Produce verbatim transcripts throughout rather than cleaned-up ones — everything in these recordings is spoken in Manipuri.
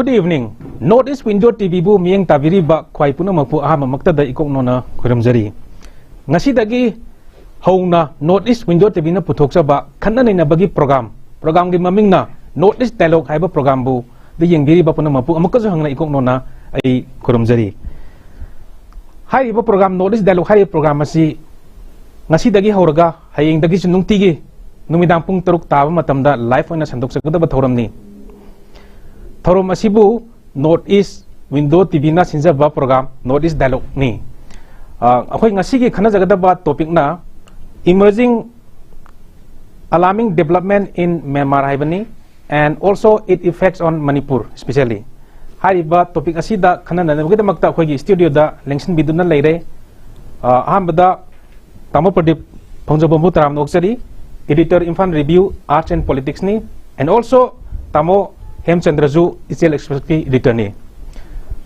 Good evening. North East Window T Vꯕꯨ ꯃꯤꯠꯌꯦꯡ ꯇꯥꯕꯤꯔꯤꯕ ꯈ꯭ꯋꯥꯏ ꯄꯨꯝꯅꯃꯛꯄꯨ ꯑꯍꯥꯟꯕꯃꯛꯇꯗ ꯏꯀꯣꯛ ꯅꯣꯟꯅ ꯈꯣꯏꯔꯝꯖꯔꯤ꯫ ꯉꯁꯤꯗꯒꯤ ꯍꯧꯅ North East Window TVꯅ ꯄꯨꯊꯣꯛꯆꯕ ꯈꯟꯅ ꯅꯩꯅꯕꯒꯤ program, programꯒꯤ ꯃꯃꯤꯡꯅ North East Dialogue ꯍꯥꯏꯕ programꯕꯨ ꯗ ꯌꯦꯡꯕꯤꯔꯤꯕ ꯄꯨꯝꯅꯃꯛꯄꯨ ꯑꯃꯨꯛꯀꯁꯨ ꯍꯟꯅ ꯏꯀꯣꯛ ꯅꯣꯟꯅ ꯑꯩ ꯈꯨꯔꯨꯝꯖꯔꯤ꯫ ꯍꯥꯏꯔꯤꯕ program, North East Dialogue ꯍꯥꯏꯔꯤꯕ program ꯑꯁꯤ ꯉꯁꯤꯗꯒꯤ ꯍꯧꯔꯒ ꯍꯌꯦꯡꯗꯒꯤꯁꯨ ꯅꯨꯡꯇꯤꯒꯤ ꯅꯨꯃꯤꯗꯥꯡ ꯄꯨꯡ ꯇꯔꯨꯛ ꯇꯥꯕ ꯃꯇꯝꯗ live ꯑꯣꯏꯅ ꯁꯟꯗꯣꯛꯆꯒꯗꯕ ꯊꯧꯔꯝꯅꯤ꯫ ꯊꯧꯔꯝ ꯑꯁꯤꯕꯨ North East Window TVꯅ ꯁꯤꯟꯖꯕ program North East Dialogueꯅꯤ꯫ ꯑ, ꯑꯩꯈꯣꯏ ꯉꯁꯤꯒꯤ ꯈꯟꯅꯖꯒꯗꯕ topicꯅ Emerging Alarming Development in Myanmar ꯍꯥꯏꯕꯅꯤ, and also it effects on Manipur specially꯫ ꯍꯥꯏꯔꯤꯕ topic ꯑꯁꯤꯗ ꯈꯟꯅꯅꯕꯒꯤꯗꯃꯛꯇ ꯑꯩꯈꯣꯏꯒꯤ studioꯗ ꯂꯦꯡꯁꯤꯟꯕꯤꯗꯨꯅ ꯂꯩꯔꯦ꯫ ꯑ, ꯑꯍꯥꯟꯕꯗ ꯇꯥꯃꯣ ꯄ꯭ꯔꯗꯤꯞ ꯐꯪꯖꯕꯕꯨ ꯇꯔꯥꯝꯅ ꯑꯣꯛꯆꯔꯤ, editor Imphal Review Arts and Politicsꯅꯤ, and also ꯇꯥꯃꯣ ꯍꯦꯝꯆꯟꯗ꯭ꯔꯁꯨ ꯏꯆꯦꯜ Expressꯀꯤ editorꯅꯤ꯫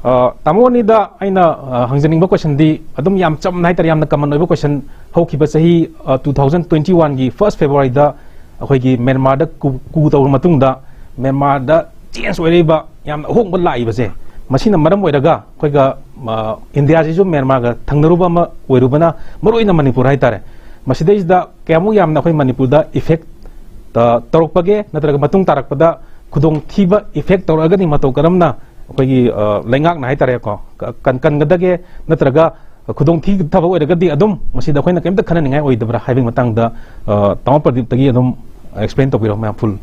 ꯑ, ꯇꯥꯃꯣ ꯑꯅꯤꯗ ꯑꯩꯅ, ꯑ, ꯍꯪꯖꯅꯤꯡꯕ questionꯗꯤ ꯑꯗꯨꯝ ꯌꯥꯝ ꯆꯝꯅ ꯍꯥꯏꯇꯥꯔꯦ, ꯌꯥꯝꯅ common ꯑꯣꯏꯕ question꯫ ꯍꯧꯈꯤꯕ ꯆꯍꯤ, ꯑ, two thousand twenty oneꯒꯤ first Februaryꯗ ꯑꯩꯈꯣꯏꯒꯤ ꯃ꯭ꯌꯥꯟꯃꯥꯔꯗ coup, coup ꯇꯧꯔꯕ ꯃꯇꯨꯡꯗ ꯃ꯭ꯌꯥꯟꯃꯥꯔꯗ change ꯑꯣꯏꯔꯛꯏꯕ, ꯌꯥꯝꯅ ꯑꯍꯣꯡꯕ ꯂꯥꯛꯏꯕꯁꯦ, ꯃꯁꯤꯅ ꯃꯔꯝ ꯑꯣꯏꯔꯒ ꯑꯩꯈꯣꯏꯒ, ꯑ, ꯏꯟꯗꯤꯌꯥꯁꯤꯁꯨ ꯃ꯭ꯌꯥꯟꯃꯥꯔꯒ ꯊꯪꯅꯔꯨꯕ ꯑꯃ ꯑꯣꯏꯔꯨꯕꯅ, ꯃꯔꯨꯑꯣꯏꯅ ꯃꯅꯤꯄꯨꯔ ꯍꯥꯏꯇꯥꯔꯦ, ꯃꯁꯤꯗꯩꯁꯤꯗ ꯀꯌꯥꯃꯨꯛ ꯌꯥꯝꯅ ꯑꯩꯈꯣꯏ ꯃꯅꯤꯄꯨꯔꯗ effect, ꯑ, ꯇꯧꯔꯛꯄꯒꯦ, ꯅꯠꯇ꯭ꯔꯒ ꯃꯇꯨꯡ ꯇꯥꯔꯛꯄꯗ ꯈꯨꯗꯣꯡꯊꯤꯕ effect ꯇꯧꯔꯛꯑꯒꯗꯤ ꯃꯇꯧ ꯀꯔꯝꯅ ꯑꯩꯈꯣꯏꯒꯤ, ꯑ, ꯂꯩꯉꯥꯛꯅ ꯍꯥꯏꯇꯥꯔꯦꯀꯣ, ꯀ-, ꯀꯟ-, ꯀꯟꯒꯗꯒꯦ, ꯅꯠꯇ꯭ꯔꯒ ꯈꯨꯗꯣꯡꯊꯤꯊꯕ ꯑꯣꯏꯔꯒꯗꯤ ꯑꯗꯨꯝ ꯃꯁꯤꯗ ꯑꯩꯈꯣꯏꯅ ꯀꯩꯝꯇ ꯈꯟꯅꯅꯤꯡꯉꯥꯏ ꯑꯣꯏꯗꯕ꯭ꯔꯥ ꯍꯥꯏꯕꯒꯤ ꯃꯇꯥꯡꯗ, ꯑ, ꯇꯥꯃꯣ ꯄ꯭ꯔꯗꯤꯞꯇꯒꯤ ꯑꯗꯨꯝ explain ꯇꯧꯕꯤꯔꯛꯑꯣ ꯃꯌꯥꯝ full꯫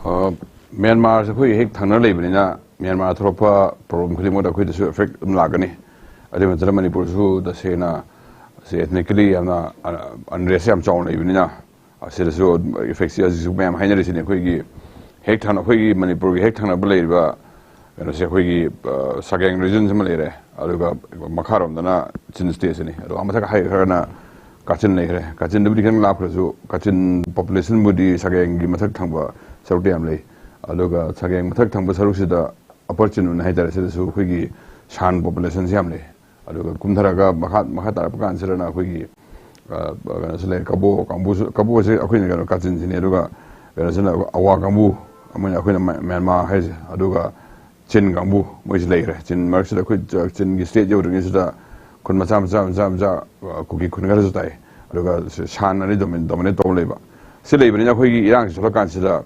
ꯑ, ꯃ꯭ꯌꯥꯟꯃꯥꯔꯁꯦ ꯑꯩꯈꯣꯏ ꯍꯦꯛ ꯊꯪꯅ ꯂꯩꯕꯅꯤꯅ ꯃ꯭ꯌꯥꯟꯃꯥꯔ ꯊꯣꯛꯂꯛꯄ problem ꯈꯨꯗꯤꯡꯃꯛꯇ ꯑꯩꯈꯣꯏꯗꯁꯨ effect ꯑꯗꯨꯝ ꯂꯥꯛꯀꯅꯤ꯫ ꯑꯗꯨ ꯅꯠꯇꯅ ꯃꯅꯤꯄꯨꯔꯁꯨ ꯇꯁꯦꯡꯅ ꯁꯤ ethnically ꯌꯥꯝꯅ, ꯑ, unrest ꯌꯥꯝ ꯆꯥꯎꯅ ꯂꯩꯕꯅꯤꯅ ꯑꯁꯤꯗꯁꯨ effectꯁꯤ ꯍꯧꯖꯤꯛꯁꯨ ꯃꯌꯥꯝ ꯍꯥꯏꯅꯔꯤꯁꯤꯅꯦ꯫ ꯑꯩꯈꯣꯏꯒꯤ ꯍꯦꯛ ꯊꯪꯅ, ꯑꯩꯈꯣꯏꯒꯤ ꯃꯅꯤꯄꯨꯔꯒꯤ ꯍꯦꯛ ꯊꯪꯅꯕ ꯂꯩꯔꯤꯕ ꯀꯩꯅꯣꯁꯦ, ꯑꯩꯈꯣꯏꯒꯤ, ꯑ, ꯁꯒꯦꯡ regionꯁꯤ ꯑꯃ ꯂꯩꯔꯦ, ꯑꯗꯨꯒ ꯃꯈꯥꯔꯣꯝꯗꯅ ꯆꯤꯟ stateꯁꯤꯅꯤ꯫ ꯑꯗꯨꯒ ꯃꯊꯛ ꯍꯥꯏꯈ꯭ꯔꯒꯅ ꯀꯥꯆꯤꯟ ꯂꯩꯈ꯭ꯔꯦ꯫ ꯀꯥꯆꯤꯟꯗꯕꯨꯗꯤ ꯈꯤꯇꯪ ꯂꯥꯞꯈ꯭ꯔꯁꯨ, ꯀꯥꯆꯤꯟ populationꯕꯨꯗꯤ ꯁꯒꯦꯡꯒꯤ ꯃꯊꯛ ꯊꯪꯕ ꯁꯔꯨꯛꯇ ꯌꯥꯝ ꯂꯩ꯫ ꯑꯗꯨꯒ ꯁꯒꯦꯡ ꯃꯊꯛ ꯊꯪꯕ ꯁꯔꯨꯛꯁꯤꯗ Upper Chinwon ꯍꯥꯏꯇꯥꯔꯦ, ꯁꯤꯗꯁꯨ ꯑꯩꯈꯣꯏꯒꯤ ꯁꯥꯟ populationꯁꯤ ꯌꯥꯝ ꯂꯩ꯫ ꯑꯗꯨꯒ ꯀꯨꯝꯊꯔꯒ ꯃꯈꯥ, ꯃꯈꯥ ꯇꯥꯔꯛꯄ ꯀꯥꯟꯁꯤꯗꯅ ꯑꯩꯈꯣꯏꯒꯤ, ꯑ, ꯀꯩꯅꯣꯁꯤ ꯂꯩ, ꯀꯕꯣ ꯀꯥꯡꯕꯨꯁꯨ, ꯀꯕꯣꯁꯦ ꯑꯩꯈꯣꯏꯅ ꯀꯩꯅꯣ ꯀꯥꯆꯤꯟꯁꯤꯅꯤ, ꯑꯗꯨꯒ ꯀꯩꯅꯣꯁꯤꯅ ꯑꯋꯥ ꯀꯥꯡꯕꯨ, ꯑꯃꯅ ꯑꯩꯈꯣꯏꯅ ꯃ꯭ꯌꯥ-, ꯃ꯭ꯌꯥꯟꯃꯥꯔ ꯍꯥꯏꯔꯤꯁꯦ, ꯑꯗꯨꯒ ꯆꯤꯟ ꯀꯥꯡꯕꯨ ꯃꯣꯏꯁꯤ ꯂꯩꯈ꯭ꯔꯦ꯫ ꯆꯤꯟ ꯃꯔꯛꯁꯤꯗ ꯑꯩꯈꯣꯏ ꯆ-, ꯆꯤꯟꯒꯤ ꯁ꯭ꯇꯦꯠ ꯌꯧꯗ꯭ꯔꯤꯉꯩꯁꯤꯗ ꯈꯨꯟ ꯃꯆꯥ ꯃꯆꯥ ꯃꯆꯥ ꯃꯆꯥ, ꯑ, ꯀꯨꯀꯤ ꯈꯨꯟ ꯈꯔꯁꯨ ꯇꯥꯏ꯫ ꯑꯗꯨꯒ ꯁ-, ꯁꯥꯟꯅꯔꯤ ꯗꯣꯃꯤꯟ-, ꯗꯣꯃꯤꯅꯦꯠ ꯇꯧꯕ ꯂꯩꯕ꯫ ꯁꯤ ꯂꯩꯕꯅꯤꯅ ꯑꯩꯈꯣꯏꯒꯤ ꯏꯔꯥꯡꯁꯤ ꯊꯣꯛꯂꯛꯀꯥꯟꯁꯤꯗ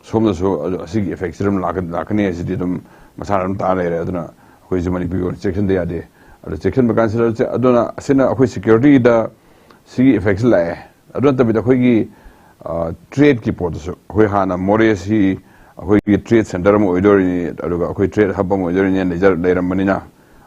ꯁꯣꯝꯗꯁꯨ ꯑꯗꯨ, ꯑꯁꯤꯒꯤ ꯏꯐꯦꯛꯁꯤ ꯑꯗꯨꯝ ꯂꯥꯛꯀ-, ꯂꯥꯛꯀꯅꯤ ꯍꯥꯏꯁꯤꯗꯤ ꯑꯗꯨꯝ ꯃꯁꯥꯅ ꯑꯗꯨꯝ ꯇꯥ ꯂꯩꯔꯦ꯫ ꯑꯗꯨꯅ ꯑꯩꯈꯣꯏꯁꯨ ꯃꯅꯤꯄꯨꯔꯒꯤ ꯑꯣꯏꯅ ꯆꯦꯛꯁꯤꯟꯗ ꯌꯥꯗꯦ꯫ ꯑꯗꯨ ꯆꯦꯛꯁꯤꯟꯕ ꯀꯥꯟꯁꯤꯗ ꯆꯦ-, ꯑꯗꯨꯅ ꯑꯁꯤꯅ ꯑꯩꯈꯣꯏ ꯁꯦꯀ꯭ꯌꯨꯔꯤꯇꯤꯗ ꯁꯤꯒꯤ ꯏꯐꯦꯛꯁꯤ ꯂꯥꯛꯑꯦ꯫ ꯑꯗꯨ ꯅꯠꯇꯕꯤꯗ ꯑꯩꯈꯣꯏꯒꯤ, ꯑ, ꯇ꯭ꯔꯦꯗꯀꯤ ꯄꯣꯠꯇꯁꯨ ꯑꯩꯈꯣꯏ ꯍꯥꯟꯅ ꯃꯣꯔꯦꯁꯤ ꯑꯩꯈꯣꯏꯒꯤ ꯇ꯭ꯔꯦꯗ ꯁꯦꯟꯇꯔ ꯑꯃ ꯑꯣꯏꯗꯣꯔꯤꯅꯤ, ꯑꯗꯨꯒ ꯑꯩꯈꯣꯏ ꯇ꯭ꯔꯦꯗ ꯍꯕ ꯑꯃ ꯑꯣꯏꯗꯣꯔꯤꯅꯤ ꯂꯩꯖ-, ꯂꯩꯔꯝꯕꯅꯤꯅ,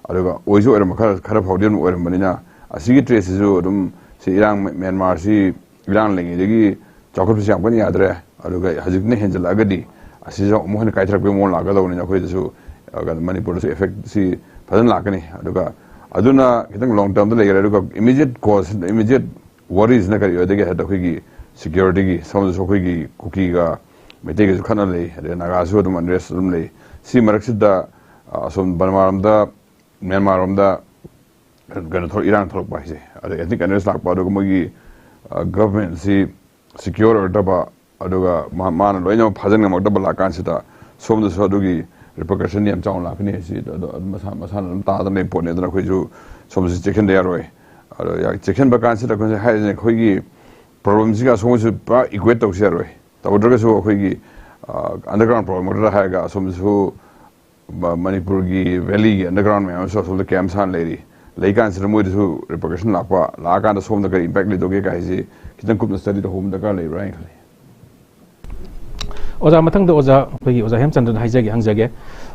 ꯑꯗꯨꯒ ꯑꯣꯏꯁꯨ ꯑꯣꯏꯔꯝꯕ ꯈꯔ, ꯈꯔ ꯐꯥꯎꯗꯤ ꯑꯗꯨꯝ ꯑꯣꯏꯔꯝꯕꯅꯤꯅ, ꯑꯁꯤꯒꯤ ꯇ꯭ꯔꯦꯗꯁꯤꯁꯨ ꯑꯗꯨꯝ ꯁꯤ ꯏꯔꯥꯡ, ꯃ꯭ꯌꯥꯟꯃꯥꯔꯁꯤ ꯏꯔꯥꯡ ꯂꯩꯉꯩꯗꯒꯤ ꯆꯥꯎꯈꯠꯄꯁꯤ ꯌꯥꯝ ꯀꯟꯅ ꯌꯥꯗ꯭ꯔꯦ꯫ ꯑꯗꯨꯒ ꯍꯧꯖꯤꯛꯅ ꯍꯦꯟꯖꯜꯂꯛꯑꯒꯗꯤ ꯑꯁꯤꯁꯨ ꯑꯃꯨꯛ ꯍꯦꯟꯅ ꯀꯥꯏꯊꯔꯛꯄꯒꯤ ꯃꯑꯣꯡ ꯂꯥꯛꯀꯗꯧꯕꯅꯤꯅ ꯑꯩꯈꯣꯏꯗꯁꯨ, ꯑ, ꯀꯩꯅꯣ, ꯃꯅꯤꯄꯨꯔꯗꯁꯨ ꯏꯐꯦꯛꯁꯤ ꯐꯖꯅ ꯂꯥꯛꯀꯅꯤ꯫ ꯑꯗꯨꯒ ꯑꯗꯨꯅ ꯈꯤꯇꯪ ꯂꯣꯡ ꯇꯔꯝꯗ ꯂꯩꯈ꯭ꯔꯦ꯫ ꯑꯗꯨꯒ ꯏꯃꯤꯗꯤꯌꯦꯠ ꯀꯣꯁ, ꯏꯃꯤꯗꯤꯌꯦꯠ ꯋꯥꯔꯤꯁꯤꯅ ꯀꯔꯤ ꯑꯣꯏꯗꯒꯦ ꯍꯥꯏꯕꯗ ꯑꯩꯈꯣꯏꯒꯤ ꯁꯦꯀ꯭ꯌꯨꯔꯤꯇꯤꯒꯤ, ꯁꯣꯝꯗꯁꯨ ꯑꯩꯈꯣꯏꯒꯤ ꯀꯨꯀꯤꯒ ꯃꯩꯇꯩꯒꯁꯨ ꯈꯠꯅ ꯂꯩ, ꯑꯗꯩ ꯅꯥꯒꯥꯁꯨ ꯑꯗꯨꯝ ꯑꯟꯔꯦꯁ ꯑꯗꯨꯝ ꯂꯩ꯫ ꯁꯤ ꯃꯔꯛꯁꯤꯗ, ꯑ, ꯑꯁꯣꯝ ꯕꯔꯃꯥꯔꯣꯝꯗ, ꯃ꯭ꯌꯥꯟꯃꯥꯔꯔꯣꯝꯗ ꯀꯩꯅꯣ ꯊꯣꯛ-, ꯏꯔꯥꯡ ꯊꯣꯛꯂꯛꯄ ꯍꯥꯏꯁꯦ, ꯑꯗꯩ ꯑꯦꯊꯅꯤꯛ ꯑꯟꯔꯦꯁ ꯂꯥꯛꯄ, ꯑꯗꯨꯒ ꯃꯣꯏꯒꯤ, ꯑ, ꯒꯚꯔꯟꯃꯦꯟꯁꯤ ꯁꯦꯀ꯭ꯌꯣꯔ ꯑꯣꯏꯔꯛꯇꯕ, ꯑꯗꯨꯒ ꯃꯥ-, ꯃꯥꯅ ꯂꯣꯏꯅꯃꯛ ꯐꯥꯖꯤꯟ ꯉꯝꯃꯛꯇꯕ ꯂꯥꯛꯀꯥꯟꯁꯤꯗ ꯁꯣꯝꯗꯁꯨ ꯑꯗꯨꯒꯤ ꯔꯤꯄꯔꯀꯁꯟ ꯌꯥꯝ ꯆꯥꯎꯅ ꯂꯥꯛꯀꯅꯤ ꯍꯥꯏꯁꯤ ꯑꯗꯣ ꯑꯗꯨꯝ ꯃꯁꯥ-, ꯃꯁꯥꯅ ꯑꯗꯨꯝ ꯇꯥꯗꯅ ꯂꯩꯕ ꯄꯣꯠꯅꯤ꯫ ꯑꯗꯨꯅ ꯑꯩꯈꯣꯏꯁꯨ ꯁꯣꯝꯗꯁꯨ ꯆꯦꯛꯁꯤꯟꯗ ꯌꯥꯔꯣꯏ꯫ ꯑꯗꯣ ꯌꯥ-, ꯆꯦꯛꯁꯤꯟꯕ ꯀꯥꯟꯁꯤꯗ ꯑꯩꯈꯣꯏꯅ ꯍꯥꯏꯔꯤꯁꯦ ꯑꯩꯈꯣꯏꯒꯤ ꯄ꯭ꯔꯣꯕ꯭ꯂꯦꯝꯁꯤꯒ ꯑꯁꯣꯝꯒꯤꯁꯨ ꯄꯨꯔꯥ ꯏꯀ꯭ꯋꯦꯠ ꯇꯧꯁꯤ ꯌꯥꯔꯣꯏ꯫ ꯇꯧꯗ꯭ꯔꯒꯁꯨ ꯑꯩꯈꯣꯏꯒꯤ, ꯑ, ꯑꯟꯗꯔꯒ꯭ꯔꯥꯎꯟ ꯄ꯭ꯔꯣꯕ꯭ꯂꯦꯝ ꯈꯛꯇ ꯍꯥꯏꯔꯒ ꯑꯁꯣꯝꯗꯁꯨ ꯃ-, ꯃꯅꯤꯄꯨꯔꯒꯤ ꯚꯦꯂꯤꯒꯤ ꯑꯟꯗꯔꯒ꯭ꯔꯥꯎꯟ ꯃꯌꯥꯝ ꯑꯃꯁꯨ ꯑꯁꯣꯝꯗ ꯀꯦꯝ ꯁꯥꯅ ꯂꯩꯔꯤ꯫ ꯂꯩꯀꯥꯟꯁꯤꯗ ꯃꯣꯏꯗꯁꯨ ꯔꯤꯄꯔꯀꯁꯟ ꯂꯥꯛꯄ, ꯂꯥꯛꯑꯀꯥꯟꯗ ꯁꯣꯝꯗ ꯀꯔꯤ ꯏꯝꯄꯦꯛ ꯂꯩꯗꯧꯒꯦ ꯀꯥꯏꯁꯤ ꯈꯤꯇꯪ ꯀꯨꯞꯅ ꯁ꯭ꯇꯗꯤ ꯇꯧꯍꯧꯕ ꯗꯔꯀꯥꯔ ꯂꯩꯕ꯭ꯔꯥ ꯍꯥꯏꯅ ꯈꯜꯂꯤ꯫ ꯑꯣꯖꯥ, ꯃꯊꯪꯗ ꯑꯣꯖꯥ, ꯑꯩꯈꯣꯏꯒꯤ ꯑꯣꯖꯥ ꯍꯦꯝꯆꯟꯗ꯭ꯔꯗ ꯍꯥꯏꯖꯒꯦ, ꯍꯪꯖꯒꯦ꯫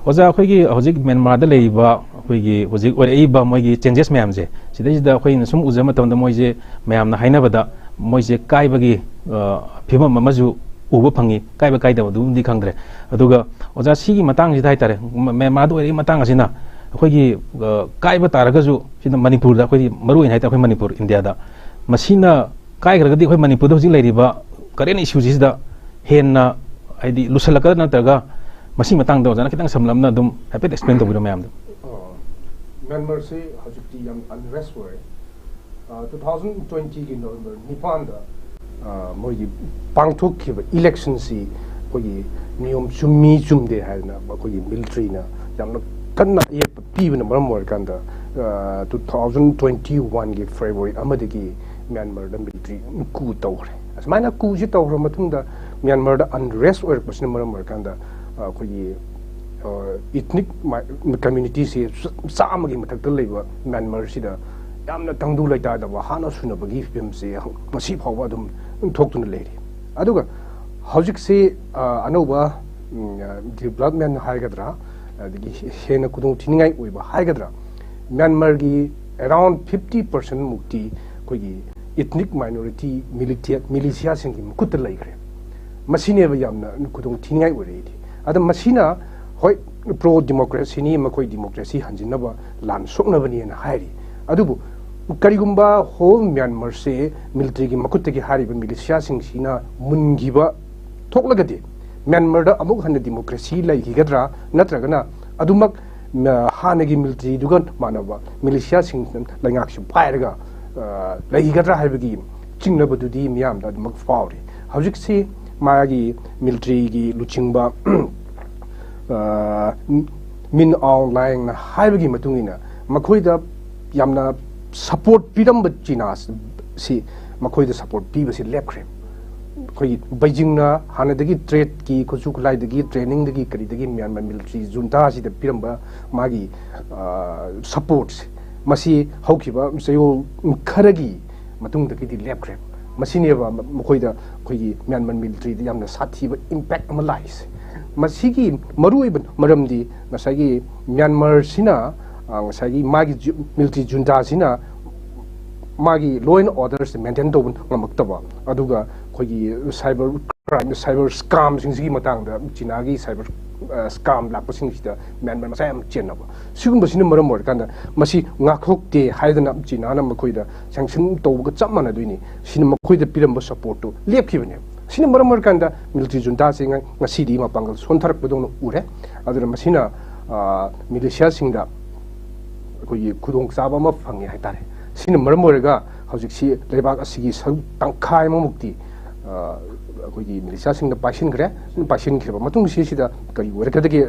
ꯑꯣꯖꯥ, ꯑꯩꯈꯣꯏꯒꯤ ꯍꯧꯖꯤꯛ ꯃ꯭ꯌꯥꯟꯃꯥꯔꯗ ꯂꯩꯔꯤꯕ, ꯑꯩꯈꯣꯏꯒꯤ ꯍꯧꯖꯤꯛ ꯑꯣꯏꯔꯛꯏꯕ ꯃꯣꯏꯒꯤ ꯆꯦꯟꯖꯦꯁ ꯃꯌꯥꯝꯁꯦ, ꯁꯤꯗꯩꯁꯤꯗ ꯑꯩꯈꯣꯏꯅ ꯁꯨꯝ ꯎꯖꯕ ꯃꯇꯝꯗ ꯃꯣꯏꯁꯦ ꯃꯌꯥꯝꯅ ꯍꯥꯏꯅꯕꯗ ꯃꯣꯏꯁꯦ ꯀꯥꯏꯕꯒꯤ, ꯑ, ꯐꯤꯕꯝ ꯑꯃꯁꯨ ꯎꯕ ꯐꯪꯉꯤ꯫ ꯀꯥꯏꯕ ꯀꯥꯏꯗꯕꯗꯨꯝꯗꯤ ꯈꯪꯗ꯭ꯔꯦ꯫ ꯑꯗꯨꯒ ꯑꯣꯖꯥ, ꯁꯤꯒꯤ ꯃꯇꯥꯡꯁꯤꯗ ꯍꯥꯏꯇꯥꯔꯦ, ꯃ-, ꯃ꯭ꯌꯥꯟꯃꯥꯔꯗ ꯑꯣꯏꯔꯛꯏ ꯃꯇꯥꯡ ꯑꯁꯤꯅ ꯑꯩꯈꯣꯏꯒꯤ, ꯑ, ꯀꯥꯏꯕ ꯇꯥꯔꯒꯁꯨ ꯁꯤꯗ ꯃꯅꯤꯄꯨꯔꯗ, ꯑꯩꯈꯣꯏꯒꯤ ꯃꯔꯨ ꯑꯣꯏꯅ ꯍꯥꯏꯇꯥꯔꯦ, ꯑꯩꯈꯣꯏ ꯃꯅꯤꯄꯨꯔ, ꯏꯟꯗꯤꯌꯥꯗ ꯃꯁꯤꯅ ꯀꯥꯏꯈ꯭ꯔꯒꯗꯤ ꯑꯩꯈꯣꯏ ꯃꯅꯤꯄꯨꯔꯗ ꯍꯧꯖꯤꯛ ꯂꯩꯔꯤꯕ ꯀꯔꯦꯟ ꯏꯁꯨꯁꯤꯗ ꯍꯦꯟꯅ, ꯍꯥꯏꯗꯤ, ꯂꯨꯁꯜꯂꯛꯀꯗ꯭ꯔꯥ ꯅꯠꯇ꯭ꯔꯒ ꯃꯁꯤ ꯃꯇꯥꯡꯗ ꯑꯣꯖꯥꯅ ꯈꯤꯇꯪ ꯁꯝꯂꯞꯅ ꯑꯗꯨꯝ ꯍꯥꯏꯐꯦꯠ ꯑꯦꯛꯁꯄ꯭ꯂꯦꯟ ꯇꯧꯕꯤꯔꯣ ꯃꯌꯥꯝꯗ꯫ ꯑ, ꯃ꯭ꯌꯥꯟꯃꯥꯔꯁꯤ ꯍꯧꯖꯤꯛꯇꯤ ꯌꯥꯝ ꯑꯟꯔꯦꯁ ꯑꯣꯏꯔꯦ꯫ ꯑ, ꯇꯨ ꯊꯥꯎꯖꯟ ꯇ꯭ꯋꯦꯟꯇꯤꯒꯤ ꯅꯣꯕꯦꯝꯕꯔ ꯅꯤꯄꯥꯟꯗ, ꯑ, ꯃꯣꯏꯒꯤ ꯄꯥꯡꯊꯣꯛꯈꯤꯕ ꯏꯂꯦꯛꯁꯟꯁꯤ ꯑꯩꯈꯣꯏꯒꯤ ꯅꯤꯌꯣꯝ ꯆꯨꯝꯃꯤ ꯆꯨꯝꯗꯦ ꯍꯥꯏꯗꯅ ꯑꯩꯈꯣꯏꯒꯤ ꯃꯤꯂꯤꯇ꯭ꯔꯤꯅ ꯌꯥꯝꯅ ꯀꯟꯅ ꯑꯌꯦꯠꯄ ꯄꯤꯕꯅ ꯃꯔꯝ ꯑꯣꯏꯔꯀꯥꯟꯗ, ꯇꯨ ꯊꯥꯎꯖꯟ ꯇ꯭ꯋꯦꯟꯇꯤ ꯋꯥꯟꯒꯤ ꯐꯦꯕ꯭ꯔꯨꯋꯥꯔꯤ ꯑꯃꯗꯒꯤ ꯃ꯭ꯌꯥꯟꯃꯥꯔꯗ ꯃꯤꯂꯤꯇ꯭ꯔꯤ ꯀꯨ ꯇꯧꯈ꯭ꯔꯦ꯫ ꯑꯁꯨꯃꯥꯏꯅ ꯀꯨꯁꯤ ꯇꯧꯈ꯭ꯔ ꯃꯇꯨꯡꯗ ꯃ꯭ꯌꯥꯟꯃꯥꯔꯗ ꯑꯟꯔꯦꯁ ꯑꯣꯏꯔꯛꯄꯁꯤꯅ ꯃꯔꯝ ꯑꯣꯏꯔꯀꯥꯟꯗ, ꯑ, ꯑꯩꯈꯣꯏꯒꯤ, ꯑ, ꯏꯊꯅꯤꯛ ꯃꯥꯏ-, ꯀꯝꯃ꯭ꯌꯨꯅꯤꯇꯤꯁꯤ ꯆꯥ-, ꯆꯥꯝꯃꯒꯤ ꯃꯊꯛꯇ ꯂꯩꯕ ꯃ꯭ꯌꯥꯟꯃꯥꯔꯁꯤꯗ ꯌꯥꯝꯅ ꯇꯪꯗꯨ ꯂꯩꯇꯥꯗꯕ, ꯍꯥꯠꯅ ꯁꯨꯅꯕꯒꯤ ꯐꯤꯕꯝꯁꯤ ꯉꯁꯤ ꯐꯥꯎꯕ ꯑꯗꯨꯝ ꯊꯣꯛꯇꯨꯅ ꯂꯩꯔꯤ꯫ ꯑꯗꯨꯒ ꯍꯧꯖꯤꯛꯁꯤ, ꯑ, ꯑꯅꯧꯕ, ꯎꯝ, ꯑ, ꯗꯤꯕ꯭ꯂꯞꯃꯦꯟ ꯍꯥꯏꯒꯗ꯭ꯔꯥ, ꯑꯗꯒꯤ ꯍꯦꯟꯅ ꯈꯨꯗꯣꯡ ꯊꯤꯅꯤꯡꯉꯥꯏ ꯑꯣꯏꯕ ꯍꯥꯏꯒꯗ꯭ꯔꯥ, ꯃ꯭ꯌꯥꯟꯃꯥꯔꯒꯤ around fifty percent ꯃꯨꯛꯇꯤ ꯑꯩꯈꯣꯏꯒꯤ ꯏꯊꯅꯤꯛ ꯃꯥꯏꯅꯣꯔꯤꯇꯤ ꯃꯤꯂꯤꯇꯤꯌꯥ-, ꯃꯤꯂꯤꯁꯤꯌꯥꯁꯤꯡꯒꯤ ꯃꯈꯨꯠꯇ ꯂꯩꯈ꯭ꯔꯦ꯫ ꯃꯁꯤꯅꯦꯕ ꯌꯥꯝꯅ ꯈꯨꯗꯣꯡ ꯊꯤꯅꯤꯡꯉꯥꯏ ꯑꯣꯏꯔꯛꯏꯗꯤ꯫ ꯑꯗ ꯃꯁꯤꯅ, ꯍꯣꯏ, ꯄ꯭ꯔꯣ ꯗꯤꯃꯣꯀ꯭ꯔꯦꯁꯤꯅꯤ, ꯃꯈꯣꯏ ꯗꯤꯃꯣꯀ꯭ꯔꯦꯁꯤ ꯍꯟꯖꯤꯟꯅꯕ ꯂꯥꯟ ꯁꯣꯛꯅꯕꯅꯦꯅ ꯍꯥꯏꯔꯤ꯫ ꯑꯗꯨꯕꯨ ꯀꯔꯤꯒꯨꯝꯕ ꯍꯣꯜ ꯃ꯭ꯌꯥꯟꯃꯥꯔꯁꯦ ꯃꯤꯂꯤꯇ꯭ꯔꯤꯒꯤ ꯃꯈꯨꯠꯇꯒꯤ ꯍꯥꯏꯔꯤꯕ ꯃꯤꯂꯤꯁꯤꯌꯥꯁꯤꯡꯁꯤꯅ ꯃꯨꯟꯈꯤꯕ ꯊꯣꯛꯂꯒꯗꯤ ꯃ꯭ꯌꯥꯟꯃꯥꯔꯗ ꯑꯃꯨꯛ ꯍꯟꯅ ꯗꯤꯃꯣꯀ꯭ꯔꯦꯁꯤ ꯂꯩꯈꯤꯒꯗ꯭ꯔꯥ, ꯅꯠꯇ꯭ꯔꯒꯅ ꯑꯗꯨꯃꯛ, ꯑ, ꯍꯥꯟꯅꯒꯤ ꯃꯤꯂꯤꯇ꯭ꯔꯤꯗꯨꯒ ꯃꯥꯟꯅꯕ ꯃꯤꯂꯤꯁꯤꯌꯥꯁꯤꯡꯁꯤꯅ ꯂꯩꯉꯥꯛꯁꯤ ꯄꯥꯏꯔꯒ, ꯑ, ꯂꯩꯈꯤꯒꯗ꯭ꯔꯥ ꯍꯥꯏꯕꯒꯤ ꯆꯤꯡꯅꯕꯗꯨꯗꯤ ꯃꯤꯌꯥꯝꯗ ꯑꯗꯨꯃꯛ ꯐꯥꯎꯔꯤ꯫ ꯍꯧꯖꯤꯛꯁꯤ ꯃꯥꯒꯤ ꯃꯤꯂꯤꯇ꯭ꯔꯤꯒꯤ ꯂꯨꯆꯤꯡꯕ, ꯑ, ꯃꯤꯟ ꯑꯥꯎ ꯂꯥꯏꯡꯅ ꯍꯥꯏꯕꯒꯤ ꯃꯇꯨꯡ ꯏꯟꯅ ꯃꯈꯣꯏꯗ ꯌꯥꯝꯅ ꯁꯄꯣꯔꯠ ꯄꯤꯔꯝꯕ ꯆꯤꯅꯥꯁꯤ ꯃꯈꯣꯏꯗ ꯁꯄꯣꯔꯠ ꯄꯤꯕꯁꯤ ꯂꯦꯞꯈ꯭ꯔꯦ꯫ ꯑꯩꯈꯣꯏꯒꯤ ꯕꯩꯖꯤꯡꯅ ꯍꯥꯟꯅꯗꯒꯤ ꯇ꯭ꯔꯦꯠꯀꯤ ꯈꯨꯠꯁꯨ ꯈꯨꯠꯂꯥꯏꯗꯒꯤ, ꯇ꯭ꯔꯦꯅꯤꯡꯗꯒꯤ, ꯀꯔꯤꯗꯒꯤ ꯃ꯭ꯌꯥꯟꯃꯥꯔ ꯃꯤꯂꯤꯇ꯭ꯔꯤ ꯖꯨꯟꯇꯥꯁꯤꯗ ꯄꯤꯔꯝꯕ ꯃꯥꯒꯤ, ꯑ, ꯁꯄꯣꯔꯠꯁꯦ, ꯃꯁꯤ ꯍꯧꯈꯤꯕ ꯆꯌꯣꯜ ꯈꯔꯒꯤ ꯃꯇꯨꯡꯗꯒꯤꯗꯤ ꯂꯦꯞꯈ꯭ꯔꯦ꯫ ꯃꯁꯤꯅꯦꯕ ꯃꯈꯣꯏꯗ, ꯑꯩꯈꯣꯏꯒꯤ ꯃ꯭ꯌꯥꯟꯃꯥꯔ ꯃꯤꯂꯤꯇ꯭ꯔꯤꯗ ꯌꯥꯝꯅ ꯁꯥꯊꯤꯕ ꯏꯝꯄꯦꯛ ꯑꯃ ꯂꯥꯛꯏꯁꯦ꯫ ꯃꯁꯤꯒꯤ ꯃꯔꯨꯑꯣꯏꯕ ꯃꯔꯝꯗꯤ ꯉꯁꯥꯏꯒꯤ ꯃ꯭ꯌꯥꯟꯃꯥꯔꯁꯤꯅ, ꯑ, ꯉꯁꯥꯏꯒꯤ ꯃꯥꯒꯤ ꯖꯨ-, ꯃꯤꯂꯤꯇ꯭ꯔꯤ ꯖꯨꯟꯇꯥꯁꯤꯅ ꯃꯥꯒꯤ law and order say maintain ꯇꯧꯕ ꯉꯝꯃꯛꯇꯕ, ꯑꯗꯨꯒ ꯑꯩꯈꯣꯏꯒꯤ ꯁꯥꯏꯕꯔ ꯀ꯭ꯔꯥꯏꯝ, ꯁꯥꯏꯕꯔ ꯁ꯭ꯀꯥꯝꯁꯤꯡꯁꯤꯒꯤ ꯃꯇꯥꯡꯗ, ꯆꯤꯅꯥꯒꯤ ꯁꯥꯏꯕꯔ, ꯑ, ꯁ꯭ꯀꯥꯝ ꯂꯥꯛꯄꯁꯤꯡꯁꯤꯗ ꯃ꯭ꯌꯥꯟꯃꯥꯔ ꯃꯆꯥ ꯌꯥꯝ ꯆꯦꯟꯅꯕ, ꯁꯤꯒꯨꯝꯕꯁꯤꯅ ꯃꯔꯝ ꯑꯣꯏꯔꯀꯥꯟꯗ ꯃꯁꯤ ꯉꯥꯛꯊꯣꯛꯇꯦ ꯍꯥꯏꯗꯅ ꯆꯤꯅꯥꯅ ꯃꯈꯣꯏꯗ ꯁꯦꯡꯁꯟ ꯇꯧꯕꯒ ꯆꯞ ꯃꯥꯟꯅꯗꯣꯏꯅꯤ꯫ ꯁꯤꯅ ꯃꯈꯣꯏꯗ ꯄꯤꯔꯝꯕ ꯁꯄꯣꯔꯠꯇꯨ ꯂꯦꯞꯈꯤꯕꯅꯦ꯫ ꯁꯤꯅ ꯃꯔꯝ ꯑꯣꯏꯔꯀꯥꯟꯗ ꯃꯤꯂꯤꯇ꯭ꯔꯤ ꯖꯨꯟꯇꯥꯁꯤ ꯉ-, ꯉꯁꯤꯗꯤ ꯃꯄꯥꯡꯒꯜ ꯁꯣꯟꯊꯔꯛꯄꯗꯧꯅ ꯎꯔꯦ꯫ ꯑꯗꯨꯅ ꯃꯁꯤꯅ, ꯑ, ꯃꯤꯂꯤꯁꯤꯌꯥꯁꯤꯡꯗ ꯑꯩꯈꯣꯏꯒꯤ ꯈꯨꯗꯣꯡꯆꯥꯕ ꯑꯃ ꯐꯪꯉꯦ ꯍꯥꯏꯇꯥꯔꯦ꯫ ꯁꯤꯅ ꯃꯔꯝ ꯑꯣꯏꯔꯒ ꯍꯧꯖꯤꯛꯁꯤ ꯂꯩꯕꯥꯛ ꯑꯁꯤꯒꯤ ꯁꯔꯨꯛ ꯇꯪꯈꯥꯏ ꯑꯃꯃꯨꯛꯇꯤ, ꯑ, ꯑꯩꯈꯣꯏꯒꯤ ꯃꯤꯂꯤꯁꯤꯌꯥꯁꯤꯡꯅ ꯄꯥꯏꯁꯤꯟꯈ꯭ꯔꯦ꯫ ꯄꯥꯏꯁꯤꯟꯈꯤꯕ ꯃꯇꯨꯡꯁꯤꯁꯤꯗ ꯀꯔꯤ ꯑꯣꯏꯔꯛꯀꯗꯒꯦ?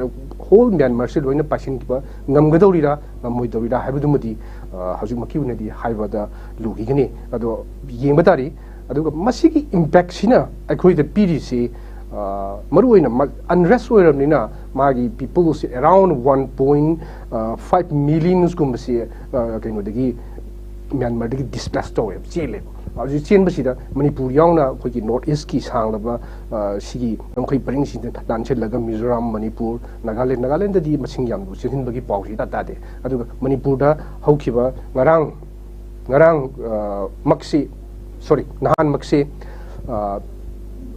ꯍꯣꯜ ꯃ꯭ꯌꯥꯟꯃꯥꯔꯁꯤ ꯂꯣꯏꯅ ꯄꯥꯏꯁꯤꯟꯈꯤꯕ ꯉꯝꯒꯗꯧꯔꯤꯔꯥ, ꯉꯝꯃꯣꯏꯗꯧꯔꯤꯔꯥ ꯍꯥꯏꯕꯗꯨꯃꯗꯤ, ꯑ, ꯍꯧꯖꯤꯛꯃꯛꯀꯤ ꯑꯣꯏꯅꯗꯤ ꯍꯥꯏꯕꯗ ꯂꯨꯈꯤꯒꯅꯤ꯫ ꯑꯗꯣ ꯌꯦꯡꯕ ꯇꯥꯔꯤ꯫ ꯑꯗꯨꯒ ꯃꯁꯤꯒꯤ ꯏꯝꯄꯦꯛꯁꯤꯅ ꯑꯩꯈꯣꯏꯗ ꯄꯤꯔꯤꯁꯤ, ꯑ, ꯃꯔꯨꯑꯣꯏꯅ ꯃ-, ꯑꯟꯔꯦꯁ ꯑꯣꯏꯔꯕꯅꯤꯅ ꯃꯥꯒꯤ ꯄꯤꯄꯜꯁꯤ around one point five millionsꯀꯨꯝꯕꯁꯤ, ꯑ, ꯀꯩꯅꯣꯗꯒꯤ, ꯃ꯭ꯌꯥꯟꯃꯥꯔꯗꯒꯤ ꯗꯤꯁꯄ꯭ꯂꯦꯁ ꯇꯧꯋꯦꯕ, ꯆꯦꯜꯂꯦꯕ꯫ ꯍꯧꯖꯤꯛ ꯆꯦꯟꯕꯁꯤꯗ ꯃꯅꯤꯄꯨꯔ ꯌꯥꯎꯅ ꯑꯩꯈꯣꯏꯒꯤ ꯅꯣꯔꯠ ꯏꯁꯀꯤ ꯁꯥꯡꯂꯕ, ꯑ, ꯁꯤꯒꯤ ꯉꯝꯈꯩ ꯄꯔꯤꯡꯁꯤꯡꯗ ꯂꯥꯟꯁꯤꯜꯂꯒ ꯃꯤꯖꯣꯔꯥꯝ, ꯃꯅꯤꯄꯨꯔ, ꯅꯥꯒꯥꯂꯦꯟ, ꯅꯥꯒꯥꯂꯦꯟꯗꯗꯤ ꯃꯁꯤꯡ ꯌꯥꯝꯅ ꯆꯦꯟꯁꯤꯟꯕꯒꯤ ꯄꯥꯎꯁꯤ ꯏꯇꯥ ꯇꯥꯗꯦ꯫ ꯑꯗꯨꯒ ꯃꯅꯤꯄꯨꯔꯗ ꯍꯧꯈꯤꯕ ꯉꯔꯥꯡ, ꯉꯔꯥꯡ, ꯑ, ꯃꯛꯁꯤ, ꯁꯣꯔꯤ, ꯅꯍꯥꯟꯃꯛꯁꯤ, ꯑ,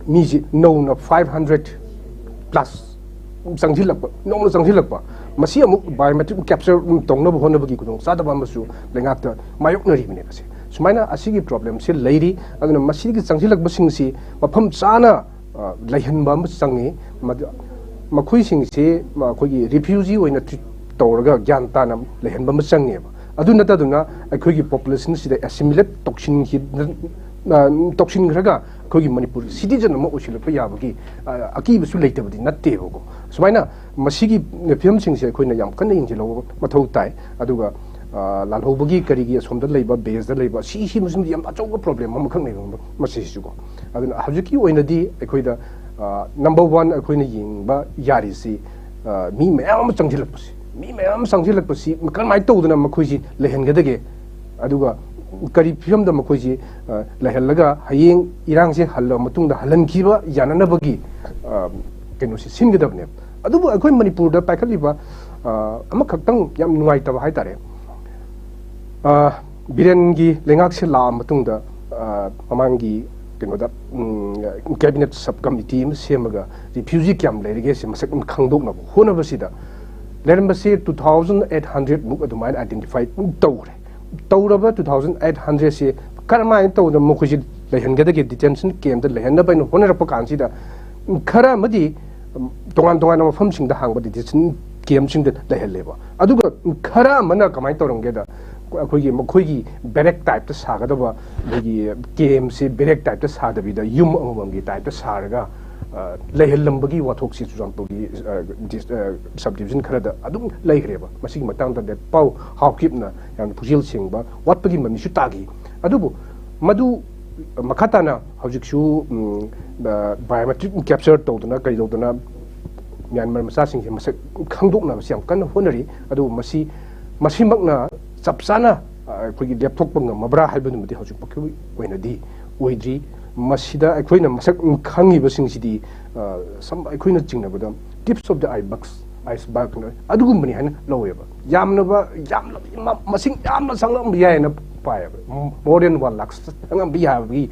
ꯃꯤꯁꯤ ꯅꯧꯅ five hundred plus ꯆꯪꯁꯤꯜꯂꯛꯄ, ꯅꯧꯅ ꯆꯪꯁꯤꯜꯂꯛꯄ, ꯃꯁꯤ ꯑꯃꯨꯛ biometric capture ꯇꯧꯅꯕ ꯍꯣꯠꯅꯕꯒꯤ ꯈꯨꯗꯣꯡꯆꯥꯗꯕ ꯑꯃꯁꯨ ꯂꯩꯉꯥꯛꯇ ꯃꯥꯌꯣꯛꯅꯔꯤꯕꯅꯦꯕ꯫ ꯁꯦ, ꯁꯨꯃꯥꯏꯅ ꯑꯁꯤꯒꯤ problemꯁꯤ ꯂꯩꯔꯤ꯫ ꯑꯗꯨꯅ ꯃꯁꯤꯒꯤ ꯆꯪꯁꯤꯜꯂꯛꯄꯁꯤꯡꯁꯤ ꯃꯐꯝ ꯆꯥꯅ, ꯑ, ꯂꯩꯍꯟꯕ ꯑꯃ ꯆꯪꯉꯤ꯫ ꯃꯗꯨ, ꯃꯈꯣꯏꯁꯤꯡꯁꯤ ꯑꯩꯈꯣꯏꯒꯤ refugee ꯑꯣꯏꯅ treat ꯇꯧꯔꯒ ꯒ꯭ꯌꯥꯟ ꯇꯥꯅ ꯂꯩꯍꯟꯕ ꯑꯃ ꯆꯪꯉꯦꯕ꯫ ꯑꯗꯨ ꯅꯠꯇꯗꯨꯅ ꯑꯩꯈꯣꯏꯒꯤ populationꯁꯤꯗ assimilate ꯇꯧꯁꯤꯟꯈꯤ-, ꯑ, ꯇꯧꯁꯤꯟꯈ꯭ꯔꯒ ꯑꯩꯈꯣꯏꯒꯤ ꯃꯅꯤꯄꯨꯔ citizen ꯑꯃ ꯑꯣꯏꯁꯤꯜꯂꯛꯄ ꯌꯥꯕꯒꯤ, ꯑ, ꯑꯀꯤꯕꯁꯨ ꯂꯩꯇꯕꯗꯤ ꯅꯠꯇꯦꯕꯀꯣ꯫ ꯁꯨꯃꯥꯏꯅ ꯃꯁꯤꯒꯤ ꯐꯤꯕꯝꯁꯤꯡꯁꯦ ꯑꯩꯈꯣꯏꯅ ꯌꯥꯝ ꯀꯟꯅ ꯌꯦꯡꯁꯤꯜꯍꯧꯕ ꯃꯊꯧ ꯇꯥꯏ꯫ ꯑꯗꯨꯒ, ꯑ, ꯂꯥꯜꯍꯧꯕꯒꯤ ꯀꯔꯤꯒꯤ ꯑꯁꯣꯝꯗ ꯂꯩꯕ baseꯇ ꯂꯩꯕ ꯁꯤ, ꯁꯤ ꯃꯁꯤꯡꯗꯤ ꯌꯥꯝ ꯑꯆꯧꯕ problem ꯑꯃꯈꯛꯅꯦꯕ ꯃꯁꯤꯁꯤꯁꯨꯀꯣ꯫ ꯑꯗꯨꯅ ꯍꯧꯖꯤꯛꯀꯤ ꯑꯣꯏꯅꯗꯤ ꯑꯩꯈꯣꯏꯗ, ꯑ, number one ꯑꯩꯈꯣꯏꯅ ꯌꯦꯡꯕ ꯌꯥꯔꯤꯁꯤ, ꯑ, ꯃꯤ ꯃꯌꯥꯝ ꯑꯃ ꯆꯪꯁꯤꯜꯂꯛꯄꯁꯤ, ꯃꯤ ꯃꯌꯥꯝ ꯑꯃ ꯆꯪꯁꯤꯜꯂꯛꯄꯁꯤ ꯀꯔꯝꯍꯥꯏꯅ ꯇꯧꯗꯅ ꯃꯈꯣꯏꯁꯤ ꯂꯩꯍꯟꯒꯗꯒꯦ? ꯑꯗꯨꯒ ꯀꯔꯤ ꯐꯤꯕꯝꯗ ꯃꯈꯣꯏꯁꯤ, ꯑ, ꯂꯩꯍꯜꯂꯒ ꯍꯌꯦꯡ ꯏꯔꯥꯡꯁꯦ ꯍꯜꯂꯕ ꯃꯇꯨꯡꯗ ꯍꯜꯍꯟꯈꯤꯕ ꯌꯥꯅꯅꯕꯒꯤ, ꯑ, ꯀꯩꯅꯣꯁꯤ ꯁꯤꯟꯒꯗꯕꯅꯦꯕ꯫ ꯑꯗꯨꯕꯨ ꯑꯩꯈꯣꯏ ꯃꯅꯤꯄꯨꯔꯗ ꯄꯥꯏꯈꯠꯂꯤꯕ, ꯑ, ꯑꯃꯈꯛꯇꯪ ꯌꯥꯝ ꯅꯨꯡꯉꯥꯏꯇꯕ ꯍꯥꯏꯇꯥꯔꯦ꯫ ꯑ, ꯕꯤꯔꯦꯟꯒꯤ ꯂꯩꯉꯥꯛꯁꯦ ꯂꯥꯛꯑ ꯃꯇꯨꯡꯗ, ꯑ, ꯃꯃꯥꯡꯒꯤ ꯀꯩꯅꯣꯗ, ꯎꯝ, cabinet sub committee ꯑꯃ ꯁꯦꯝꯃꯒ refugee ꯀꯌꯥꯝ ꯂꯩꯔꯤꯒꯦ ꯁꯤ ꯃꯁꯛ ꯈꯪꯗꯣꯛꯅꯕ ꯍꯣꯠꯅꯕꯁꯤꯗ ꯂꯩꯔꯝꯕꯁꯦ two thousand eight hundred ꯃꯨꯛ ꯑꯗꯨꯃꯥꯏꯅ identify ꯇꯧꯈ꯭ꯔꯦ꯫ ꯇꯧꯔꯕ two thousand eight hundredꯁꯤ ꯀꯔꯝꯍꯥꯏꯅ ꯇꯧꯗꯅ ꯃꯈꯣꯏꯁꯤ ꯂꯩꯍꯟꯒꯗꯒꯦ, detention campꯇ ꯂꯩꯍꯟꯅꯕ ꯍꯥꯏꯅ ꯍꯣꯠꯅꯔꯛꯄ ꯀꯥꯟꯁꯤꯗ, ꯈꯔ ꯑꯃꯗꯤ, ꯎꯝ, ꯇꯣꯉꯥꯟ ꯇꯣꯉꯥꯟꯕ ꯃꯐꯝꯁꯤꯡꯗ ꯍꯥꯡꯕ detention campꯁꯤꯡꯗ ꯂꯩꯍꯜꯂꯦꯕ꯫ ꯑꯗꯨꯒ ꯈꯔ ꯑꯃꯅ ꯀꯃꯥꯏꯅ ꯇꯧꯔꯝꯒꯦꯗ, ꯑꯩꯈꯣꯏꯒꯤ, ꯃꯈꯣꯏꯒꯤ ꯕꯦꯔꯦꯛ ꯇꯥꯏꯞꯇ ꯁꯥꯒꯗꯕ, ꯑꯩꯈꯣꯏꯒꯤ ꯀꯦꯝꯁꯦ ꯕꯦꯔꯦꯛ ꯇꯥꯏꯞꯇ ꯁꯥꯗꯕꯤꯗ, ꯌꯨꯝ ꯑꯃꯃꯝꯒꯤ ꯇꯥꯏꯞꯇ ꯁꯥꯔꯒ, ꯑ, ꯂꯩꯍꯜꯂꯝꯕꯒꯤ ꯋꯥꯊꯣꯛꯁꯤ ꯆꯨꯔꯆꯥꯟꯄꯨꯔꯒꯤ, ꯑ, ꯗꯤꯁ-, ꯑ, ꯁꯕ ꯗꯤꯕꯤꯖꯟ ꯈꯔꯗ ꯑꯗꯨꯝ ꯂꯩꯈ꯭ꯔꯦꯕ꯫ ꯃꯁꯤꯒꯤ ꯃꯇꯥꯡꯗ ꯂꯦꯠꯄꯥꯎ ꯍꯥꯎꯀꯤꯞꯅ ꯌꯥꯝꯅ ꯄꯨꯛꯆꯦꯜ ꯁꯦꯡꯕ ꯋꯥꯠꯄꯒꯤ ꯃꯃꯤꯁꯨ ꯇꯥꯈꯤ꯫ ꯑꯗꯨꯕꯨ ꯃꯗꯨ ꯃꯈꯥ ꯇꯥꯅ ꯍꯧꯖꯤꯛꯁꯨ, ꯎꯝ, ꯑ, ꯕꯥꯏꯑꯣꯃꯦꯇ꯭ꯔꯤꯛ ꯀꯦꯞꯆꯔ ꯇꯧꯗꯅ, ꯀꯔꯤ ꯇꯧꯗꯅ, ꯃ꯭ꯌꯥꯟꯃꯥꯔ ꯃꯆꯥꯁꯤꯡꯁꯦ ꯃꯁꯛ ꯈꯪꯗꯣꯛꯅꯕꯁꯤ ꯌꯥꯝ ꯀꯟꯅ ꯍꯣꯠꯅꯔꯤ꯫ ꯑꯗꯨꯕꯨ ꯃꯁꯤ, ꯃꯁꯤꯃꯛꯅ ꯆꯞ ꯆꯥꯅ, ꯑ, ꯑꯩꯈꯣꯏꯒꯤ ꯂꯦꯞꯊꯣꯛꯄ ꯉꯝꯃꯕ꯭ꯔꯥ ꯍꯥꯏꯕꯗꯨꯃꯗꯤ ꯍꯧꯖꯤꯛ ꯐꯥꯎꯒꯤ ꯑꯣꯏꯅꯗꯤ ꯑꯣꯏꯗ꯭ꯔꯤ꯫ ꯃꯁꯤꯗ ꯑꯩꯈꯣꯏꯅ ꯃꯁꯛ ꯈꯪꯉꯤꯕꯁꯤꯡꯁꯤꯗꯤ, ꯑ, ꯁꯝ-, ꯑꯩꯈꯣꯏꯅ ꯆꯤꯡꯅꯕꯗ tips of the iceberg, iceberg ꯑꯗꯨꯒꯨꯝꯕꯅꯤ ꯍꯥꯏꯅ ꯂꯧꯋꯦꯕ꯫ ꯌꯥꯝꯅꯕ, ꯌꯥꯝꯅ, ꯃ-, ꯃꯁꯤꯡ ꯌꯥꯝꯅ ꯁꯪꯂꯝꯕ ꯌꯥꯏꯅ ꯄꯥꯏꯌꯦꯕ꯫ More than one lakh ꯁꯪꯂꯝꯕ ꯌꯥꯕꯒꯤ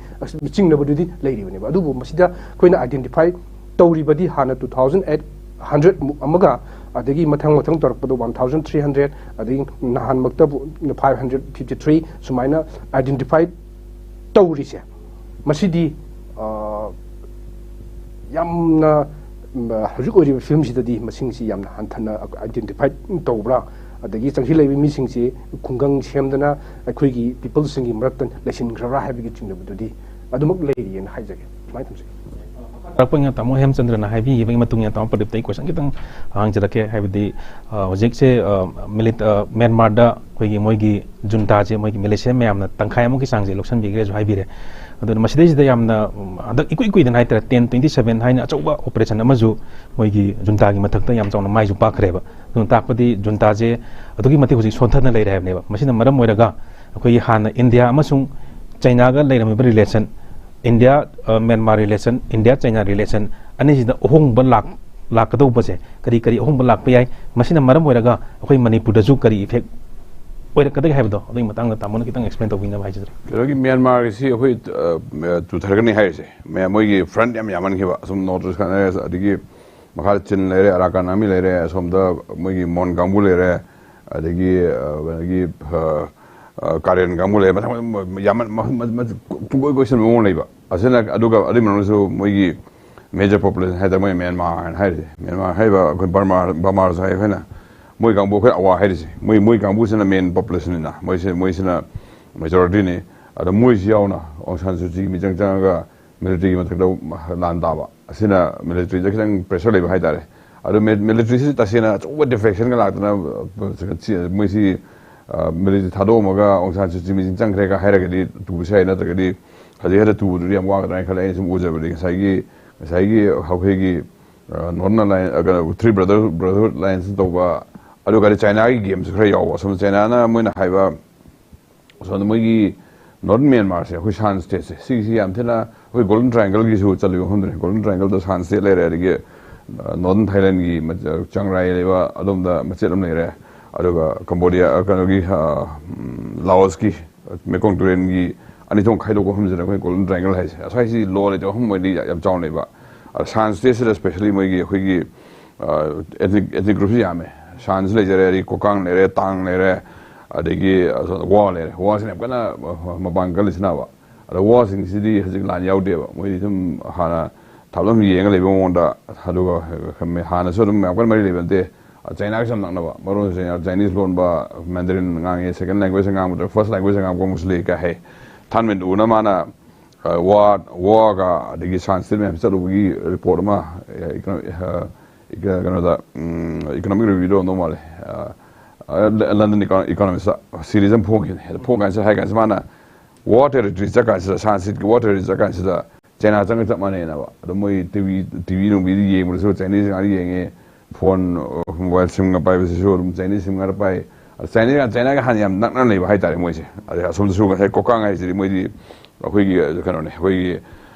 ꯆꯤꯡꯅꯕꯗꯨꯗꯤ ꯂꯩꯔꯤꯕꯅꯦꯕ꯫ ꯑꯗꯨꯕꯨ ꯃꯁꯤꯗ ꯑꯩꯈꯣꯏꯅ identify ꯇꯧꯔꯤꯕꯗꯤ ꯍꯥꯟꯅ two thousand eight hundred ꯃꯨꯛ ꯑꯃꯒ, ꯑꯗꯒꯤ ꯃꯊꯪ ꯃꯊꯪ ꯇꯧꯔꯛꯄꯗ one thousand three hundred, ꯑꯗꯒꯤ ꯅꯍꯥꯟꯃꯛꯇꯕꯨ five hundred fifty three ꯁꯨꯃꯥꯏꯅ identify ꯇꯧꯔꯤꯁꯦ, ꯃꯁꯤꯗꯤ, ꯑ, ꯌꯥꯝꯅ, ꯎꯝ, ꯍꯧꯖꯤꯛ ꯑꯣꯏꯔꯤꯕ ꯐꯤꯕꯝꯁꯤꯗꯗꯤ ꯃꯁꯤꯡꯁꯤ ꯌꯥꯝꯅ ꯍꯟꯊꯅ identify ꯇꯧꯕ꯭ꯔꯥ, ꯑꯗꯒꯤ ꯆꯪꯁꯤꯜꯂꯛꯏꯕ ꯃꯤꯁꯤꯡꯁꯤ ꯈꯨꯡꯒꯪ ꯁꯦꯝꯗꯅ ꯑꯩꯈꯣꯏꯒꯤ peopleꯁꯤꯡꯒꯤ ꯃꯔꯛꯇ ꯂꯩꯁꯤꯟꯈ꯭ꯔꯕ꯭ꯔꯥ ꯍꯥꯏꯕꯒꯤ ꯆꯤꯡꯅꯕꯗꯨꯗꯤ ꯑꯗꯨꯃꯛ ꯂꯩꯔꯤꯑꯅ ꯍꯥꯏꯖꯒꯦ꯫ ꯁꯨꯃꯥꯏꯅ ꯊꯝꯖꯒꯦ꯫ ꯇꯥꯔꯛꯄ ꯑꯣꯏꯅ ꯇꯥꯃꯣ ꯍꯦꯝꯆꯟꯗ꯭ꯔꯅ ꯍꯥꯏꯕꯤꯈꯤꯕꯒꯤ ꯃꯇꯨꯡ ꯏꯟꯅ ꯇꯥꯃꯣ ꯄ꯭ꯔꯗꯤꯞꯇ ꯑꯩ question ꯈꯤꯇꯪ ꯍꯪꯖꯔꯛꯀꯦ꯫ ꯍꯥꯏꯕꯗꯤ, ꯑ, ꯍꯧꯖꯤꯛꯁꯦ, ꯑ, ꯃꯤꯂꯤꯠ-, ꯑ, ꯃ꯭ꯌꯥꯟꯃꯥꯔꯗ ꯑꯩꯈꯣꯏꯒꯤ ꯃꯣꯏꯒꯤ ꯖꯨꯟꯇꯥꯁꯦ, ꯃꯣꯏꯒꯤ ꯃꯤꯂꯤꯁꯤꯌꯥ ꯃꯌꯥꯝꯅ ꯇꯪꯈꯥꯏ ꯑꯃꯨꯛꯀꯤ ꯆꯥꯡꯁꯦ ꯂꯧꯁꯤꯟꯕꯤꯈ꯭ꯔꯦꯁꯨ ꯍꯥꯏꯕꯤꯔꯦ꯫ ꯑꯗꯨꯅ ꯃꯁꯤꯗꯩꯁꯤꯗ ꯌꯥꯝꯅ, ꯎꯝ, ꯍꯟꯗꯛ ꯏꯀꯨꯏ ꯀꯨꯏꯗꯅ ꯍꯥꯏꯇꯥꯔꯦ, ten twenty seven ꯍꯥꯏꯅ ꯑꯆꯧꯕ operation ꯑꯃꯁꯨ ꯃꯣꯏꯒꯤ ꯖꯨꯟꯇꯥꯒꯤ ꯃꯊꯛꯇ ꯌꯥꯝ ꯆꯥꯎꯅ ꯃꯥꯏꯁꯨ ꯄꯥꯛꯈ꯭ꯔꯦꯕ꯫ ꯑꯗꯨꯅ ꯇꯥꯛꯄꯗꯤ ꯖꯨꯟꯇꯥꯁꯦ ꯑꯗꯨꯛꯀꯤ ꯃꯇꯤꯛ ꯍꯧꯖꯤꯛ ꯁꯣꯟꯊꯅ ꯂꯩꯔꯦ ꯍꯥꯏꯕꯅꯦꯕ꯫ ꯃꯁꯤꯅ ꯃꯔꯝ ꯑꯣꯏꯔꯒ ꯑꯩꯈꯣꯏꯒꯤ ꯍꯥꯟꯅ ꯏꯟꯗꯤꯌꯥ ꯑꯃꯁꯨꯡ ꯆꯩꯅꯥꯒ ꯂꯩꯔꯝꯃꯤꯕ relation, ꯏꯟꯗꯤꯌꯥ, ꯑ, Myanmar relation, India China relation ꯑꯅꯤꯁꯤꯗ ꯑꯍꯣꯡꯕ ꯂꯥꯛ-, ꯂꯥꯛꯀꯗꯧꯕꯁꯦ ꯀꯔꯤ ꯀꯔꯤ ꯑꯍꯣꯡꯕ ꯂꯥꯛꯄ ꯌꯥꯏ? ꯃꯁꯤꯅ ꯃꯔꯝ ꯑꯣꯏꯔꯒ ꯑꯩꯈꯣꯏ ꯃꯅꯤꯄꯨꯔꯗꯁꯨ ꯀꯔꯤ effect ꯑꯣꯏꯔꯛꯀꯗꯒꯦ ꯍꯥꯏꯕꯗꯣ, ꯑꯗꯨꯒꯤ ꯃꯇꯥꯡꯗ ꯇꯥꯃꯣꯅ ꯈꯤꯇꯪ explain ꯇꯧꯕꯤꯅꯕ ꯍꯥꯏꯖꯔꯤ꯫ ꯀꯩꯅꯣꯒꯤ ꯃ꯭ꯌꯥꯟꯃꯥꯔꯒꯤꯁꯤ ꯑꯩꯈꯣꯏ, ꯑ, ꯇꯨꯊꯔꯒꯅꯤ ꯍꯥꯏꯔꯤꯁꯦ꯫ ꯃꯌꯥꯝ ꯃꯣꯏꯒꯤ front ꯌꯥꯝ ꯌꯥꯝꯃꯟꯈꯤꯕ, ꯑꯁꯨꯝ North East ꯈꯠꯅꯔꯦ, ꯑꯗꯒꯤ ꯃꯈꯥꯗ ꯆꯤꯟ ꯂꯩꯔꯦ, ꯑꯔꯥꯀꯥꯟ ꯑꯥꯔꯃꯤ ꯂꯩꯔꯦ, ꯑꯁꯣꯝꯗ ꯃꯣꯏꯒꯤ ꯃꯣꯟ ꯀꯥꯡꯕꯨ ꯂꯩꯔꯦ, ꯑꯗꯒꯤ, ꯑ, ꯑꯗꯒꯤ, ꯑ, ꯑ, ꯀꯥꯔꯦꯟ ꯀꯥꯡꯕꯨ ꯂꯩꯔꯦ, ꯃꯊꯪ ꯃꯊꯪ ꯌꯥꯝꯃꯟ-, ꯃ-, ꯃ-, ꯃ-, ꯄꯨꯡꯀꯣꯏ ꯀꯣꯏꯁꯤꯟꯕ ꯃꯑꯣꯡ ꯂꯩꯕ꯫ ꯑꯁꯤꯅ, ꯑꯗꯨꯒ ꯑꯗꯨꯒꯤ ꯃꯅꯨꯡꯗꯁꯨ ꯃꯣꯏꯒꯤ major population ꯍꯥꯏꯇꯥꯔꯦ, ꯃꯣꯏ ꯃ꯭ꯌꯥꯟꯃꯥꯔ ꯍꯥꯏꯅ ꯍꯥꯏꯔꯤꯁꯦ, ꯃ꯭ꯌꯥꯟꯃꯥꯔ ꯍꯥꯏꯔꯤꯕ ꯑꯩꯈꯣꯏ ꯕꯔꯃꯥ, ꯕꯔꯃꯥꯁꯨ ꯍꯥꯏ ꯑꯩꯈꯣꯏꯅ, ꯃꯣꯏ ꯀꯥꯡꯕꯨ ꯑꯩꯈꯣꯏ ꯑꯋꯥ ꯍꯥꯏꯔꯤꯁꯦ, ꯃꯣꯏ ꯃꯣꯏ ꯀꯥꯡꯕꯨꯁꯤꯅ ꯃꯦꯟ ꯄꯣꯄꯨꯂꯦꯁꯟꯅꯤꯅ, ꯃꯣꯏꯁꯤ ꯃꯣꯏꯁꯤꯅ ꯃꯦꯖꯣꯔꯤꯇꯤꯅꯤ꯫ ꯑꯗꯣ ꯃꯣꯏꯁꯤ ꯌꯥꯎꯅ ꯑꯣꯡ ꯁꯥꯟ ꯁꯨ ꯆꯤ ꯃꯤꯆꯪ ꯆꯪꯉꯒ ꯃꯤꯂꯤꯇꯔꯤꯒꯤ ꯃꯊꯛꯇ ꯂꯥꯟ ꯇꯥꯕ ꯑꯁꯤꯅ ꯃꯤꯂꯤꯇꯔꯤꯗ ꯈꯤꯇꯪ ꯄ꯭ꯔꯦꯁꯔ ꯂꯩꯕ ꯍꯥꯏꯇꯥꯔꯦ꯫ ꯑꯗꯣ ꯃꯤꯂꯤꯇꯔꯤꯁꯤ ꯇꯁꯦꯡꯅ ꯑꯆꯧꯕ ꯗꯤꯐꯦꯛꯁꯟꯒ ꯂꯥꯛꯇꯅ ꯃꯣꯏꯁꯤ ꯃꯤꯂꯤꯇꯔꯤ ꯊꯥꯗꯣꯛꯑꯝꯃꯒ ꯑꯣꯡ ꯁꯥꯟ ꯁꯨ ꯆꯤ ꯃꯤꯆꯪ ꯆꯪꯈ꯭ꯔꯦꯒ ꯍꯥꯏꯔꯒꯗꯤ ꯇꯨꯕꯁꯨ ꯌꯥꯏ, ꯅꯠꯇ꯭ꯔꯒꯗꯤ ꯍꯧꯖꯤꯛ ꯍꯦꯛꯇ ꯇꯨꯕꯗꯨꯗꯤ ꯌꯥꯝ ꯋꯥꯒꯗ꯭ꯔꯥ ꯍꯥꯏꯅ ꯈꯜꯂꯦ꯫ ꯑꯩꯅ ꯁꯨꯝ ꯎꯖꯕꯗꯤ ꯉꯁꯥꯏꯒꯤ ꯉꯁꯥꯏꯒꯤ ꯑꯩꯈꯣꯏꯒꯤ ꯅꯣꯔꯗꯔꯟ ꯑꯂꯥꯏꯟ ꯀꯩꯅꯣ ꯊ꯭ꯔꯤ ꯕ꯭ꯔꯗꯔ ꯕ꯭ꯔꯗꯔꯍꯨꯗ ꯑꯂꯥꯏꯟꯁ ꯇꯧꯕ, ꯑꯗꯨꯒ ꯆꯥꯏꯅꯥꯒꯤ ꯒꯦꯝꯁꯨ ꯈꯔ ꯌꯥꯎꯕ꯫ ꯑꯁꯣꯝꯗ ꯆꯥꯏꯅꯥꯅ ꯃꯣꯏꯅ ꯍꯥꯏꯕ ꯑꯁꯣꯝꯗ ꯃꯣꯏꯒꯤ ꯅꯣꯔꯗꯔꯟ ꯃ꯭ꯌꯥꯟꯃꯥꯔꯁꯦ ꯑꯩꯈꯣꯏ ꯁꯥꯟ ꯁ꯭ꯇꯦꯠꯁꯦ ꯁꯤꯒꯤꯁꯤ ꯌꯥꯝ ꯊꯤꯅ ꯑꯩꯈꯣꯏ ꯒꯣꯜꯗꯟ ꯇ꯭ꯔꯥꯏꯡꯒꯜꯒꯤꯁꯨ ꯆꯠꯂꯤꯕ ꯃꯐꯝꯗꯨꯅꯤ꯫ ꯒꯣꯜꯗꯟ ꯇ꯭ꯔꯥꯏꯡꯒꯜꯗ ꯁꯥꯟ ꯁ꯭ꯇꯦꯠ ꯂꯩꯔꯦ, ꯑꯗꯒꯤ ꯅꯣꯔꯗꯔꯟ ꯊꯥꯏꯂꯦꯟꯒꯤ ꯆꯥꯡ ꯔꯥꯏ ꯂꯩꯕ ꯑꯗꯣꯝꯗ ꯃꯆꯦꯠ ꯑꯃ ꯂꯩꯔꯦ, ꯑꯗꯨꯒ ꯀꯝꯕꯣꯗꯤꯌꯥ ꯀꯩꯅꯣꯒꯤ ꯂꯥꯑꯣꯁꯀꯤ ꯃꯦꯀꯣꯡ ꯇꯨꯔꯦꯟꯒꯤ ꯑꯅꯤ ꯊꯣꯛꯅ ꯈꯥꯏꯗꯣꯛꯄ ꯃꯐꯝꯁꯤꯗ ꯑꯩꯈꯣꯏ ꯒꯣꯜꯗꯟ ꯇ꯭ꯔꯥꯏꯡꯒꯜ ꯍꯥꯏꯁꯦ꯫ ꯑꯁ꯭ꯋꯥꯏꯁꯤ ꯂꯣ ꯂꯩꯇꯕ ꯃꯐꯝ ꯑꯣꯏꯗꯤ ꯌꯥꯝ ꯆꯥꯎꯅ ꯂꯩꯕ꯫ ꯑꯗ ꯁꯥꯟ ꯁ꯭ꯇꯦꯠꯁꯤꯗ ꯁ꯭ꯄꯦꯁꯦꯜꯂꯤ ꯃꯣꯏꯒꯤ ꯑꯩꯈꯣꯏꯒꯤ ꯑꯦꯊꯅꯤꯛ ꯑꯦꯊꯅꯤꯛ ꯒ꯭ꯔꯨꯞꯁꯤ ꯌꯥꯝꯃꯦ꯫ ꯁꯥꯟꯁꯨ ꯂꯩꯖꯔꯦ, ꯑꯗꯒꯤ ꯀꯣꯀꯥꯡ ꯂꯩꯔꯦ, ꯇꯥꯡ ꯂꯩꯔꯦ, ꯑꯗꯒꯤ ꯋꯥ ꯂꯩꯔꯦ꯫ ꯋꯥꯁꯤꯅ ꯌꯥꯝ ꯀꯟꯅ ꯃꯄꯥꯡ ꯀꯜꯂꯤꯁꯤꯅꯕ꯫ ꯑꯗ ꯋꯥꯁꯤꯡꯁꯤꯗꯤ ꯍꯧꯖꯤꯛ ꯂꯥꯟ ꯌꯥꯎꯗꯦꯕ꯫ ꯃꯣꯏꯗꯤ ꯁꯨꯝ ꯍꯥꯟꯅ ꯊꯥꯞꯂꯝ ꯌꯦꯡꯉ ꯂꯩꯕ ꯃꯑꯣꯡꯗ, ꯑꯗꯨꯒ ꯍꯥꯟꯅꯁꯨ ꯑꯗꯨꯝ ꯌꯥꯝ ꯀꯟꯅ ꯃꯔꯤ ꯂꯩꯕ ꯅꯠꯇꯦ꯫ ꯆꯥꯏꯅꯥꯒꯁꯨ ꯌꯥꯝ ꯅꯛꯅꯕ, ꯃꯔꯣꯟ ꯆꯥꯏꯅꯤꯁ ꯂꯣꯟꯕ, ꯃꯦꯟꯗꯔꯤꯟ ꯉꯥꯡꯉꯦ, ꯁꯦꯀꯦꯟ ꯂꯦꯡꯒ꯭ꯋꯦꯖ ꯉꯥꯡꯕꯗ ꯐꯥꯔꯁ ꯂꯦꯡꯒ꯭ꯋꯦꯖ ꯉꯥꯡꯕ ꯀꯥꯡꯕꯨꯁꯨ ꯂꯩ ꯀꯥꯏ ꯍꯥꯏ꯫ ꯊꯥꯟ ꯃꯤꯟ ꯎꯅ ꯃꯥꯅ ꯋꯥ ꯋꯥꯒ ꯑꯗꯒꯤ ꯁꯥꯟꯁ ꯃꯌꯥꯝ ꯆꯠꯂꯨꯕꯒꯤ ꯔꯤꯄꯣꯔꯠ ꯑꯃ ꯀꯩꯅꯣꯗ ꯏꯀꯣꯅꯣꯃꯤꯛ ꯔꯤꯚ꯭ꯌꯨꯗ ꯑꯣꯟꯗꯧ ꯃꯥꯜꯂꯦ꯫ ꯂꯟꯗꯟ ꯏꯀꯣꯅꯣꯃꯤꯛꯁꯇ ꯁꯤꯔꯤꯁ ꯑꯃ ꯐꯣꯡꯈꯤꯕꯅꯦ꯫ ꯑꯗ ꯐꯣꯡ ꯀꯥꯟꯁꯤꯗ ꯍꯥꯏ ꯀꯥꯟꯁꯤꯗ ꯃꯥꯅ ꯋꯥ ꯇꯦꯔꯤꯇꯣꯔꯤ ꯆꯠ ꯀꯥꯟꯁꯤꯗ, ꯁꯥꯟꯁꯤꯠꯀꯤ ꯋꯥ ꯇꯦꯔꯤꯇꯣꯔꯤ ꯆꯠ ꯀꯥꯟꯁꯤꯗ ꯆꯥꯏꯅꯥ ꯆꯪꯉ ꯆꯞ ꯃꯥꯟꯅꯩꯅꯕ꯫ ꯑꯗꯣ ꯃꯣꯏ ꯇꯤ ꯚꯤ ꯇꯤ ꯚꯤ ꯅꯨꯡꯕꯤꯗ ꯌꯦꯡꯕꯗꯁꯨ ꯆꯥꯏꯅꯤꯁ ꯉꯥꯛꯇ ꯌꯦꯡꯉꯦ꯫ ꯐꯣꯟ ꯃꯣꯕꯥꯏꯜ ꯁꯤꯝꯒ ꯄꯥꯏꯕꯁꯤꯁꯨ ꯑꯗꯨꯝ ꯆꯥꯏꯅꯤꯁ ꯁꯤꯝ ꯉꯥꯛꯇ ꯄꯥꯏ꯫ ꯑꯗ ꯆꯥꯏꯅꯤꯁ ꯆꯥꯏꯅꯥꯒ ꯍꯥꯟꯅ ꯌꯥꯝ ꯅꯛꯅ ꯂꯩꯕ ꯍꯥꯏꯇꯥꯔꯦ ꯃꯣꯏꯁꯦ꯫ ꯑꯗꯩ ꯑꯁꯣꯝꯗꯁꯨ ꯉꯁꯥꯏ ꯀꯣꯀꯥꯡ ꯍꯥꯏꯁꯤꯗꯤ ꯃꯣꯏꯗꯤ ꯑꯩꯈꯣꯏꯒꯤ ꯀꯩꯅꯣꯅꯦ, ꯑꯩꯈꯣꯏꯒꯤ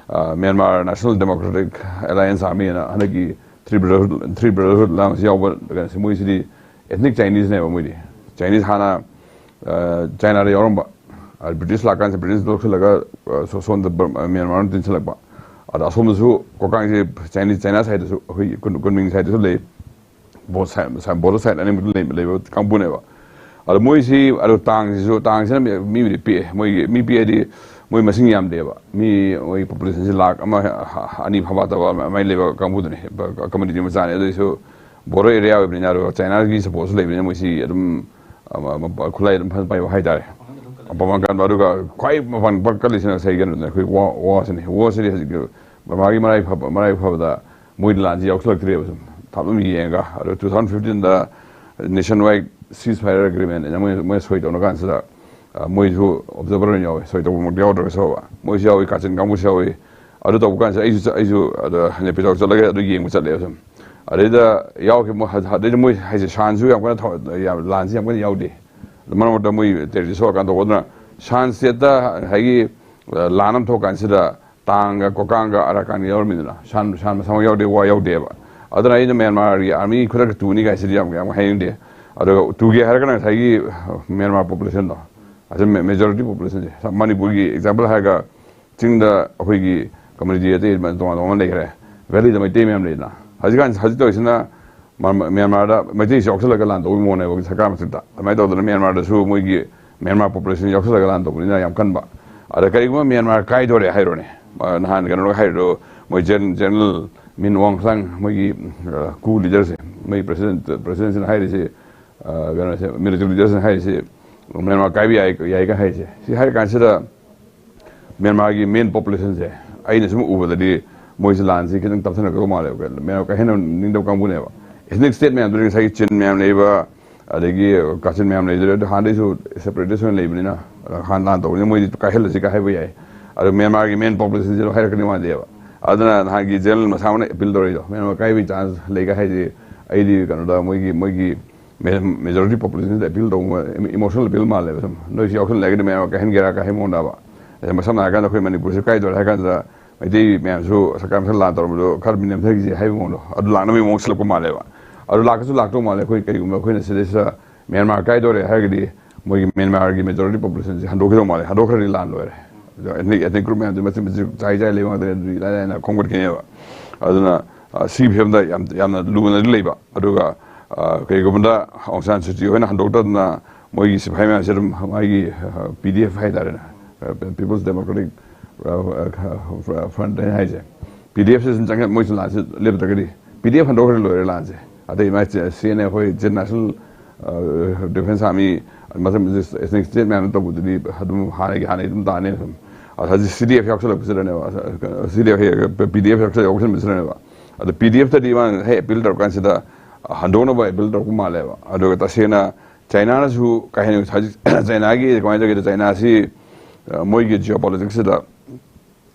Myanmar national democratic alliance army ꯍꯥꯏꯅ ꯍꯟꯗꯛꯀꯤ ꯊ꯭ꯔꯤ ꯕ꯭ꯔꯗꯔꯍꯨꯗ ꯊ꯭ꯔꯤ ꯕ꯭ꯔꯗꯔꯍꯨꯗ ꯂꯥꯡꯁꯤ ꯌꯥꯎꯕ ꯀꯩꯅꯣꯁꯦ, ꯃꯣꯏꯁꯤꯗꯤ ꯑꯦꯊꯅꯤꯛ ꯆꯥꯏꯅꯤꯁꯅꯦꯕ ꯃꯣꯏꯗꯤ꯫ ꯆꯥꯏꯅꯤꯁ ꯍꯥꯟꯅ ꯆꯥꯏꯅꯥꯗ ꯌꯥꯎꯔꯝꯕ, ꯕ꯭ꯔꯤꯇꯤꯁ ꯂꯥꯛꯀꯥꯟꯁꯤꯗ ꯕ꯭ꯔꯤꯇꯤꯁ ꯂꯧꯁꯤꯜꯂꯒ ꯁꯣꯝꯗ ꯃ꯭ꯌꯥꯟꯃꯥꯔ ꯇꯤꯟꯁꯤꯜꯂꯛꯄ꯫ ꯑꯗ ꯑꯁꯣꯝꯗꯁꯨ ꯀꯣꯀꯥꯡꯁꯦ ꯆꯥꯏꯅꯤꯁ ꯆꯥꯏꯅꯥ ꯁꯥꯏꯗꯁꯨ ꯑꯩꯈꯣꯏꯒꯤ ꯀꯨꯟꯃꯤꯡ ꯁꯥꯏꯗꯁꯨ ꯂꯩ꯫ ꯕꯣꯔꯗꯔ ꯁꯥꯏꯠ ꯑꯅꯤꯃꯛꯇ ꯂꯩꯕ ꯂꯩꯕ ꯀꯥꯡꯕꯨꯅꯦꯕ꯫ ꯑꯗꯣ ꯃꯣꯏꯁꯤ, ꯑꯗꯣ ꯇꯥꯡꯁꯤꯁꯨ ꯇꯥꯡꯁꯤꯅ ꯃꯤꯕꯨꯗꯤ ꯄꯤꯛꯑꯦ꯫ ꯃꯣꯏꯒꯤ ꯃꯤ ꯄꯤꯛꯑꯗꯤ ꯃꯣꯏ ꯃꯁꯤꯡ ꯌꯥꯝꯗꯦꯕ꯫ ꯃꯤ ꯃꯣꯏ ꯄꯣꯄꯨꯂꯦꯁꯟꯁꯤ ꯂꯥꯛ ꯑꯃ ꯑꯅꯤ ꯐꯥꯕ ꯇꯕ ꯑꯗꯨꯃꯥꯏꯅ ꯂꯩꯕ ꯀꯥꯡꯕꯨꯗꯨꯅꯤ, ꯀꯝꯃꯨꯅꯤꯇꯤ ꯃꯆꯥꯅꯤ꯫ ꯑꯗꯨꯏꯁꯨ ꯕꯣꯔꯗꯔ ꯑꯦꯔꯤꯌꯥ ꯑꯣꯏꯕꯅꯤꯅ, ꯑꯗꯨꯒ ꯆꯥꯏꯅꯥꯒꯤ ꯁꯄꯣꯔꯠꯁꯨ ꯂꯩꯕꯅꯤꯅ, ꯃꯣꯏꯁꯤ ꯑꯗꯨꯝ, ꯑ, ꯃ-, ꯃ-, ꯈꯨꯠꯂꯥꯏ ꯑꯗꯨꯝ ꯐꯖꯅ ꯄꯥꯏꯕ ꯍꯥꯏꯇꯥꯔꯦ꯫ ꯃꯄꯥꯡꯒꯜ ꯀꯟꯕ, ꯑꯗꯨꯒ ꯈ꯭ꯋꯥꯏ ꯃꯄꯥꯡꯒꯜ ꯀꯜꯂꯤꯁꯤꯅ ꯉꯁꯥꯏ ꯀꯩꯅꯣꯅꯦ, ꯑꯩꯈꯣꯏ ꯋꯥ-, ꯋꯥꯁꯤꯅꯤ꯫ ꯋꯥꯁꯤꯗꯤ ꯍꯧꯖꯤꯛ ꯃꯥꯒꯤ ꯃꯔꯥꯏ ꯐꯕ, ꯃꯔꯥꯏ ꯐꯕꯗ ꯃꯣꯏ ꯂꯥꯟꯁꯤ ꯌꯥꯎꯁꯜꯂꯛꯇ꯭ꯔꯦꯕ꯫ ꯁꯨꯝ ꯊꯥꯞꯅ ꯌꯦꯡꯉꯒ, ꯑꯗꯣ two thousand fifteen ꯗ nationwide ceasefire agreement ꯍꯥꯏꯅ ꯃꯣꯏ, ꯃꯣꯏ ꯁꯣꯏ ꯇꯧꯅ ꯀꯥꯟꯁꯤꯗ, ꯑ, ꯃꯣꯏꯁꯨ observer ꯑꯣꯏꯅ ꯌꯥꯎꯋꯦ, ꯁꯣꯏ ꯇꯧꯕꯃꯛꯇꯤ ꯌꯥꯎꯗ꯭ꯔꯒꯁꯨ꯫ ꯃꯣꯏꯁꯨ ꯌꯥꯎꯋꯤ, ꯀꯥꯆꯤꯟ ꯀꯥꯡꯕꯨꯁꯨ ꯌꯥꯎꯋꯤ꯫ ꯑꯗꯨ ꯇꯧꯕ ꯀꯥꯟꯁꯤꯗ ꯑꯩꯁꯨ ꯆ-, ꯑꯩꯁꯨ ꯑꯗ ꯅꯦꯄꯤꯗꯥꯎ ꯆꯠꯂꯒ ꯑꯗꯨ ꯌꯦꯡꯕ ꯆꯠꯂꯦꯕ ꯁꯨꯝ꯫ ꯑꯗꯩꯗ ꯌꯥꯎꯈꯤꯕ ꯃꯣꯏ ꯍ-, ꯑꯗꯩꯗ ꯃꯣꯏ ꯍꯥꯏꯁꯦ ꯁꯥꯟꯁꯨ ꯌꯥꯝ ꯀꯟꯅ ꯊꯧ-, ꯌꯥꯝ, ꯂꯥꯟꯁꯤ ꯌꯥꯝ ꯀꯟꯅ ꯌꯥꯎꯗꯦ꯫ ꯃꯔꯛ ꯃꯔꯛꯇ ꯃꯣꯏ territory ꯁꯣꯛꯑꯀꯥꯟꯗ ꯇꯧꯕ꯫ ꯑꯗꯨꯅ ꯁꯥꯟ state ꯇ ꯉꯁꯥꯏꯒꯤ, ꯑ, ꯂꯥꯟ ꯑꯃ ꯊꯣꯛꯀꯥꯟꯁꯤꯗ ꯇꯥꯡꯒ, ꯀꯣꯀꯥꯡꯒ, ꯑꯔꯥꯀꯥꯟꯒ ꯌꯥꯎꯔꯝꯃꯤꯗꯅ, ꯁꯥꯟ, ꯁꯥꯟ ꯃꯁꯥꯃꯛ ꯌꯥꯎꯗꯦ, ꯋꯥ ꯌꯥꯎꯗꯦꯕ꯫ ꯑꯗꯨꯅ ꯑꯩꯅ ꯃ꯭ꯌꯥꯟꯃꯥꯔꯒꯤ army ꯈꯨꯗꯛꯇ ꯇꯨꯅꯤ ꯀꯥꯏꯁꯤꯗꯤ ꯌꯥꯝ, ꯌꯥꯝ ꯍꯥꯏꯅꯤꯡꯗꯦ꯫ ꯑꯗꯨꯒ ꯇꯨꯒꯦ ꯍꯥꯏꯔꯒꯅ ꯉꯁꯥꯏꯒꯤ ꯃ꯭ꯌꯥꯟꯃꯥꯔ population ꯗꯣ, ꯑꯁꯤ ꯃꯦ-, majority population ꯁꯦ, ꯃꯅꯤꯄꯨꯔꯒꯤ example ꯍꯥꯏꯔꯒ, ꯆꯤꯡꯗ ꯑꯩꯈꯣꯏꯒꯤ community ꯑꯇꯩ ꯇꯣꯉꯥꯟ ꯇꯣꯉꯥꯟꯕ ꯂꯩꯈ꯭ꯔꯦ, valley ꯗ ꯃꯩꯇꯩ ꯃꯌꯥꯝ ꯂꯩꯗꯅ꯫ ꯍꯧꯖꯤꯛꯀꯥꯟ, ꯍꯧꯖꯤꯛ ꯇꯧꯔꯤꯁꯤꯅ ꯃ-, ꯃ-, ꯃ꯭ꯌꯥꯟꯃꯥꯔꯗ ꯃꯩꯇꯩꯁꯤ ꯌꯥꯎꯁꯜꯂꯒ ꯂꯥꯟ ꯇꯧꯕꯒꯤ ꯃꯑꯣꯡꯅꯦꯕ ꯁꯔꯀꯥꯔ ꯃꯊꯛꯇ꯫ ꯑꯗꯨꯃꯥꯏꯅ ꯇꯧꯗꯅ ꯃ꯭ꯌꯥꯟꯃꯥꯔꯗꯁꯨ ꯃꯣꯏꯒꯤ ꯃ꯭ꯌꯥꯟꯃꯥꯔ population ꯌꯥꯎꯁꯜꯂꯒ ꯂꯥꯟ ꯇꯧꯕꯅꯤꯅ ꯌꯥꯝ ꯀꯟꯕ꯫ ꯑꯗ ꯀꯔꯤꯒꯨꯝꯕ ꯃ꯭ꯌꯥꯟꯃꯥꯔ ꯀꯥꯏꯗꯣꯔꯦ ꯍꯥꯏꯔꯣꯅꯦ, ꯑ, ꯅꯍꯥꯟ ꯀꯩꯅꯣꯅ ꯍꯥꯏꯔꯤꯗꯣ, ꯃꯣꯏ ꯖꯦꯟ-, General Min Aung Hlaing, ꯃꯣꯏꯒꯤ, ꯑ, coup leader ꯁꯦ, ꯃꯣꯏ president, president ꯁꯤꯅ ꯍꯥꯏꯔꯤꯁꯤ, ꯑ, ꯀꯩꯅꯣꯁꯦ, military leader ꯁꯤꯅ ꯍꯥꯏꯔꯤꯁꯤ, ꯃ꯭ꯌꯥꯟꯃꯥꯔ ꯀꯥꯏꯕ ꯌꯥꯏ, ꯌꯥꯏꯒ ꯍꯥꯏꯔꯤꯁꯦ꯫ ꯁꯤ ꯍꯥꯏꯔ ꯀꯥꯟꯁꯤꯗ ꯃ꯭ꯌꯥꯟꯃꯥꯔꯒꯤ main population ꯁꯦ, ꯑꯩꯅ ꯁꯨꯝ ꯎꯕꯗꯗꯤ ꯃꯣꯏꯁꯦ ꯂꯥꯟꯁꯤ ꯈꯤꯇꯪ ꯇꯞꯊꯅꯔꯛꯀꯗꯧ ꯃꯥꯜꯂꯦꯕ꯫ ꯃ꯭ꯌꯥꯟꯃꯥꯔ ꯀꯥꯏꯍꯟꯅꯤꯡꯗꯕ ꯀꯥꯡꯕꯨꯅꯦꯕ꯫ Ethnic state ꯃꯌꯥꯝꯗꯨꯗꯤ ꯉꯁꯥꯏꯒꯤ ꯆꯤꯟ ꯃꯌꯥꯝ ꯂꯩꯕ, ꯑꯗꯒꯤ ꯀꯥꯆꯤꯟ ꯃꯌꯥꯝ ꯂꯩꯗꯣꯏꯔꯦ꯫ ꯑꯗꯣ ꯍꯥꯟꯅꯗꯩꯁꯨ separatist ꯑꯣꯏꯅ ꯂꯩꯕꯅꯤꯅ, ꯍꯥꯟꯅ ꯂꯥꯟ ꯇꯧꯕꯅꯤꯅ ꯃꯣꯏꯗꯤ ꯀꯥꯏꯍꯜꯂꯁꯤ ꯀꯥꯏ ꯍꯥꯏꯕ ꯌꯥꯏ꯫ ꯑꯗꯣ ꯃ꯭ꯌꯥꯟꯃꯥꯔꯒꯤ main population ꯁꯤꯗ ꯍꯥꯏꯔꯛꯀꯅꯤ ꯃꯥꯟꯗꯦꯕ꯫ ꯑꯗꯨꯅ ꯅꯍꯥꯟꯒꯤ General ꯃꯁꯥꯃꯛꯅ appeal ꯇꯧꯔꯛꯏꯗꯣ, ꯃ꯭ꯌꯥꯟꯃꯥꯔ ꯀꯥꯏꯕꯒꯤ chance ꯂꯩꯒ ꯍꯥꯏꯁꯦ, ꯑꯩꯗꯤ ꯀꯩꯅꯣꯗ ꯃꯣꯏꯒꯤ, ꯃꯣꯏꯒꯤ majority population ꯗ appeal ꯇꯧꯕ, emotional appeal ꯃꯥꯜꯂꯦꯕ꯫ ꯁꯨꯝ ꯅꯣꯏꯁꯨ ꯌꯥꯎꯁꯜꯂꯛꯑꯒꯗꯤ ꯃꯌꯥꯝ ꯀꯥꯏꯍꯟꯒꯦꯔꯥ ꯀꯥꯏꯍꯟ ꯃꯑꯣꯡꯗꯕ꯫ ꯑꯗꯩ ꯁꯝꯅ ꯍꯥꯏꯔꯀꯥꯟꯗ ꯑꯩꯈꯣꯏ ꯃꯅꯤꯄꯨꯔꯁꯦ ꯀꯥꯏꯗꯧꯔꯦ ꯍꯥꯏ ꯀꯥꯟꯗ ꯃꯩꯇꯩ ꯃꯌꯥꯝꯁꯨ ꯁꯔꯀꯥꯔ ꯃꯊꯛ ꯂꯥꯟ ꯇꯧꯔꯝꯕꯗꯣ ꯈꯔ ꯃꯤ ꯅꯦꯝꯊꯈꯤꯁꯦ ꯍꯥꯏꯕ ꯃꯑꯣꯡꯗꯣ, ꯑꯗꯨ ꯂꯥꯛꯅꯕꯒꯤ ꯃꯑꯣꯡ ꯁꯤꯜꯂꯛꯄ ꯃꯥꯜꯂꯦꯕ꯫ ꯑꯗꯨ ꯂꯥꯛꯀꯁꯨ ꯂꯥꯛꯇꯧ ꯃꯥꯜꯂꯦ꯫ ꯑꯩꯈꯣꯏ ꯀꯔꯤꯒꯨꯝꯕ ꯑꯩꯈꯣꯏꯅ ꯁꯤꯗꯩꯁꯤꯗ ꯃ꯭ꯌꯥꯟꯃꯥꯔ ꯀꯥꯏꯗꯧꯔꯦ ꯍꯥꯏꯔꯒꯗꯤ ꯃꯣꯏꯒꯤ ꯃ꯭ꯌꯥꯟꯃꯥꯔꯒꯤ majority population ꯁꯦ ꯍꯟꯗꯣꯛꯈꯤꯗꯧ ꯃꯥꯜꯂꯦ꯫ ꯍꯟꯗꯣꯛꯈ꯭ꯔꯗꯤ ꯂꯥꯟ ꯂꯣꯏꯔꯦ꯫ ꯑꯗꯣ ethnic, ethnic group ꯃꯌꯥꯝꯁꯦ ꯃꯆꯤꯟ ꯃꯆꯤꯟ ꯆꯥꯏ ꯆꯥꯏ ꯂꯩꯕ ꯉꯥꯛꯇꯅꯦ꯫ ꯑꯗꯨꯗꯤ ꯏꯂꯥꯏ ꯂꯥꯏꯅ ꯈꯣꯝꯒꯠꯈꯤꯅꯦꯕ꯫ ꯑꯗꯨꯅ, ꯑ, ꯁꯤꯒꯤ ꯐꯤꯕꯝꯗ ꯌꯥꯝ, ꯌꯥꯝꯅ ꯂꯨꯅꯗꯤ ꯂꯩꯕ꯫ ꯑꯗꯨꯒ, ꯑ, ꯀꯩꯒꯨꯝꯕꯗ ꯑꯣꯡ ꯁꯥꯟ ꯁꯨ ꯆꯤ ꯍꯣꯏꯅ ꯍꯟꯗꯣꯛꯇꯗꯅ ꯃꯣꯏꯒꯤ ꯁꯤꯐꯥꯏ ꯃꯌꯥꯝꯁꯦ ꯑꯗꯨꯝ ꯃꯥꯒꯤ, ꯑ, P D F ꯍꯥꯏꯇꯥꯔꯦꯅꯦ, ꯑ, People's Democratic, ꯑ, ꯑ, Front ꯍꯥꯏꯅ ꯍꯥꯏꯁꯦ, P D F ꯁꯦ ꯁꯨꯝ ꯆꯪꯉ-, ꯃꯣꯏꯁꯨ ꯂꯥꯟꯁꯦ ꯂꯦꯞꯇ꯭ꯔꯒꯗꯤ P D F ꯍꯟꯗꯣꯛꯈ꯭ꯔꯗꯤ ꯂꯣꯏꯔꯦ ꯂꯥꯟꯁꯦ꯫ ꯑꯗꯩ ꯃꯥꯏ ꯁꯤ ꯑꯦꯟ ꯑꯦ, ꯑꯩꯈꯣꯏ ꯏꯟꯗꯤꯌꯟ ꯅꯦꯁꯅꯦꯜ ꯗꯤꯐꯦꯟꯁ ꯑꯥꯔꯃꯤ, ꯃꯊꯪ ꯑꯦꯊꯅꯤꯛ ꯁ꯭ꯇꯦꯠ ꯃꯌꯥꯝꯅ ꯇꯧꯕꯗꯨꯗꯤ ꯑꯗꯨꯝ ꯍꯥꯟꯅꯒꯤ ꯍꯥꯟꯅꯒꯤ ꯑꯗꯨꯝ ꯇꯥꯅꯤ꯫ ꯑꯗꯨꯝ ꯑꯗ ꯍꯧꯖꯤꯛ ꯁꯤ ꯗꯤ ꯑꯦꯐ ꯌꯥꯎꯁꯜꯂꯛꯄꯁꯤꯗꯅꯦꯕ, ꯁꯤ ꯗꯤ ꯑꯦꯐ, ꯄꯤ ꯗꯤ ꯑꯦꯐ ꯌꯥꯎꯁꯜꯂꯛꯄꯁꯤꯗꯅꯦꯕ꯫ ꯑꯗ ꯄꯤ ꯗꯤ ꯑꯦꯐꯇꯗꯤ ꯃꯥꯅ ꯍꯦꯛ ꯑꯦꯄꯤꯜ ꯇꯧꯔꯀꯥꯟꯁꯤꯗ ꯍꯟꯗꯣꯛꯅꯕ ꯑꯦꯄꯤꯜ ꯇꯧꯔꯛꯄ ꯃꯥꯜꯂꯦꯕ꯫ ꯑꯗꯨꯒ ꯇꯁꯦꯡꯅ ꯆꯥꯏꯅꯥꯅꯁꯨ ꯀꯩ ꯍꯥꯏꯅꯤ, ꯍꯧꯖꯤꯛ ꯆꯥꯏꯅꯥꯒꯤ ꯀꯃꯥꯏꯅ ꯇꯧꯒꯦꯗ, ꯆꯥꯏꯅꯥꯁꯤ, ꯑ, ꯃꯣꯏꯒꯤ ꯖꯤꯑꯣ ꯄꯣꯂꯤꯇꯤꯛꯁꯁꯤꯗ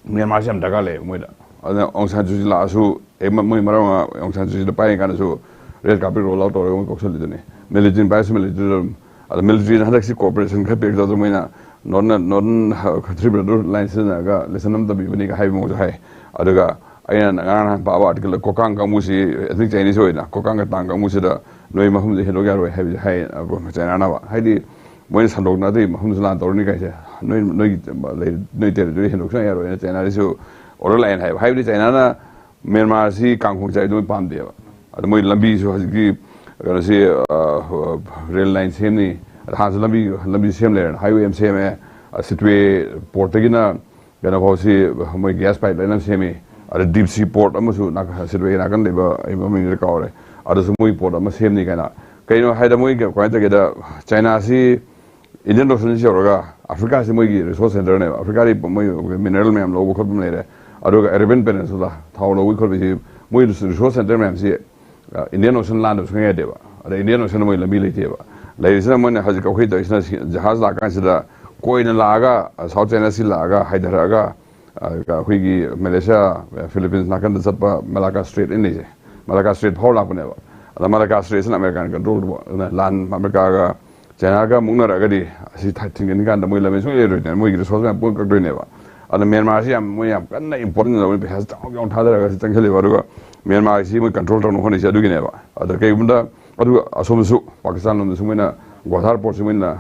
ꯃ꯭ꯌꯥꯟꯃꯥꯔꯁꯤ ꯌꯥꯝ ꯗꯔꯀꯥꯔ ꯂꯩꯌꯦꯕ ꯃꯣꯏꯗ꯫ ꯑꯗꯨꯅ ꯑꯣꯡ ꯁꯥꯟ ꯁꯨ ꯆꯤ ꯂꯥꯛꯑꯁꯨ, ꯑꯦ, ꯃ-, ꯃꯣꯏ ꯃꯔꯛ ꯑꯃ ꯑꯣꯡ ꯁꯥꯟ ꯁꯨ ꯆꯤꯗ ꯄꯥꯏꯔꯤ ꯀꯥꯟꯗꯁꯨ ꯔꯦꯗ ꯀꯥꯔꯄꯦꯠ ꯔꯣꯜ ꯑꯥꯎꯠ ꯇꯧꯔꯒ ꯃꯣꯏ ꯀꯧꯁꯜꯂꯤꯗꯨꯅꯤ꯫ ꯃꯤꯂꯤꯇ꯭ꯔꯤꯅ ꯄꯥꯏꯔꯁꯨ ꯃꯤꯂꯤꯇ꯭ꯔꯤꯗ ꯑꯗꯨꯝ, ꯑꯗ ꯃꯤꯂꯤꯇ꯭ꯔꯤꯅ ꯍꯟꯗꯛꯁꯤ ꯀꯣꯑꯣꯄꯔꯦꯁꯟ ꯈꯔ ꯄꯤꯔꯛꯇꯕꯗ ꯃꯣꯏꯅ northern, northern three brother line ꯁꯤꯖꯤꯟꯅꯔꯒ ꯂꯦꯁꯟ ꯑꯃ ꯇꯝꯕꯤꯕꯅꯤꯒ ꯍꯥꯏꯕ ꯃꯑꯣꯡꯁꯨ ꯍꯥꯏ꯫ ꯑꯗꯨꯒ ꯑꯩꯅ ꯉꯔꯥꯡ ꯅꯍꯥꯟ ꯄꯥꯕ ꯑꯥꯔꯇꯤꯀꯜꯗ ꯀꯣꯀꯥꯡ ꯀꯥꯡꯕꯨꯁꯤ, ꯑꯦꯊꯅꯤꯛ ꯆꯥꯏꯅꯤꯁ ꯑꯣꯏꯅ ꯀꯣꯀꯥꯡꯒ ꯇꯥꯡ ꯀꯥꯡꯕꯨꯁꯤꯗ ꯅꯣꯏ ꯃꯐꯝꯁꯦ ꯍꯦꯟꯗꯣꯛ ꯌꯥꯔꯣꯏ ꯍꯥꯏꯕꯁꯦ ꯍꯥꯏ, ꯑ, ꯆꯥꯏꯅꯥꯅ꯫ ꯍꯥꯏꯗꯤ ꯃꯣꯏꯅ ꯁꯟꯗꯣꯛꯅ ꯑꯇꯩ ꯃꯐꯝꯗꯁꯨ ꯂꯥꯟ ꯇꯧꯔꯅꯤ ꯀꯥꯏꯁꯦ, ꯅꯣꯏ, ꯅꯣꯏꯒꯤ ꯂꯩ-, ꯅꯣꯏ ꯇꯦꯔꯤꯇꯣꯔꯤ ꯍꯦꯟꯗꯣꯛ ꯁꯨꯡꯌꯥ ꯌꯥꯔꯣꯏꯅ ꯆꯥꯏꯅꯥꯗꯁꯨ ꯑꯣꯔꯗꯔ ꯂꯥꯛꯑꯦꯅ ꯍꯥꯏꯕ꯫ ꯍꯥꯏꯕꯗꯤ ꯆꯥꯏꯅꯥꯅ ꯃ꯭ꯌꯥꯟꯃꯥꯔꯁꯤ ꯀꯥꯡꯈꯣꯡ ꯆꯥꯏꯗꯨ ꯃꯣꯏ ꯄꯥꯝꯗꯦꯕ꯫ ꯑꯗ ꯃꯣꯏ ꯂꯝꯕꯤꯁꯨ ꯍꯧꯖꯤꯛꯀꯤ ꯀꯩꯅꯣꯁꯤ, ꯑ, ꯔꯦꯜ ꯂꯥꯏꯟ ꯁꯦꯝꯅꯤ, ꯑꯗ ꯍꯥꯟꯅꯁꯨ ꯂꯝꯕꯤ, ꯂꯝꯕꯤ ꯁꯦꯝ ꯂꯩꯔꯦꯅ, ꯍꯥꯏꯋꯦ ꯑꯃ ꯁꯦꯝꯃꯦ, ꯑ, ꯁꯤꯇ꯭ꯋꯦ ꯄꯣꯔꯠꯇꯒꯤꯅ ꯀꯩꯅꯣ ꯐꯥꯎꯁꯤ ꯃꯣꯏ ꯒ꯭ꯌꯥꯁ ꯄꯥꯏꯞ ꯂꯥꯏꯟ ꯑꯃ ꯁꯦꯝꯃꯤ꯫ ꯑꯗ ꯗꯤꯞ ꯁꯤ ꯄꯣꯔꯠ ꯑꯃꯁꯨ ꯅꯥꯀ-, ꯁꯤꯇ꯭ꯋꯦꯒꯤ ꯅꯥꯀꯟ ꯂꯩꯕ, ꯑꯩ ꯃꯃꯤꯡꯗꯤ ꯀꯥꯎꯔꯦ, ꯑꯗꯨꯁꯨ ꯃꯣꯏ ꯄꯣꯔꯠ ꯑꯃ ꯁꯦꯝꯅꯤ ꯀꯥꯏꯅ꯫ ꯀꯩꯅꯣ ꯍꯥꯏꯗ ꯃꯣꯏ ꯀꯃꯥꯏꯅ ꯇꯧꯒꯦꯗ, ꯆꯥꯏꯅꯥꯁꯤ ꯏꯟꯗꯤꯌꯟ ꯑꯣꯁꯟꯁꯤ ꯌꯧꯔꯒ ꯑꯐ꯭ꯔꯤꯀꯥꯁꯤ ꯃꯣꯏꯒꯤ ꯔꯤꯁꯣꯔꯁ ꯁꯦꯟꯇꯔꯅꯦꯕ꯫ ꯑꯐ꯭ꯔꯤꯀꯥꯗꯤ ꯃꯣꯏ ꯃꯤꯅꯔꯦꯜ ꯃꯌꯥꯝ ꯂꯧꯕ ꯈꯣꯠꯄ ꯑꯃ ꯂꯩꯔꯦ, ꯑꯗꯨꯒ ꯑꯦꯔꯦꯕꯤꯌꯟ ꯄꯦꯅꯤꯟꯁꯨꯂꯥ ꯊꯥꯎ ꯂꯧꯕꯒꯤ ꯈꯣꯠꯄꯁꯤ ꯃꯣꯏ ꯔꯤꯁꯣꯔꯁ ꯁꯦꯟꯇꯔ ꯃꯌꯥꯝꯁꯤ, ꯑ, ꯏꯟꯗꯤꯌꯟ ꯑꯣꯁꯟ ꯂꯥꯟꯗꯕ ꯁꯨꯡꯌꯥ ꯌꯥꯗꯦꯕ꯫ ꯑꯗ ꯏꯟꯗꯤꯌꯟ ꯑꯣꯁꯟꯗ ꯃꯣꯏ ꯂꯝꯕꯤ ꯂꯩꯇꯦꯕ꯫ ꯂꯩꯔꯤꯁꯤꯅ ꯃꯣꯏꯅ ꯍꯧꯖꯤꯛ ꯑꯩꯈꯣꯏ ꯇꯧꯔꯤꯁꯤꯅ ꯁꯤ-, ꯖꯍꯥꯖ ꯂꯥꯛꯀꯥꯟꯁꯤꯗ ꯀꯣꯏꯅ ꯂꯥꯛꯑꯒ, ꯑ, ꯁꯥꯎꯠ ꯆꯥꯏꯅꯥ ꯁꯤ ꯂꯥꯛꯑꯒ ꯍꯥꯏꯊꯔꯛꯑꯒ, ꯑ, ꯑꯩꯈꯣꯏꯒꯤ ꯃꯦꯂꯦꯁꯤꯌꯥ, ꯐꯤꯂꯤꯄꯤꯟꯁ ꯅꯥꯀꯟꯗ ꯆꯠꯄ ꯃꯂꯥꯀꯥ ꯁ꯭ꯇ꯭ꯔꯦꯠ ꯏꯟ ꯂꯩꯁꯦ, ꯃꯂꯥꯀꯥ ꯁ꯭ꯇ꯭ꯔꯦꯠ ꯐꯥꯎ ꯂꯥꯛꯄꯅꯦꯕ꯫ ꯑꯗ ꯃꯂꯥꯀꯥ ꯁ꯭ꯇ꯭ꯔꯦꯠꯁꯤꯅ ꯑꯃꯦꯔꯤꯀꯥꯅ ꯀꯟꯇ꯭ꯔꯣꯜ ꯇꯧꯕ꯫ ꯑꯗꯨꯅ ꯂꯥꯟ ꯑꯃꯦꯔꯤꯀꯥꯒ ꯆꯥꯏꯅꯥꯒ ꯃꯨꯛꯅꯔꯛꯑꯒꯗꯤ ꯑꯁꯤ ꯊ-, ꯊꯤꯡꯒꯅꯤ ꯀꯥꯟꯗ ꯃꯣꯏ ꯂꯝꯕꯤ ꯁꯨꯡꯂꯩ ꯂꯩꯔꯣꯏꯗꯅ, ꯃꯣꯏꯒꯤ ꯔꯤꯁꯣꯔꯁ ꯃꯌꯥꯝ ꯄꯨꯡꯀꯛ ꯀꯛꯇꯣꯏꯅꯦꯕ꯫ ꯑꯗ ꯃ꯭ꯌꯥꯟꯃꯥꯔꯁꯤ ꯌꯥꯝ, ꯃꯣꯏ ꯌꯥꯝ ꯀꯟꯅ ꯏꯝꯄꯣꯔꯇꯦꯟ ꯑꯣꯏꯅ ꯄꯩꯁꯥ ꯆꯥꯎ ꯆꯥꯎꯅ ꯊꯥꯗꯔꯒ ꯁꯤ ꯆꯪꯁꯤꯜꯂꯦꯕ꯫ ꯑꯗꯨꯒ ꯃ꯭ꯌꯥꯟꯃꯥꯔꯁꯤ ꯃꯣꯏ ꯀꯟꯇ꯭ꯔꯣꯜ ꯇꯧꯅꯕ ꯍꯣꯠꯅꯩꯁꯦ ꯑꯗꯨꯒꯤꯅꯦꯕ꯫ ꯑꯗ ꯀꯩꯒꯨꯝꯕꯗ ꯑꯗꯨꯒ ꯑꯁꯣꯝꯗꯁꯨ ꯄꯥꯀꯤꯁꯇꯥꯟ ꯂꯣꯝꯗꯁꯨ ꯃꯣꯏꯅ ꯒ꯭ꯋꯥꯊꯥꯔ ꯄꯣꯔꯠꯁꯤ ꯃꯣꯏꯅ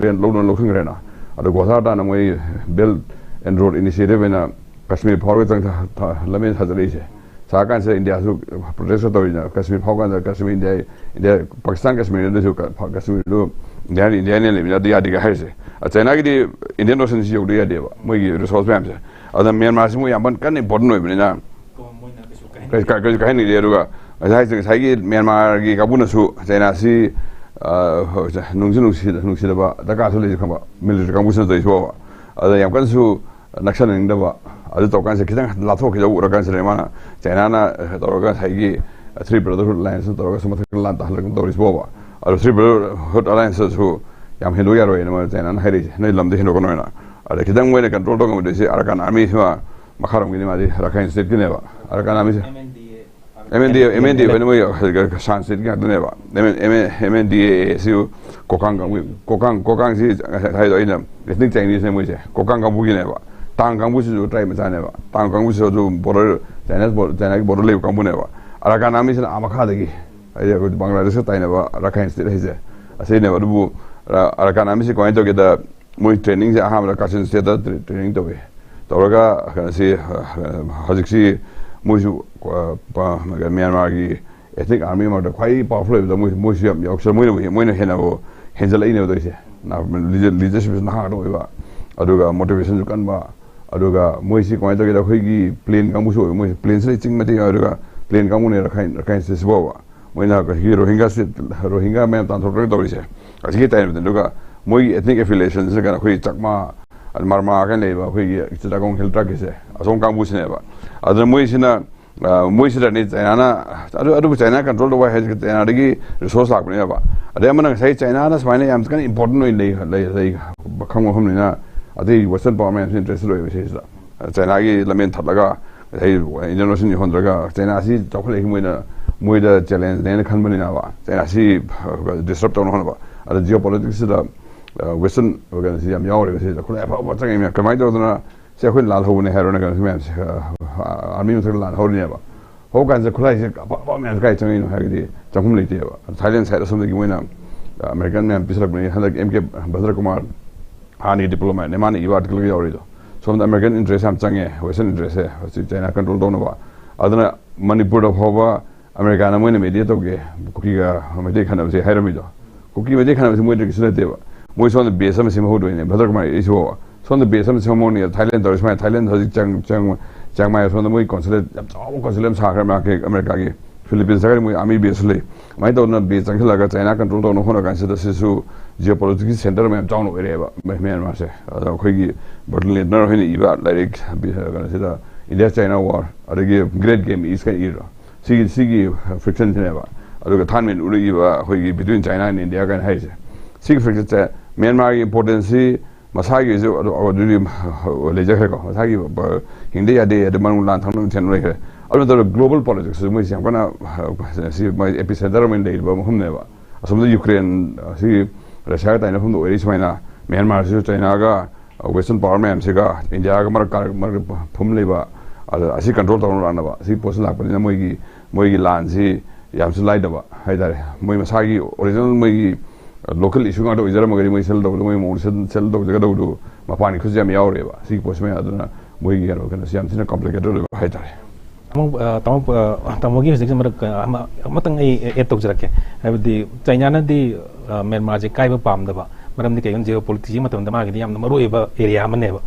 ꯔꯦꯟ ꯂꯧꯗꯨꯅ ꯂꯧꯁꯤꯟꯈ꯭ꯔꯦꯅ꯫ ꯑꯗꯣ ꯒ꯭ꯋꯥꯊꯥꯔ ꯇꯥꯟꯅ ꯃꯣꯏ ꯕꯦꯜꯠ ꯑꯦꯟ ꯔꯣꯗ ꯏꯅꯤꯁꯤꯌꯦꯇꯤꯚ ꯑꯣꯏꯅ ꯀꯥꯁꯃꯤꯔ ꯐꯥꯎꯔꯒ ꯆꯪ-, ꯊ-, ꯊ-, ꯂꯝꯕꯦꯟ ꯁꯥꯖꯔꯛꯏꯁꯦ꯫ ꯁꯥꯔꯀꯥꯟꯁꯤꯗ ꯏꯟꯗꯤꯌꯥꯁꯨ ꯄ꯭ꯔꯣꯇꯦꯁ ꯇꯧꯔꯤꯅ ꯀꯥꯁꯃꯤꯔ ꯐꯥꯎꯀꯥꯟꯗ ꯀꯥꯁꯃꯤꯔ ꯏꯟꯗꯤꯌꯥ, ꯏꯟꯗꯤꯌꯥ, ꯄꯥꯀꯤꯁꯇꯥꯟ ꯀꯥꯁꯃꯤꯔ ꯑꯗꯨꯁꯨ ꯀ-, ꯐ-, ꯀꯥꯁꯃꯤꯔꯗꯨ ꯏꯟꯗꯤꯌꯥ, ꯏꯟꯗꯤꯌꯥꯅ ꯂꯩꯕꯅꯤꯅ ꯑꯗꯨ ꯌꯥꯗꯦꯒ ꯍꯥꯏꯔꯤꯁꯦ꯫ ꯑ, ꯆꯥꯏꯅꯥꯒꯤꯗꯤ ꯏꯟꯗꯤꯌꯟ ꯑꯣꯁꯟꯁꯤ ꯌꯧꯗ ꯌꯥꯗꯦꯕ, ꯃꯣꯏꯒꯤ ꯔꯤꯁꯣꯔꯁ ꯃꯌꯥꯝꯁꯦ꯫ ꯑꯗꯨꯅ ꯃ꯭ꯌꯥꯟꯃꯥꯔꯁꯤ ꯃꯣꯏ ꯌꯥꯝ ꯀꯟꯅ ꯏꯝꯄꯣꯔꯇꯦꯟ ꯑꯣꯏꯕꯅꯤꯅ ꯀꯩ-, ꯀꯩ-, ꯀꯩꯁꯨ ꯀꯥꯏꯍꯟꯅꯤꯡꯗꯦ꯫ ꯑꯗꯨꯒ ꯉꯁꯥꯏ ꯉꯁꯥꯏꯒꯤ ꯃ꯭ꯌꯥꯟꯃꯥꯔꯒꯤ ꯀꯥꯡꯕꯨꯅꯁꯨ ꯆꯩꯅꯥꯁꯤ, ꯑ, ꯅꯨꯡꯁꯨ ꯅꯨꯡꯁꯤ-, ꯅꯨꯡꯁꯤꯗꯕ ꯗꯔꯀꯥꯔꯁꯨ ꯂꯩꯁꯨ ꯈꯪꯕ, ꯃꯤꯂꯤꯇꯔꯤ ꯀꯥꯡꯕꯨꯁꯤꯅ ꯇꯧꯔꯤꯁꯤꯕꯣꯕ꯫ ꯑꯗ ꯌꯥꯝ ꯀꯟꯅꯁꯨ ꯅꯛꯁꯟꯅꯅꯤꯡꯗꯕ, ꯑꯗꯨ ꯇꯧꯔꯀꯥꯟꯁꯤꯗ ꯈꯤꯇꯪ ꯂꯥꯞꯊꯣꯛꯈꯤꯗꯧꯕ ꯎꯔꯀꯥꯟꯁꯤꯗ ꯃꯥꯅ ꯆꯩꯅꯥꯅ ꯇꯧꯔꯒ ꯉꯁꯥꯏꯒꯤ ꯊ꯭ꯔꯤ ꯕ꯭ꯔꯗꯔꯍꯨꯗ ꯑꯦꯂꯥꯏꯟꯁꯅ ꯇꯧꯔꯒ ꯁꯣꯝ ꯃꯊꯛꯇ ꯂꯥꯟ ꯇꯥꯍꯜꯂꯒ ꯇꯧꯔꯤꯁꯤꯕꯣꯕ꯫ ꯑꯗꯣ ꯊ꯭ꯔꯤ ꯕ꯭ꯔꯗꯔꯍꯨꯗ ꯑꯦꯂꯥꯏꯟꯁꯇꯁꯨ ꯌꯥꯝ ꯍꯦꯟꯗꯣꯛ ꯌꯥꯔꯣꯏꯅ ꯃꯣꯏ ꯆꯩꯅꯥꯅ ꯍꯥꯏꯔꯛꯏꯁꯦ, ꯅꯣꯏ ꯂꯝꯗ ꯍꯦꯟꯗꯣꯛꯀꯅꯣ ꯍꯥꯏꯅ꯫ ꯑꯗ ꯈꯤꯇꯪ ꯃꯣꯏꯅ ꯀꯟꯇ꯭ꯔꯣꯜ ꯇꯧꯉꯝꯗꯣꯏꯁꯦ ꯑꯔꯀꯥꯟ ꯑꯥꯔꯃꯤꯁꯤꯃ ꯃꯈꯥꯔꯣꯝꯒꯤꯅꯤ, ꯃꯥꯗꯤ ꯔꯥꯈꯥꯏꯟ ꯁ꯭ꯇꯦꯠꯀꯤꯅꯦꯕ꯫ ꯑꯔꯀꯥꯟ ꯑꯥꯔꯃꯤꯁꯦ ꯑꯦꯝ ꯑꯦꯟ ꯗꯤ ꯑꯦ, ꯑꯦꯝ ꯑꯦꯟ ꯗꯤ ꯑꯦ ꯑꯣꯏꯅ ꯃꯣꯏ ꯁꯥꯟ ꯁ꯭ꯇꯦꯠꯀꯤ ꯉꯥꯛꯇꯅꯦꯕ꯫ ꯑꯦꯝ ꯑꯦꯟ ꯗꯤ ꯑꯦ ꯁꯤ ꯀꯣꯀꯥꯡ ꯀꯥꯡꯕꯨ, ꯀꯣꯀꯥꯡ, ꯀꯣꯀꯥꯡꯁꯤ ꯉꯁꯥꯏ ꯍꯥꯏꯗꯣ ꯑꯩꯅ ethnic Chineseꯅꯦ ꯃꯣꯏꯁꯦ, ꯀꯣꯀꯥꯡ ꯀꯥꯡꯕꯨꯒꯤꯅꯦꯕ꯫ ꯇꯥꯡ ꯀꯥꯡꯕꯨꯁꯤꯁꯨ ꯇ꯭ꯔꯥꯏꯕ ꯃꯆꯥꯅꯦꯕ꯫ ꯇꯥꯡ ꯀꯥꯡꯕꯨꯁꯤꯁꯨ ꯑꯗꯨ ꯕꯣꯔꯗꯔ, ꯆꯥꯏꯅꯥ, ꯆꯥꯏꯅꯥꯒꯤ ꯕꯣꯔꯗꯔ ꯂꯩꯕ ꯀꯥꯡꯕꯨꯅꯦꯕ꯫ ꯑꯔꯥꯀꯥꯟ ꯑꯥꯔꯃꯤꯁꯤꯅ ꯑꯥ ꯃꯈꯥꯗꯒꯤ, ꯍꯥꯏꯗꯤ ꯑꯩꯈꯣꯏ ꯕꯪꯒ꯭ꯂꯥꯗꯦꯁꯀ ꯇꯥꯏꯅꯕ ꯔꯥꯈꯥꯏꯟ ꯁ꯭ꯇꯦꯠ ꯍꯥꯏꯁꯦ ꯑꯁꯤꯅꯦꯕ꯫ ꯑꯗꯨꯕꯨ ꯑ, ꯑꯔꯥꯀꯥꯟ ꯑꯥꯔꯃꯤꯁꯤ ꯀꯃꯥꯏꯅ ꯇꯧꯒꯦꯗ, ꯃꯣꯏ ꯇ꯭ꯔꯦꯅꯤꯡꯁꯦ ꯑꯍꯥꯟꯕꯗ ꯀꯥꯆꯤꯟ ꯁ꯭ꯇꯦꯠꯇ ꯇ꯭ꯔꯦ-, ꯇ꯭ꯔꯦꯅꯤꯡ ꯇꯧꯏ꯫ ꯇꯧꯔꯒ ꯀꯩꯅꯣꯁꯤ, ꯑ, ꯍꯧꯖꯤꯛꯁꯤ ꯃꯣꯏꯁꯨ, ꯑ, ꯄ-, ꯃ꯭ꯌꯥꯟꯃꯥꯔꯒꯤ ethnic army ꯃꯔꯛꯇ ꯈ꯭ꯋꯥꯏꯗꯒꯤ powerful ꯑꯣꯏꯕꯗ ꯃꯣꯏ, ꯃꯣꯏꯁꯨ ꯌꯥꯝ ꯌꯥꯎꯁꯜꯂ-, ꯃꯣꯏꯅ, ꯃꯣꯏꯅ ꯍꯦꯟꯅꯕꯨ ꯍꯦꯟꯖꯜꯂꯛꯏꯅꯦꯕ ꯇꯧꯔꯤꯁꯦ꯫ ꯅ-, leader-, leadershipꯁꯨ ꯅꯍꯥ ꯉꯥꯛꯇ ꯑꯣꯏꯕ, ꯑꯗꯨꯒ motivationꯁꯨ ꯀꯟꯕ, ꯑꯗꯨꯒ ꯃꯣꯏꯁꯤ ꯀꯃꯥꯏꯅ ꯇꯧꯒꯦꯗ, ꯑꯩꯈꯣꯏꯒꯤ ꯄ꯭ꯂꯦꯟ ꯀꯥꯡꯕꯨꯁꯨ ꯑꯣꯏꯕ, ꯃꯣꯏꯁꯤ ꯄ꯭ꯂꯦꯟꯁꯤꯗ ꯆꯤꯡ ꯃꯇꯦꯛ ꯌꯥꯎꯔꯒ ꯄ꯭ꯂꯦꯟ ꯀꯥꯡꯕꯨꯅꯦ ꯔꯥꯈꯥꯏꯟ, ꯔꯥꯈꯥꯏꯟ ꯁ꯭ꯇꯦꯠꯁꯤꯐꯥꯎꯕ꯫ ꯃꯣꯏꯅ ꯍꯧꯖꯤꯛꯀꯤ ꯔꯣꯍꯤꯡꯒꯥ ꯁ꯭ꯇꯦꯠ, ꯔꯣꯍꯤꯡꯒꯥ ꯃꯌꯥꯝ ꯇꯥꯟꯊꯣꯛꯇ꯭ꯔꯒ ꯇꯧꯔꯤꯁꯦ꯫ ꯑꯁꯤꯒꯤ ꯇꯥꯏꯝꯗ ꯑꯗꯨꯒ ꯃꯣꯏꯒꯤ ethnic affiliationꯁꯤꯅ ꯀꯩꯅꯣ, ꯑꯩꯈꯣꯏꯒꯤ ꯆꯛꯃꯥ, ꯃꯔꯃꯥ ꯀꯥꯏꯅ ꯂꯩꯕ ꯑꯩꯈꯣꯏꯒꯤ ꯆꯤꯇꯥꯒꯣꯡ ꯍꯤꯜ ꯇ꯭ꯔꯥꯛꯀꯤꯁꯦ, ꯑꯁꯣꯝ ꯀꯥꯡꯕꯨꯁꯤꯅꯦꯕ꯫ ꯑꯗꯨꯅ ꯃꯣꯏꯁꯤꯅ, ꯑ, ꯃꯣꯏꯁꯤꯗꯅꯤ ꯆꯩꯅꯥꯅ, ꯑꯗꯨ, ꯑꯗꯨꯕꯨ ꯆꯩꯅꯥ ꯀꯟꯇ꯭ꯔꯣꯜ ꯇꯧꯕ ꯍꯥꯏꯁꯦ ꯆꯩꯅꯥꯗꯒꯤ ꯔꯤꯁꯣꯔꯁ ꯂꯥꯛꯄꯅꯦꯕ꯫ ꯑꯗꯩ ꯑꯃꯅ ꯉꯁꯥꯏ ꯆꯩꯅꯥꯅ ꯁꯨꯃꯥꯏꯅ ꯌꯥꯝ ꯀꯟꯅ ꯏꯝꯄꯣꯔꯇꯦꯟ ꯑꯣꯏꯅ ꯂꯩ, ꯂꯩ, ꯂꯩ, ꯈꯪꯕ ꯃꯐꯝꯅꯤꯅ ꯑꯇꯩ ꯋꯦꯁꯇꯔꯟ ꯄꯥꯋꯔ ꯃꯌꯥꯝꯁꯤ ꯏꯟꯇꯔꯦꯁꯇꯦꯠ ꯑꯣꯏꯕ ꯁꯤꯁꯤꯗ꯫ ꯆꯩꯅꯥꯒꯤ ꯂꯝꯃꯦꯟ ꯊꯠꯂꯒ ꯉꯁꯥꯏ ꯏꯟꯗꯤꯌꯟ ꯑꯣꯁꯤꯟ ꯌꯧꯍꯟꯗ꯭ꯔꯒ ꯆꯩꯅꯥꯁꯤ ꯆꯥꯎꯈꯠꯂꯛꯏ ꯃꯣꯏꯅ, ꯃꯣꯏꯗ ꯆꯦꯂꯦꯟꯖꯅꯦꯅ ꯈꯟꯕꯅꯤꯅꯕ, ꯆꯩꯅꯥꯁꯤ ꯗꯤꯁꯇꯔꯕ ꯇꯧꯅ ꯍꯣꯠꯅꯕ꯫ ꯑꯗ geopoliticsꯁꯤꯗ, ꯑ, ꯋꯦꯁꯇꯔꯟ ꯑꯣꯔꯒꯅꯥꯏꯖꯦꯁꯟ ꯌꯥꯝ ꯌꯥꯎꯔꯦꯕ ꯁꯤꯗ꯫ ꯈꯨꯠꯂꯥꯏ ꯑꯐꯕ ꯆꯪꯉꯤ ꯃꯌꯥꯝ꯫ ꯀꯃꯥꯏꯅ ꯇꯧꯗꯅ ꯁꯤ ꯑꯩꯈꯣꯏꯅ ꯂꯥꯜꯍꯧꯕꯅꯦ ꯍꯥꯏꯔꯣꯅ ꯀꯩꯅꯣ ꯃꯌꯥꯝꯁꯦ, ꯑ, ꯑꯥꯔꯃꯤ ꯃꯊꯛꯇ ꯂꯥꯜꯍꯧꯔꯤꯅꯦꯕ꯫ ꯍꯧꯕ ꯀꯥꯟꯁꯤꯗ ꯈꯨꯠꯂꯥꯏꯁꯦ ꯑꯐ ꯑꯐꯕ ꯃꯌꯥꯝꯁꯦ ꯀꯥꯏ ꯆꯪꯉꯛꯏꯅꯣ ꯍꯥꯏꯔꯒꯗꯤ ꯆꯪꯐꯝ ꯂꯩꯇꯦꯕ꯫ ꯊꯥꯏꯂꯦꯟ ꯁꯥꯏꯠ ꯑꯁꯣꯝꯗꯒꯤ ꯃꯣꯏꯅ, ꯑ, ꯑꯃꯦꯔꯤꯀꯟ ꯃꯌꯥꯝ ꯄꯤꯁꯜꯂꯛꯄꯅꯤ꯫ ꯍꯟꯗꯛ ꯑꯦꯝ ꯀꯦ ꯚꯗ꯭ꯔꯀꯨꯃꯥꯔ, ꯍꯥꯟꯅꯒꯤ ꯗꯤꯄ꯭ꯂꯣꯃꯦꯠꯅꯦ, ꯃꯥꯅ ꯏꯕ ꯑꯥꯔꯇꯤꯀꯜꯒ ꯌꯥꯎꯔꯤꯗꯣ꯫ ꯁꯣꯝꯗ ꯑꯃꯦꯔꯤꯀꯟ ꯏꯟꯇꯔꯦꯁ ꯌꯥꯝ ꯆꯪꯉꯦ, ꯋꯦꯁꯇꯔꯟ ꯏꯟꯇꯔꯦꯁꯁꯦ ꯍꯧꯖꯤꯛ ꯆꯩꯅꯥ ꯀꯟꯇ꯭ꯔꯣꯜ ꯇꯧꯅꯕ꯫ ꯑꯗꯨꯅ ꯃꯅꯤꯄꯨꯔꯗ ꯐꯥꯎꯕ ꯑꯃꯦꯔꯤꯀꯥꯅ ꯃꯣꯏꯅ ꯃꯦꯗꯤꯌꯦꯠ ꯇꯧꯒꯦ, ꯀꯨꯀꯤꯒ ꯃꯩꯇꯩ ꯈꯠꯅꯕꯁꯦ ꯍꯥꯏꯔꯝꯃꯤꯗꯣ꯫ ꯀꯨꯀꯤ ꯃꯩꯇꯩ ꯈꯠꯅꯕꯁꯦ ꯃꯣꯏꯗ ꯀꯩꯁꯨ ꯅꯠꯇꯦꯕ꯫ ꯃꯣꯏ ꯁꯣꯝꯗ ꯕꯦꯁ ꯑꯃ ꯁꯦꯝꯍꯧꯗꯣꯏꯅꯦ, ꯚꯗ꯭ꯔꯀꯨꯃꯥꯔ ꯏꯁꯨ ꯐꯥꯎꯕ꯫ ꯁꯣꯝꯗ ꯕꯦꯁ ꯑꯃ ꯁꯦꯝꯍꯧꯅꯤ, ꯊꯥꯏꯂꯦꯟ ꯇꯧꯔꯤ ꯁꯨꯃꯥꯏꯅ, ꯊꯥꯏꯂꯦꯟ ꯍꯧꯖꯤꯛ ꯆꯪ-, ꯆꯪ-, ꯆꯤꯌꯥꯡ ꯃꯥꯏ ꯁꯣꯝꯗ ꯃꯣꯏ ꯀꯣꯟꯁꯨꯂꯦꯠ ꯌꯥꯝ ꯆꯥꯎꯕ ꯀꯣꯟꯁꯨꯂꯦꯠ ꯑꯃ ꯁꯥꯈ꯭ꯔꯦ ꯑꯃꯦꯔꯤꯀꯥꯒꯤ, ꯑꯃꯦꯔꯤꯀꯥꯒꯤ꯫ ꯐꯤꯂꯤꯄꯤꯟꯁ ꯍꯥꯏꯔꯒꯗꯤ ꯃꯣꯏ ꯑꯥꯔꯃꯤ ꯕꯦꯁꯁꯨ ꯂꯩ꯫ ꯑꯗꯨꯃꯥꯏꯅ ꯇꯧꯗꯅ ꯕꯦꯁ ꯆꯪꯁꯤꯜꯂꯒ ꯆꯥꯏꯅꯥ ꯀꯟꯇ꯭ꯔꯣꯜ ꯇꯧꯅꯕ ꯍꯣꯠꯅ ꯀꯥꯟꯁꯤꯗ ꯁꯤꯁꯨ ꯖꯤꯑꯣ ꯄꯣꯂꯤꯇꯤꯛꯁꯀꯤ ꯁꯦꯟꯇꯔ ꯑꯃ ꯌꯥꯝ ꯆꯥꯎꯅ ꯑꯣꯏꯔꯛꯑꯦꯕ ꯃ- ꯃ꯭ꯌꯥꯟꯃꯥꯔꯁꯦ꯫ ꯑꯗ ꯑꯩꯈꯣꯏꯒꯤ ꯕꯔꯇꯟ ꯂꯦꯇꯅꯔ ꯍꯣꯏꯅ ꯏꯕ ꯂꯥꯏꯔꯤꯛ ꯕꯤ- ꯀꯩꯅꯣꯁꯤꯗ, ꯏꯟꯗꯤꯌꯥ ꯆꯥꯏꯅꯥ ꯋꯥꯔ, ꯑꯗꯒꯤ ꯒ꯭ꯔꯦꯠ ꯒꯦꯝ ꯏꯁꯀ ꯏꯔꯣ, ꯁꯤꯒꯤ ꯁꯤꯒꯤ ꯐ꯭ꯔꯤꯛꯁꯟꯁꯤꯅꯦꯕ꯫ ꯑꯗꯨꯒ ꯊꯥꯟꯃꯦꯟ ꯎꯔꯛꯏꯕ ꯑꯩꯈꯣꯏꯒꯤ ꯕꯤꯇ꯭ꯋꯤꯟ ꯆꯥꯏꯅꯥ ꯑꯦꯟ ꯏꯟꯗꯤꯌꯥ ꯀꯥꯏꯅ ꯍꯥꯏꯔꯤꯁꯦ, ꯁꯤꯒꯤ ꯐ꯭ꯔꯤꯛꯁꯟꯁꯦ ꯃ꯭ꯌꯥꯟꯃꯥꯔꯒꯤ ꯏꯝꯄꯣꯔꯇꯦꯟꯁꯁꯤ ꯃꯁꯥꯒꯤꯁꯨ ꯑꯗꯨ- ꯑꯗꯨꯗꯤ ꯂꯩꯖꯈ꯭ꯔꯦꯀꯣ, ꯃꯁꯥꯒꯤ ꯕ- ꯍꯤꯡꯗ ꯌꯥꯗꯦ, ꯑꯗꯨ ꯃꯅꯨꯡ ꯂꯥꯟ ꯊꯝꯅꯕ ꯊꯦꯡꯅ ꯂꯩꯈ꯭ꯔꯦ꯫ ꯑꯗꯨ ꯅꯠꯇꯕ ꯒ꯭ꯂꯣꯕꯜ ꯄꯣꯂꯤꯇꯤꯛꯁꯁꯨ ꯃꯣꯏꯁꯦ ꯌꯥꯝ ꯀꯟꯅ, ꯁꯤ ꯃꯣꯏ ꯑꯦꯄꯤ ꯁꯦꯟꯇꯔ ꯑꯃ ꯑꯣꯏꯅ ꯂꯩꯔꯤꯕ ꯃꯐꯝꯅꯦꯕ꯫ ꯑꯁꯣꯝꯗ ꯌꯨꯀ꯭ꯔꯦꯟ, ꯁꯤ ꯔꯁꯤꯌꯥꯒ ꯇꯥꯏꯅꯐꯝꯗ ꯑꯣꯏꯔꯤ ꯁꯨꯃꯥꯏꯅ, ꯃ꯭ꯌꯥꯟꯃꯥꯔꯁꯤꯁꯨ ꯆꯥꯏꯅꯥꯒ, ꯋꯦꯁꯇꯔꯟ ꯄꯥꯋꯔ ꯃꯌꯥꯝꯁꯤꯒ ꯏꯟꯗꯤꯌꯥꯒ ꯃꯔꯛ ꯀꯥ- ꯃꯔꯛ ꯐꯨꯝ ꯂꯩꯕ, ꯑꯗ ꯑꯁꯤ ꯀꯟꯇ꯭ꯔꯣꯜ ꯇꯧꯅꯕ ꯂꯥꯛꯅꯕ, ꯑꯁꯤ ꯄꯣꯠꯁꯤ ꯂꯥꯛꯄꯅꯤꯅ ꯃꯣꯏꯒꯤ ꯃꯣꯏꯒꯤ ꯂꯥꯟꯁꯤ ꯌꯥꯝꯁꯨ ꯂꯥꯏꯗꯕ ꯍꯥꯏꯇꯥꯔꯦ꯫ ꯃꯣꯏ ꯃꯁꯥꯒꯤ ꯑꯣꯔꯤꯖꯤꯅꯦꯜ ꯃꯣꯏꯒꯤ ꯂꯣꯀꯦꯜ ꯏꯁꯨ ꯉꯥꯛꯇ ꯑꯣꯏꯖꯔꯝꯃꯒꯗꯤ ꯃꯣꯏ ꯁꯦꯜ ꯇꯧꯕꯗ, ꯃꯣꯏ ꯃꯑꯣꯡꯗ ꯁꯦꯜ ꯁꯦꯜ ꯇꯧꯖꯒꯗꯧꯕꯗꯣ ꯃꯄꯥꯟꯒꯤ ꯈꯨꯠꯁꯦ ꯌꯥꯝ ꯌꯥꯎꯔꯦꯕ꯫ ꯁꯤꯒꯤ ꯄꯣꯠꯁꯤ ꯃꯌꯥꯝ ꯑꯗꯨꯅ ꯃꯣꯏꯒꯤ ꯀꯩꯅꯣ ꯀꯩꯅꯣꯁꯤ ꯌꯥꯝ ꯊꯤꯅ ꯀꯣꯝꯄ꯭ꯂꯤꯀꯦꯇꯦꯠ ꯑꯣꯏꯕ ꯍꯥꯏꯇꯥꯔꯦ꯫ ꯇꯥꯃꯣ, ꯑ, ꯇꯥꯃꯣ, ꯑ, ꯇꯥꯃꯣꯒꯤ ꯍꯧꯖꯤꯛꯁꯦ ꯃꯔꯛ, ꯑ, ꯑꯃ, ꯑꯃꯇꯪ ꯑꯩ ꯑꯦꯗ ꯇꯧꯖꯔꯛꯀꯦ꯫ ꯍꯥꯏꯕꯗꯤ ꯆꯥꯏꯅꯥꯅꯗꯤ, ꯑ, ꯃ꯭ꯌꯥꯟꯃꯥꯔꯁꯦ ꯀꯥꯏꯕ ꯄꯥꯝꯗꯕ, ꯃꯔꯝꯗꯤ ꯀꯩꯒꯤꯅꯣ, ꯖꯤꯑꯣ ꯄꯣꯂꯤꯇꯤꯛꯁꯀꯤ ꯃꯇꯝꯗ ꯃꯥꯒꯤꯗꯤ ꯌꯥꯝꯅ ꯃꯔꯨ ꯑꯣꯏꯕ ꯑꯦꯔꯤꯌꯥ ꯑꯃꯅꯦꯕ꯫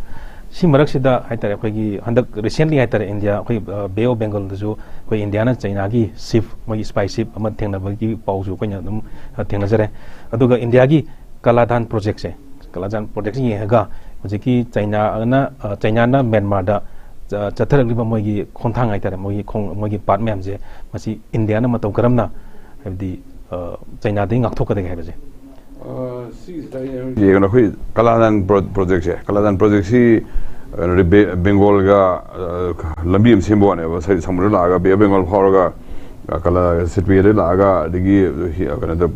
ꯁꯤ ꯃꯔꯛꯁꯤꯗ ꯍꯥꯏꯇꯥꯔꯦ, ꯑꯩꯈꯣꯏꯒꯤ ꯍꯟꯗꯛ ꯔꯤꯁꯦꯟꯂꯤ ꯍꯥꯏꯇꯥꯔꯦ, ꯏꯟꯗꯤꯌꯥ, ꯑꯩꯈꯣꯏ, ꯑ, ꯕꯦ ꯑꯣꯐ ꯕꯦꯡꯒꯜꯗꯁꯨ ꯑꯩꯈꯣꯏ ꯏꯟꯗꯤꯌꯥꯅ ꯆꯥꯏꯅꯥꯒꯤ ꯁꯤꯞ, ꯃꯣꯏꯒꯤ ꯁ꯭ꯄꯥꯏ ꯁꯤꯞ ꯑꯃ ꯊꯦꯡꯅꯕꯒꯤ ꯄꯥꯎꯁꯨ ꯑꯩꯈꯣꯏꯅ ꯑꯗꯨꯝ, ꯑ, ꯊꯦꯡꯅꯖꯔꯦ꯫ ꯑꯗꯨꯒ ꯏꯟꯗꯤꯌꯥꯒꯤ ꯀꯂꯥꯗꯥꯟ ꯄ꯭ꯔꯣꯖꯦꯛꯁꯦ, ꯀꯂꯥꯗꯥꯟ ꯄ꯭ꯔꯣꯖꯦꯛꯁꯦ ꯌꯦꯡꯉꯒ ꯍꯧꯖꯤꯛꯀꯤ ꯆꯥꯏꯅꯥꯅ, ꯑ, ꯆꯥꯏꯅꯥꯅ ꯃ꯭ꯌꯥꯟꯃꯥꯔꯗ ꯆ-, ꯆꯠꯊꯔꯛꯂꯤꯕ ꯃꯣꯏꯒꯤ ꯈꯣꯡꯊꯥꯡ ꯍꯥꯏꯇꯥꯔꯦ, ꯃꯣꯏꯒꯤ ꯈꯣꯡ-, ꯃꯣꯏꯒꯤ ꯄꯥꯠ ꯃꯌꯥꯝꯁꯦ, ꯃꯁꯤ ꯏꯟꯗꯤꯌꯥꯅ ꯃꯇꯧ ꯀꯔꯝꯅ, ꯍꯥꯏꯕꯗꯤ, ꯑ, ꯆꯥꯏꯅꯥꯗꯒꯤ ꯉꯥꯛꯊꯣꯛꯀꯗꯒꯦ ꯍꯥꯏꯕꯁꯦ? ꯑ, ꯁꯤꯒꯤꯁꯤꯗ ꯑꯩ ꯌꯦꯡꯉꯣ, ꯑꯩꯈꯣꯏ ꯀꯂꯥꯗꯥꯟ ꯄ꯭ꯔꯣ-, ꯄ꯭ꯔꯣꯖꯦꯛꯁꯦ, ꯀꯂꯥꯗꯥꯟ ꯄ꯭ꯔꯣꯖꯦꯛꯁꯤ, ꯑ, ꯕꯦ-, ꯕꯦꯡꯒꯣꯜꯒ, ꯑ, ꯂꯝꯕꯤ ꯑꯃ ꯁꯦꯝꯕ ꯋꯥꯅꯦꯕ, ꯁ-, ꯁꯃꯨꯗ꯭ꯔ ꯂꯥꯛꯑꯒ ꯕꯦ ꯑꯣꯐ ꯕꯦꯡꯒꯣꯜ ꯐꯥꯎꯔꯒ, ꯑ, ꯀꯂꯥ-, ꯁꯤꯠꯄꯦꯗ ꯂꯥꯛꯑꯒ, ꯑꯗꯒꯤ ꯍꯤ-, ꯀꯩꯅꯣꯗ,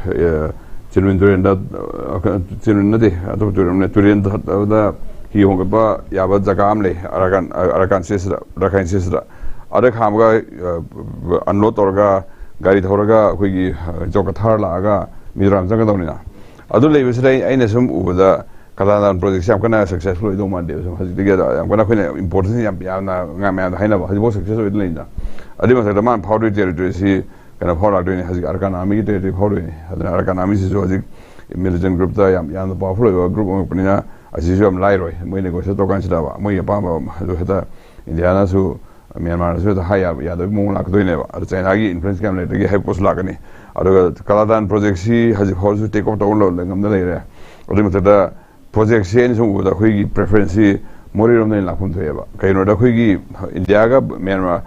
ꯑ, ꯆꯤꯟꯃꯤꯟ ꯇꯨꯔꯦꯟꯗ, ꯑ, ꯆꯤꯟꯃꯤꯟ ꯅꯠꯇꯦ, ꯑꯇꯣꯞꯄ ꯇꯨꯔꯦꯟ ꯑꯃꯅꯦ, ꯇꯨꯔꯦꯟꯗ ꯍꯠ-, ꯑꯗ ꯍꯤ ꯍꯣꯡꯒꯠꯄ ꯌꯥꯕ ꯖꯒꯥ ꯑꯃ ꯂꯩ, ꯑꯔꯥꯀꯥꯟ, ꯑ, ꯑꯔꯥꯀꯥꯟ ꯁꯤꯁꯤꯗ, ꯔꯥꯈꯥꯏꯟ ꯁꯤꯁꯤꯗ꯫ ꯑꯗ ꯈꯥꯝꯃꯒ, ꯑ, ꯑꯟꯂꯣꯗ ꯇꯧꯔꯒ, ꯒꯥꯔꯤ ꯊꯧꯔꯒ ꯑꯩꯈꯣꯏꯒꯤ, ꯑ, ꯖꯣꯀꯊꯥꯔ ꯂꯥꯛꯑꯒ ꯃꯤꯖꯣꯔꯥꯝ ꯆꯪꯒꯗꯧꯅꯤꯅ꯫ ꯑꯗꯨ ꯂꯩꯕꯁꯤꯗ ꯑꯩ, ꯑꯩꯅ ꯁꯨꯝ ꯎꯕꯗ ꯀꯂꯥꯗꯥꯟ ꯄ꯭ꯔꯣꯖꯦꯛꯁꯦ ꯌꯥꯝ ꯀꯟꯅ ꯁꯛꯁꯦꯁꯐꯨꯜ ꯑꯣꯏꯗꯧ ꯃꯥꯟꯗꯦꯕ꯫ ꯁꯨꯝ ꯍꯧꯖꯤꯛꯇꯒꯤ ꯌꯥꯝ ꯀꯟꯅ ꯑꯩꯈꯣꯏꯅ ꯏꯝꯄꯣꯔꯇꯦꯟꯁ ꯌꯥꯝ, ꯌꯥꯝꯅ ꯉꯥ-, ꯃꯌꯥꯝꯗ ꯍꯥꯏꯅꯕ ꯍꯧꯖꯤꯛꯐꯥꯎ ꯁꯛꯁꯦꯁ ꯑꯣꯏꯗꯅ ꯂꯩꯗꯅ꯫ ꯑꯗꯨꯏ ꯃꯊꯛꯇ ꯃꯥꯅ ꯐꯥꯎꯗꯣꯏ ꯇꯦꯔꯤꯇꯣꯔꯤꯁꯤ ꯀꯩꯅꯣ ꯐꯥꯎꯔꯛꯇꯣꯏꯅꯤ, ꯍꯧꯖꯤꯛ ꯑꯔꯀꯥꯟ ꯑꯥꯔꯃꯤꯒꯤ ꯇꯦꯔꯤꯇꯣꯔꯤ ꯐꯥꯎꯗꯣꯏꯅꯤ꯫ ꯑꯗꯨꯅ ꯑꯔꯀꯥꯟ ꯑꯥꯔꯃꯤꯁꯤꯁꯨ ꯍꯧꯖꯤꯛ ꯃꯤꯂꯤꯇꯦꯟ ꯒ꯭ꯔꯨꯞꯇ ꯌꯥꯝ, ꯌꯥꯝꯅ ꯄꯥꯋꯔꯐꯨꯜ ꯑꯣꯏꯕ ꯒ꯭ꯔꯨꯞ ꯑꯣꯏꯔꯛꯄꯅꯤꯅ ꯑꯁꯤꯁꯨ ꯌꯥꯝ ꯂꯥꯏꯔꯣꯏ꯫ ꯃꯣꯏ ꯅꯦꯒꯣꯁꯤꯌꯦꯠ ꯇꯧꯔꯀꯥꯟꯁꯤꯗ ꯃꯣꯏꯒꯤ ꯑꯄꯥꯝꯕ ꯑꯗꯨ ꯍꯦꯛꯇ ꯏꯟꯗꯤꯌꯥꯅꯁꯨ ꯃ꯭ꯌꯥꯟꯃꯥꯔꯗꯁꯨ ꯍꯦꯛꯇ ꯍꯥꯏ ꯌꯥꯕ ꯌꯥꯗꯕꯒꯤ ꯃꯑꯣꯡ ꯂꯥꯛꯀꯗꯣꯏꯅꯦꯕ꯫ ꯑꯗꯣ ꯆꯥꯏꯅꯥꯒꯤ ꯏꯟꯐ꯭ꯂꯨꯌꯦꯟꯁ ꯀꯌꯥꯝ ꯂꯩꯔꯒꯦ ꯍꯥꯏꯕ ꯄꯣꯠꯁꯨ ꯂꯥꯛꯀꯅꯤ꯫ ꯑꯗꯨꯒ ꯀꯂꯥꯗꯥꯟ ꯄ꯭ꯔꯣꯖꯦꯛꯁꯤ ꯍꯧꯖꯤꯛ ꯐꯥꯎꯁꯨ ꯇꯦꯛ ꯑꯣꯐ ꯇꯧꯕ ꯉꯝꯗ ꯂꯩꯔꯦ꯫ ꯑꯗꯨꯒꯤ ꯃꯊꯛꯇ ꯄ꯭ꯔꯣꯖꯦꯛꯁꯦ ꯑꯩꯅ ꯁꯨꯝ ꯎꯕꯗ ꯑꯩꯈꯣꯏꯒꯤ ꯄ꯭ꯔꯦꯐꯔꯦꯟꯁꯁꯤ ꯃꯣꯔꯦꯔꯣꯝꯗ ꯑꯣꯏꯅ ꯂꯥꯛꯐꯝ ꯊꯣꯛꯑꯦꯕ꯫ ꯀꯩꯒꯤꯅꯣꯗ ꯑꯩꯈꯣꯏꯒꯤ ꯏꯟꯗꯤꯌꯥꯒ ꯃ꯭ꯌꯥꯟꯃꯥꯔ,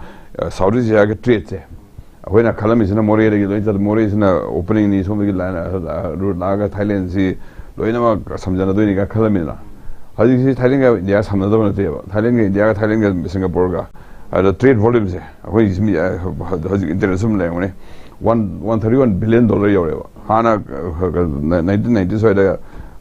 ꯁꯥꯎꯠ ꯏꯁ ꯑꯦꯁꯤꯌꯥꯒꯤ ꯇ꯭ꯔꯦꯗꯁꯦ ꯑꯩꯈꯣꯏꯅ ꯈꯜꯂꯝꯃꯤꯁꯤꯅ ꯃꯣꯔꯦꯗꯒꯤ ꯂꯣꯏ ꯆꯠ-, ꯃꯣꯔꯦꯁꯤꯅ ꯑꯣꯄꯅꯤꯡꯅꯤ, ꯁꯣꯝꯗꯒꯤ ꯂꯥꯏꯟ, ꯔꯨꯠ ꯂꯥꯛꯑꯒ ꯊꯥꯏꯂꯦꯟꯁꯤ ꯂꯣꯏꯅꯃꯛ ꯁꯝꯖꯟꯅꯗꯣꯏꯅꯤ ꯀꯥꯏꯅ ꯈꯜꯂꯝꯃꯤꯗꯅ꯫ ꯍꯧꯖꯤꯛꯁꯤ ꯊꯥꯏꯂꯦꯟꯒ ꯏꯟꯗꯤꯌꯥ ꯁꯝꯅꯗꯕ ꯅꯠꯇꯦꯕ꯫ ꯊꯥꯏꯂꯦꯟꯒ ꯏꯟꯗꯤꯌꯥꯒ, ꯊꯥꯏꯂꯦꯟꯒ ꯁꯤꯡꯒꯥꯄꯨꯔꯒ, ꯑꯗ ꯇ꯭ꯔꯦꯗ ꯚꯣꯂ꯭ꯌꯨꯝꯁꯦ ꯑꯩꯈꯣꯏ ꯃꯤ, ꯑ, ꯍꯧꯖꯤꯛ ꯏꯟꯇꯔꯅꯦꯁꯅꯦꯜ ꯂꯩꯔꯝꯒꯅꯤ, one, one thirty one billion dollar ꯌꯧꯔꯦꯕ꯫ ꯍꯥꯟꯅ, ꯑ, ꯅꯥꯏꯟꯇꯤꯟ ꯅꯥꯏꯟꯇꯤ ꯁ꯭ꯋꯥꯏꯗ,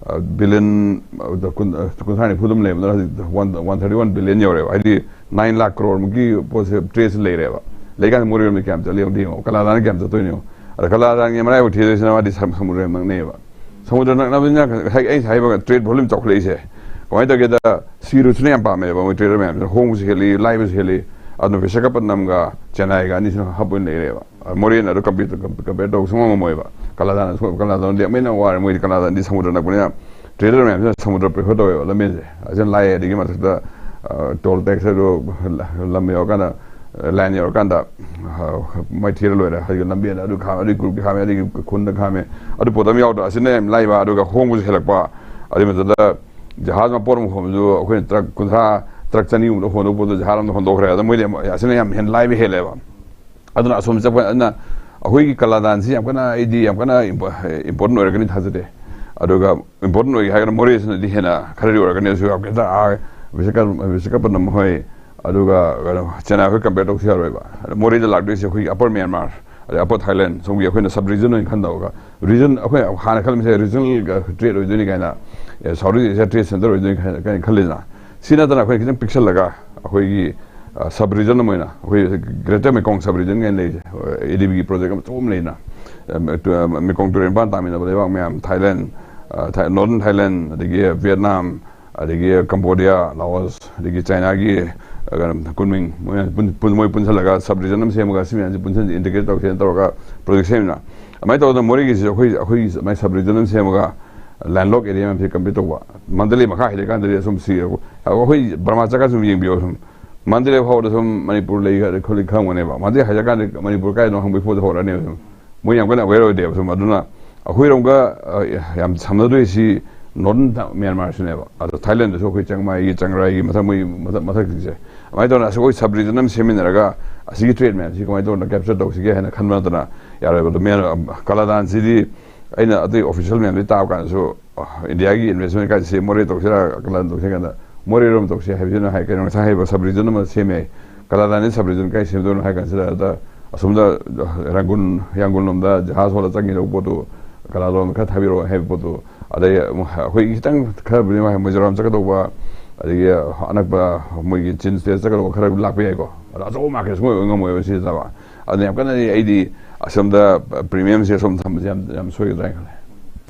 ꯑ, ꯕꯤꯂꯤꯌꯟ, ꯑ, ꯀꯨꯟ-, ꯑ, ꯀꯨꯟꯊ꯭ꯔꯥ ꯅꯤꯐꯨ ꯑꯗꯨꯝ ꯂꯩꯕꯗꯨꯅ ꯍꯧꯖꯤꯛ one, one thirty one billion ꯌꯧꯔꯦꯕ꯫ ꯍꯥꯏꯗꯤ ꯅꯥꯏꯟ ꯂꯥꯈ ꯀ꯭ꯔꯣꯔ ꯃꯨꯛꯀꯤ ꯄꯣꯠꯁꯦ, ꯇ꯭ꯔꯦꯗꯁꯦ ꯂꯩꯔꯦꯕ꯫ ꯂꯩꯀꯥꯟꯗ ꯃꯣꯔꯦꯔꯣꯝꯗ ꯀꯌꯥꯝ ꯆꯠꯂꯤ ꯌꯦꯡꯉꯣ, ꯀꯂꯥꯗꯥꯟ ꯀꯌꯥꯝ ꯆꯠꯇꯣꯏꯅꯣ ꯌꯦꯡꯉꯣ꯫ ꯑꯗ ꯀꯂꯥꯗꯥꯟꯒꯤ ꯃꯔꯥꯏꯕꯛ ꯊꯤꯗꯣꯏꯁꯤꯅ ꯃꯥꯗꯤ ꯁꯝ-, ꯁꯃꯨꯗ꯭ꯔ ꯌꯥꯝ ꯅꯛꯅꯩꯑꯕ꯫ ꯁꯃꯨꯗ꯭ꯔ ꯅꯛꯅꯕꯅꯤꯅ ꯉꯁꯥꯏ ꯑꯩ ꯍꯥꯏꯕ ꯇ꯭ꯔꯦꯗ ꯚꯣꯂ꯭ꯌꯨꯝ ꯆꯥꯎꯈꯠꯂꯛꯏꯁꯦ꯫ ꯀꯃꯥꯏꯅ ꯇꯧꯒꯦꯗ, ꯁꯤ ꯔꯨꯠꯁꯤꯅ ꯌꯥꯝ ꯄꯥꯝꯃꯦꯕ ꯃꯣꯏ ꯇ꯭ꯔꯦꯗꯔ ꯃꯌꯥꯝꯁꯤꯅ꯫ ꯍꯣꯡꯕꯁꯨ ꯍꯦꯜꯂꯤ, ꯂꯥꯏꯕꯁꯨ ꯍꯦꯜꯂꯤ꯫ ꯑꯗꯨꯅ ꯕꯤꯁꯥꯈꯥꯄꯠꯅꯝꯒ ꯆꯦꯟꯅꯥꯏꯒ ꯑꯅꯤꯁꯤꯅ ꯍꯕ ꯑꯣꯏꯅ ꯂꯩꯔꯦꯕ꯫ ꯑ, ꯃꯣꯔꯦꯅ ꯑꯗꯨ ꯀꯝꯄꯤꯌꯔ, ꯀꯝꯄꯤꯌꯔ ꯇꯧꯕ ꯁꯨꯡꯉꯝ ꯉꯝꯃꯣꯏꯕ꯫ ꯀꯂꯥꯗꯥꯟ, ꯀꯂꯥꯗꯥꯟꯗꯤ ꯑꯃꯨꯛ ꯍꯦꯟꯅ ꯋꯥꯔꯦ, ꯃꯣꯏꯗꯤ ꯀꯂꯥꯗꯥꯟꯗꯤ ꯁꯃꯨꯗ꯭ꯔ ꯅꯛꯄꯅꯤꯅ꯫ ꯇ꯭ꯔꯦꯗꯔ ꯃꯌꯥꯝꯁꯤꯅ ꯁꯃꯨꯗ꯭ꯔ ꯄ꯭ꯔꯤꯐꯔ ꯇꯧꯋꯦꯕ ꯂꯝꯕꯦꯟꯁꯦ꯫ ꯑꯁꯤꯅ ꯂꯥꯏ, ꯑꯗꯒꯤ ꯃꯊꯛꯇ, ꯑ, ꯇꯣꯜ ꯇꯦꯛꯁ ꯑꯗꯨ ꯂ-, ꯂꯝ ꯌꯧꯔꯀꯥꯟꯗ, ꯑ, ꯂꯥꯏꯟ ꯌꯧꯔꯀꯥꯟꯗ, ꯑ, ꯃꯥꯏꯊꯤꯔ ꯂꯣꯏꯔꯦ꯫ ꯍꯥꯏꯗꯤ ꯂꯝꯕꯦꯟ ꯑꯗꯨ ꯈꯥꯝꯃꯦ, ꯑꯗꯨꯒꯤ ꯒ꯭ꯔꯨꯞꯀꯤ ꯈꯥꯝꯃꯦ, ꯑꯗꯨꯒꯤ ꯈꯨꯟꯗ ꯈꯥꯝꯃꯦ꯫ ꯑꯗꯨ ꯄꯣꯠ ꯑꯃ ꯌꯥꯎꯗ꯭ꯔꯣ? ꯑꯁꯤꯅ ꯌꯥꯝ ꯂꯥꯏꯕ, ꯑꯗꯨꯒ ꯍꯣꯡꯕꯁꯨ ꯍꯦꯜꯂꯛꯄ꯫ ꯑꯗꯨꯒꯤ ꯃꯊꯛꯇ ꯖꯍꯥꯖ ꯑꯃ ꯄꯣꯠ ꯑꯃ ꯍꯣꯟꯕꯁꯨ ꯑꯩꯈꯣꯏꯅ ꯇ꯭ꯔꯛ ꯀꯨꯟꯊ꯭ꯔꯥ, ꯇ꯭ꯔꯛ ꯆꯅꯤꯒꯨꯝꯕꯗ ꯍꯣꯟꯗꯧꯕ ꯄꯣꯠꯇꯣ ꯖꯍꯥꯖ ꯑꯃꯗ ꯍꯣꯟꯗꯣꯛꯈ꯭ꯔꯦ꯫ ꯑꯗ ꯃꯣꯏꯗꯤ ꯑꯃ-, ꯑꯁꯤꯅ ꯌꯥꯝ ꯍꯦꯟꯅ ꯂꯥꯏꯕ ꯍꯦꯜꯂꯦꯕ꯫ ꯑꯗꯨꯅ ꯑꯁꯣꯝ ꯆꯠꯄ, ꯑꯗꯨꯅ ꯑꯩꯈꯣꯏꯒꯤ ꯀꯂꯥꯗꯥꯟꯁꯤ ꯌꯥꯝ ꯀꯟꯅ, ꯑꯩꯗꯤ ꯌꯥꯝ ꯀꯟꯅ ꯏꯝꯄꯣ-, ꯏꯝꯄꯣꯔꯇꯦꯟ ꯑꯣꯏꯔꯛꯀꯅꯤ ꯊꯥꯖꯗꯦ꯫ ꯑꯗꯨꯒ ꯏꯝꯄꯣꯔꯇꯦꯟ ꯑꯣꯏꯒꯦ ꯍꯥꯏꯔꯒꯅ ꯃꯣꯔꯦꯁꯤꯅꯗꯤ ꯍꯦꯟꯅ ꯈꯔꯗꯤ ꯑꯣꯏꯔꯛꯀꯅꯤ꯫ ꯑꯗꯨꯁꯨ ꯌꯥꯝ ꯀꯟꯅ, ꯑꯥ, ꯕꯤꯁꯥꯈꯥ-, ꯕꯤꯁꯥꯈꯥꯄꯠꯅꯝ ꯍꯣꯏ, ꯑꯗꯨꯒ ꯀꯩꯅꯣ, ꯆꯦꯟꯅꯥꯏ ꯍꯣꯏ ꯀꯝꯄꯤꯌꯔ ꯇꯧꯁꯤ ꯌꯥꯔꯣꯏꯕ꯫ ꯑꯗ ꯃꯣꯔꯦꯗ ꯂꯥꯛꯇꯣꯏꯁꯦ ꯑꯩꯈꯣꯏꯒꯤ ꯑꯄꯔ ꯃ꯭ꯌꯥꯟꯃꯥꯔ, ꯑꯗꯩ ꯑꯄꯔ ꯊꯥꯏꯂꯦꯟ, ꯁꯣꯝꯒꯤ ꯑꯩꯈꯣꯏꯅ ꯁꯕ ꯔꯤꯖꯟ ꯑꯣꯏꯅ ꯈꯟꯗꯧꯔꯒ, ꯔꯤꯖꯟ, ꯑꯩꯈꯣꯏ ꯍꯥꯟꯅ ꯈꯜꯂꯝꯃꯤꯁꯦ ꯔꯤꯖꯅꯦꯜ ꯇ꯭ꯔꯦꯗ ꯑꯣꯏꯗꯣꯏꯅꯤ ꯀꯥꯏꯅ, ꯑꯦ, ꯁꯥꯎꯠ ꯏꯁ ꯑꯦꯁꯤꯌꯥ ꯇ꯭ꯔꯦꯗ ꯁꯦꯟꯇꯔ ꯑꯣꯏꯗꯣꯏꯅꯤ ꯀꯥꯏꯅ, ꯀꯥꯏꯅ ꯈꯜꯂꯤꯗꯅ꯫ ꯁꯤ ꯅꯠꯇꯅ ꯑꯩꯈꯣꯏꯅ ꯈꯤꯇꯪ ꯄꯤꯛꯁꯜꯂꯒ ꯑꯩꯈꯣꯏꯒꯤ, ꯑ, ꯁꯕ ꯔꯤꯖꯟ ꯑꯃ ꯑꯣꯏꯅ ꯑꯩꯈꯣꯏ ꯒ꯭ꯔꯦꯇꯔ ꯃꯦꯀꯣꯡ ꯁꯕ ꯔꯤꯖꯟ ꯀꯥꯏꯅ ꯂꯩꯔꯤꯁꯦ, ꯑꯦ ꯗꯤ ꯕꯤꯒꯤ ꯄ꯭ꯔꯣꯖꯦꯛ ꯑꯃ ꯑꯆꯧꯕ ꯑꯃ ꯂꯩꯅ, ꯑ, ꯃꯦ-, ꯇꯨ-, ꯑ, ꯃꯦꯀꯣꯡ ꯇꯨꯔꯦꯜ ꯃꯄꯥꯟ ꯇꯥꯃꯤꯟꯅꯕ ꯂꯩꯕꯥꯛ ꯃꯌꯥꯝ, ꯊꯥꯏꯂꯦꯟ, ꯑ, ꯊꯥꯏ-, ꯅꯣꯔꯗꯔꯟ ꯊꯥꯏꯂꯦꯟ, ꯑꯗꯒꯤ ꯚꯤꯌꯦꯠꯅꯥꯝ, ꯑꯗꯒꯤ ꯀꯝꯕꯣꯗꯤꯌꯥ, ꯂꯥꯑꯣꯁ, ꯑꯗꯒꯤ ꯆꯥꯏꯅꯥꯒꯤ, ꯑ, ꯀꯩꯅꯣ, ꯀꯨꯟꯃꯤꯡ, ꯃꯣꯏ ꯃꯌꯥꯝ ꯄꯨꯟ-, ꯄꯨꯟ-, ꯃꯣꯏ ꯄꯨꯟꯁꯤꯜꯂꯒ ꯁꯕ ꯔꯤꯖꯟ ꯑꯃ ꯁꯦꯝꯃꯒ ꯁꯤ ꯃꯌꯥꯝꯁꯦ ꯄꯨꯟꯁꯤꯟ, ꯏꯟꯇꯤꯒ꯭ꯔꯦꯠ ꯇꯧꯁꯦꯅ ꯇꯧꯔꯒ ꯄ꯭ꯔꯣꯖꯦꯛ ꯁꯦꯝꯃꯤꯅ꯫ ꯑꯗꯨꯃꯥꯏꯅ ꯇꯧꯗꯅ ꯃꯣꯔꯦꯒꯤꯁꯤꯁꯨ ꯑꯩꯈꯣꯏ, ꯑꯩꯈꯣꯏꯒꯤ ꯑꯗꯨꯃꯥꯏꯅ ꯁꯕ ꯔꯤꯖꯟ ꯑꯃ ꯁꯦꯝꯃꯒ ꯂꯦꯟꯂꯣꯛ ꯑꯦꯔꯤꯌꯥ ꯃꯌꯥꯝꯁꯦ ꯀꯝꯄꯤꯠ ꯇꯧꯕ꯫ ꯃꯟꯗꯂꯦ ꯃꯈꯥ ꯍꯥꯏꯗꯔꯀꯥꯟꯗꯗꯤ ꯑꯁꯨꯝ ꯁꯤ ꯑꯩꯈꯣꯏ ꯕꯔꯃꯥ ꯆꯠꯀꯥꯟ ꯁꯨꯝ ꯌꯦꯡꯕꯤꯌꯣ ꯁꯨꯝ꯫ ꯃꯟꯗꯂꯦ ꯐꯥꯎꯗ ꯁꯨꯝ ꯃꯅꯤꯄꯨꯔ ꯂꯩ ꯈꯣꯠꯂꯤ ꯈꯪꯕꯅꯦꯕ꯫ ꯃꯟꯗꯂꯦ ꯍꯥꯏꯔꯀꯥꯟꯗ ꯃꯅꯤꯄꯨꯔ ꯀꯥꯏꯗꯅꯣ ꯍꯪꯕꯒꯤ ꯄꯣꯠꯇꯣ ꯍꯧꯔꯛꯑꯅꯦꯕ ꯁꯨꯝ꯫ ꯃꯣꯏ ꯌꯥꯝ ꯀꯟꯅ ꯑꯋꯦꯌꯔ ꯑꯣꯏꯗꯦꯕ ꯁꯨꯝ꯫ ꯑꯗꯨꯅ ꯑꯩꯈꯣꯏꯔꯣꯝꯒ ꯑ, ꯌꯥꯝ ꯁꯝꯅꯗꯣꯏꯁꯤ ꯅꯣꯔꯠ ꯃ꯭ꯌꯥꯟꯃꯥꯔꯁꯤꯅꯦꯕ꯫ ꯑꯗꯣ ꯊꯥꯏꯂꯦꯟꯗꯁꯨ ꯑꯩꯈꯣꯏ ꯆꯪꯃꯥꯏꯒꯤ, ꯆꯪꯔꯥꯏꯒꯤ ꯃꯊꯛ, ꯃꯣꯏ ꯃꯊꯛ, ꯃꯊꯛꯁꯤꯡꯁꯦ꯫ ꯑꯗꯨꯃꯥꯏꯅ ꯇꯧꯅ ꯑꯁ ꯑꯩꯈꯣꯏ ꯁꯕ ꯔꯤꯖꯟ ꯑꯃ ꯁꯦꯝꯃꯤꯟꯅꯔꯒ ꯑꯁꯤꯒꯤ ꯇ꯭ꯔꯦꯠ ꯃꯌꯥꯝꯁꯤ ꯀꯃꯥꯏꯅ ꯇꯧꯗꯅ ꯀꯦꯞꯆꯔ ꯇꯧꯁꯤꯒꯦ ꯍꯥꯏꯅ ꯈꯟꯕ ꯅꯠꯇꯅ ꯌꯥꯔꯣꯏꯕ꯫ ꯑꯗꯣ ꯃꯌꯥꯝ, ꯀꯂꯥꯗꯥꯟꯁꯤꯗꯤ ꯑꯩꯅ ꯑꯇꯩ ꯑꯣꯐꯤꯁꯤꯌꯦꯜ ꯃꯌꯥꯝꯗꯒꯤ ꯇꯥꯕ ꯀꯥꯟꯗꯁꯨ, ꯑ, ꯏꯟꯗꯤꯌꯥꯒꯤ ꯏꯟꯚꯦꯁꯃꯦꯟ ꯀꯥꯏꯁꯦ ꯃꯣꯔꯦ ꯇꯧꯁꯤꯔꯥ, ꯀꯂꯥꯗꯥꯟ ꯇꯧꯁꯤꯔꯥ ꯀꯥꯟꯗ ꯃꯣꯔꯦꯔꯣꯝ ꯇꯧꯁꯤ ꯍꯥꯏꯕꯁꯤꯅ ꯍꯥꯏ꯫ ꯀꯩꯅꯣ, ꯉꯁꯥꯏ ꯍꯥꯏꯕ ꯁꯕ ꯔꯤꯖꯟ ꯑꯃ ꯁꯦꯝꯃꯦ꯫ ꯀꯂꯥꯗꯥꯟꯗꯤ ꯁꯕ ꯔꯤꯖꯟ ꯀꯥꯏ ꯁꯦꯝꯗꯣꯏꯅꯣ ꯍꯥꯏ ꯀꯥꯟꯁꯤꯗ, ꯑꯗ ꯑꯁꯣꯝꯗ ꯔꯪꯒꯨꯟ, ꯌꯥꯡꯒꯨꯟ ꯂꯣꯝꯗ ꯖꯍꯥꯖ ꯍꯣꯜꯂ ꯆꯪꯈꯤꯗꯧꯕ ꯄꯣꯠꯇꯨ ꯀꯂꯥꯗꯥꯟ ꯈꯔ ꯊꯥꯕꯤꯔꯛꯑꯣ ꯍꯥꯏꯕ ꯄꯣꯠꯇꯨ, ꯑꯗꯩ ꯑꯃꯨꯛ ꯑꯩꯈꯣꯏ ꯈꯤꯇꯪ ꯈꯔꯕꯨꯗꯤ ꯃꯤꯖꯣꯔꯥꯝ ꯆꯠꯀꯗꯧꯕ, ꯑꯗꯒꯤ ꯑꯅꯛꯄ ꯃꯣꯏꯒꯤ ꯆꯤꯟ ꯁ꯭ꯇꯦꯠ ꯆꯠꯀꯗꯧꯕ ꯈꯔ ꯂꯥꯛꯄ ꯌꯥꯏꯀꯣ꯫ ꯑꯗꯣ ꯑꯆꯧꯕ ꯃꯥꯔꯀꯦꯠ ꯁꯨꯡꯑꯣꯏ ꯑꯣꯏ ꯉꯝꯃꯣꯏꯕ ꯁꯤꯗ ꯆꯥꯕ꯫ ꯑꯗꯨꯅ ꯌꯥꯝ ꯀꯟꯅꯗꯤ ꯑꯩꯗꯤ ꯑꯁꯣꯝꯗ ꯄ꯭ꯔꯤꯃꯤꯌꯝꯁꯦ ꯑꯁꯣꯝ ꯊꯝꯕꯁꯦ ꯌꯥꯝ, ꯌꯥꯝ ꯁꯣꯏꯒꯗ꯭ꯔꯥ ꯍꯥꯏꯅ ꯈꯜꯂꯦ꯫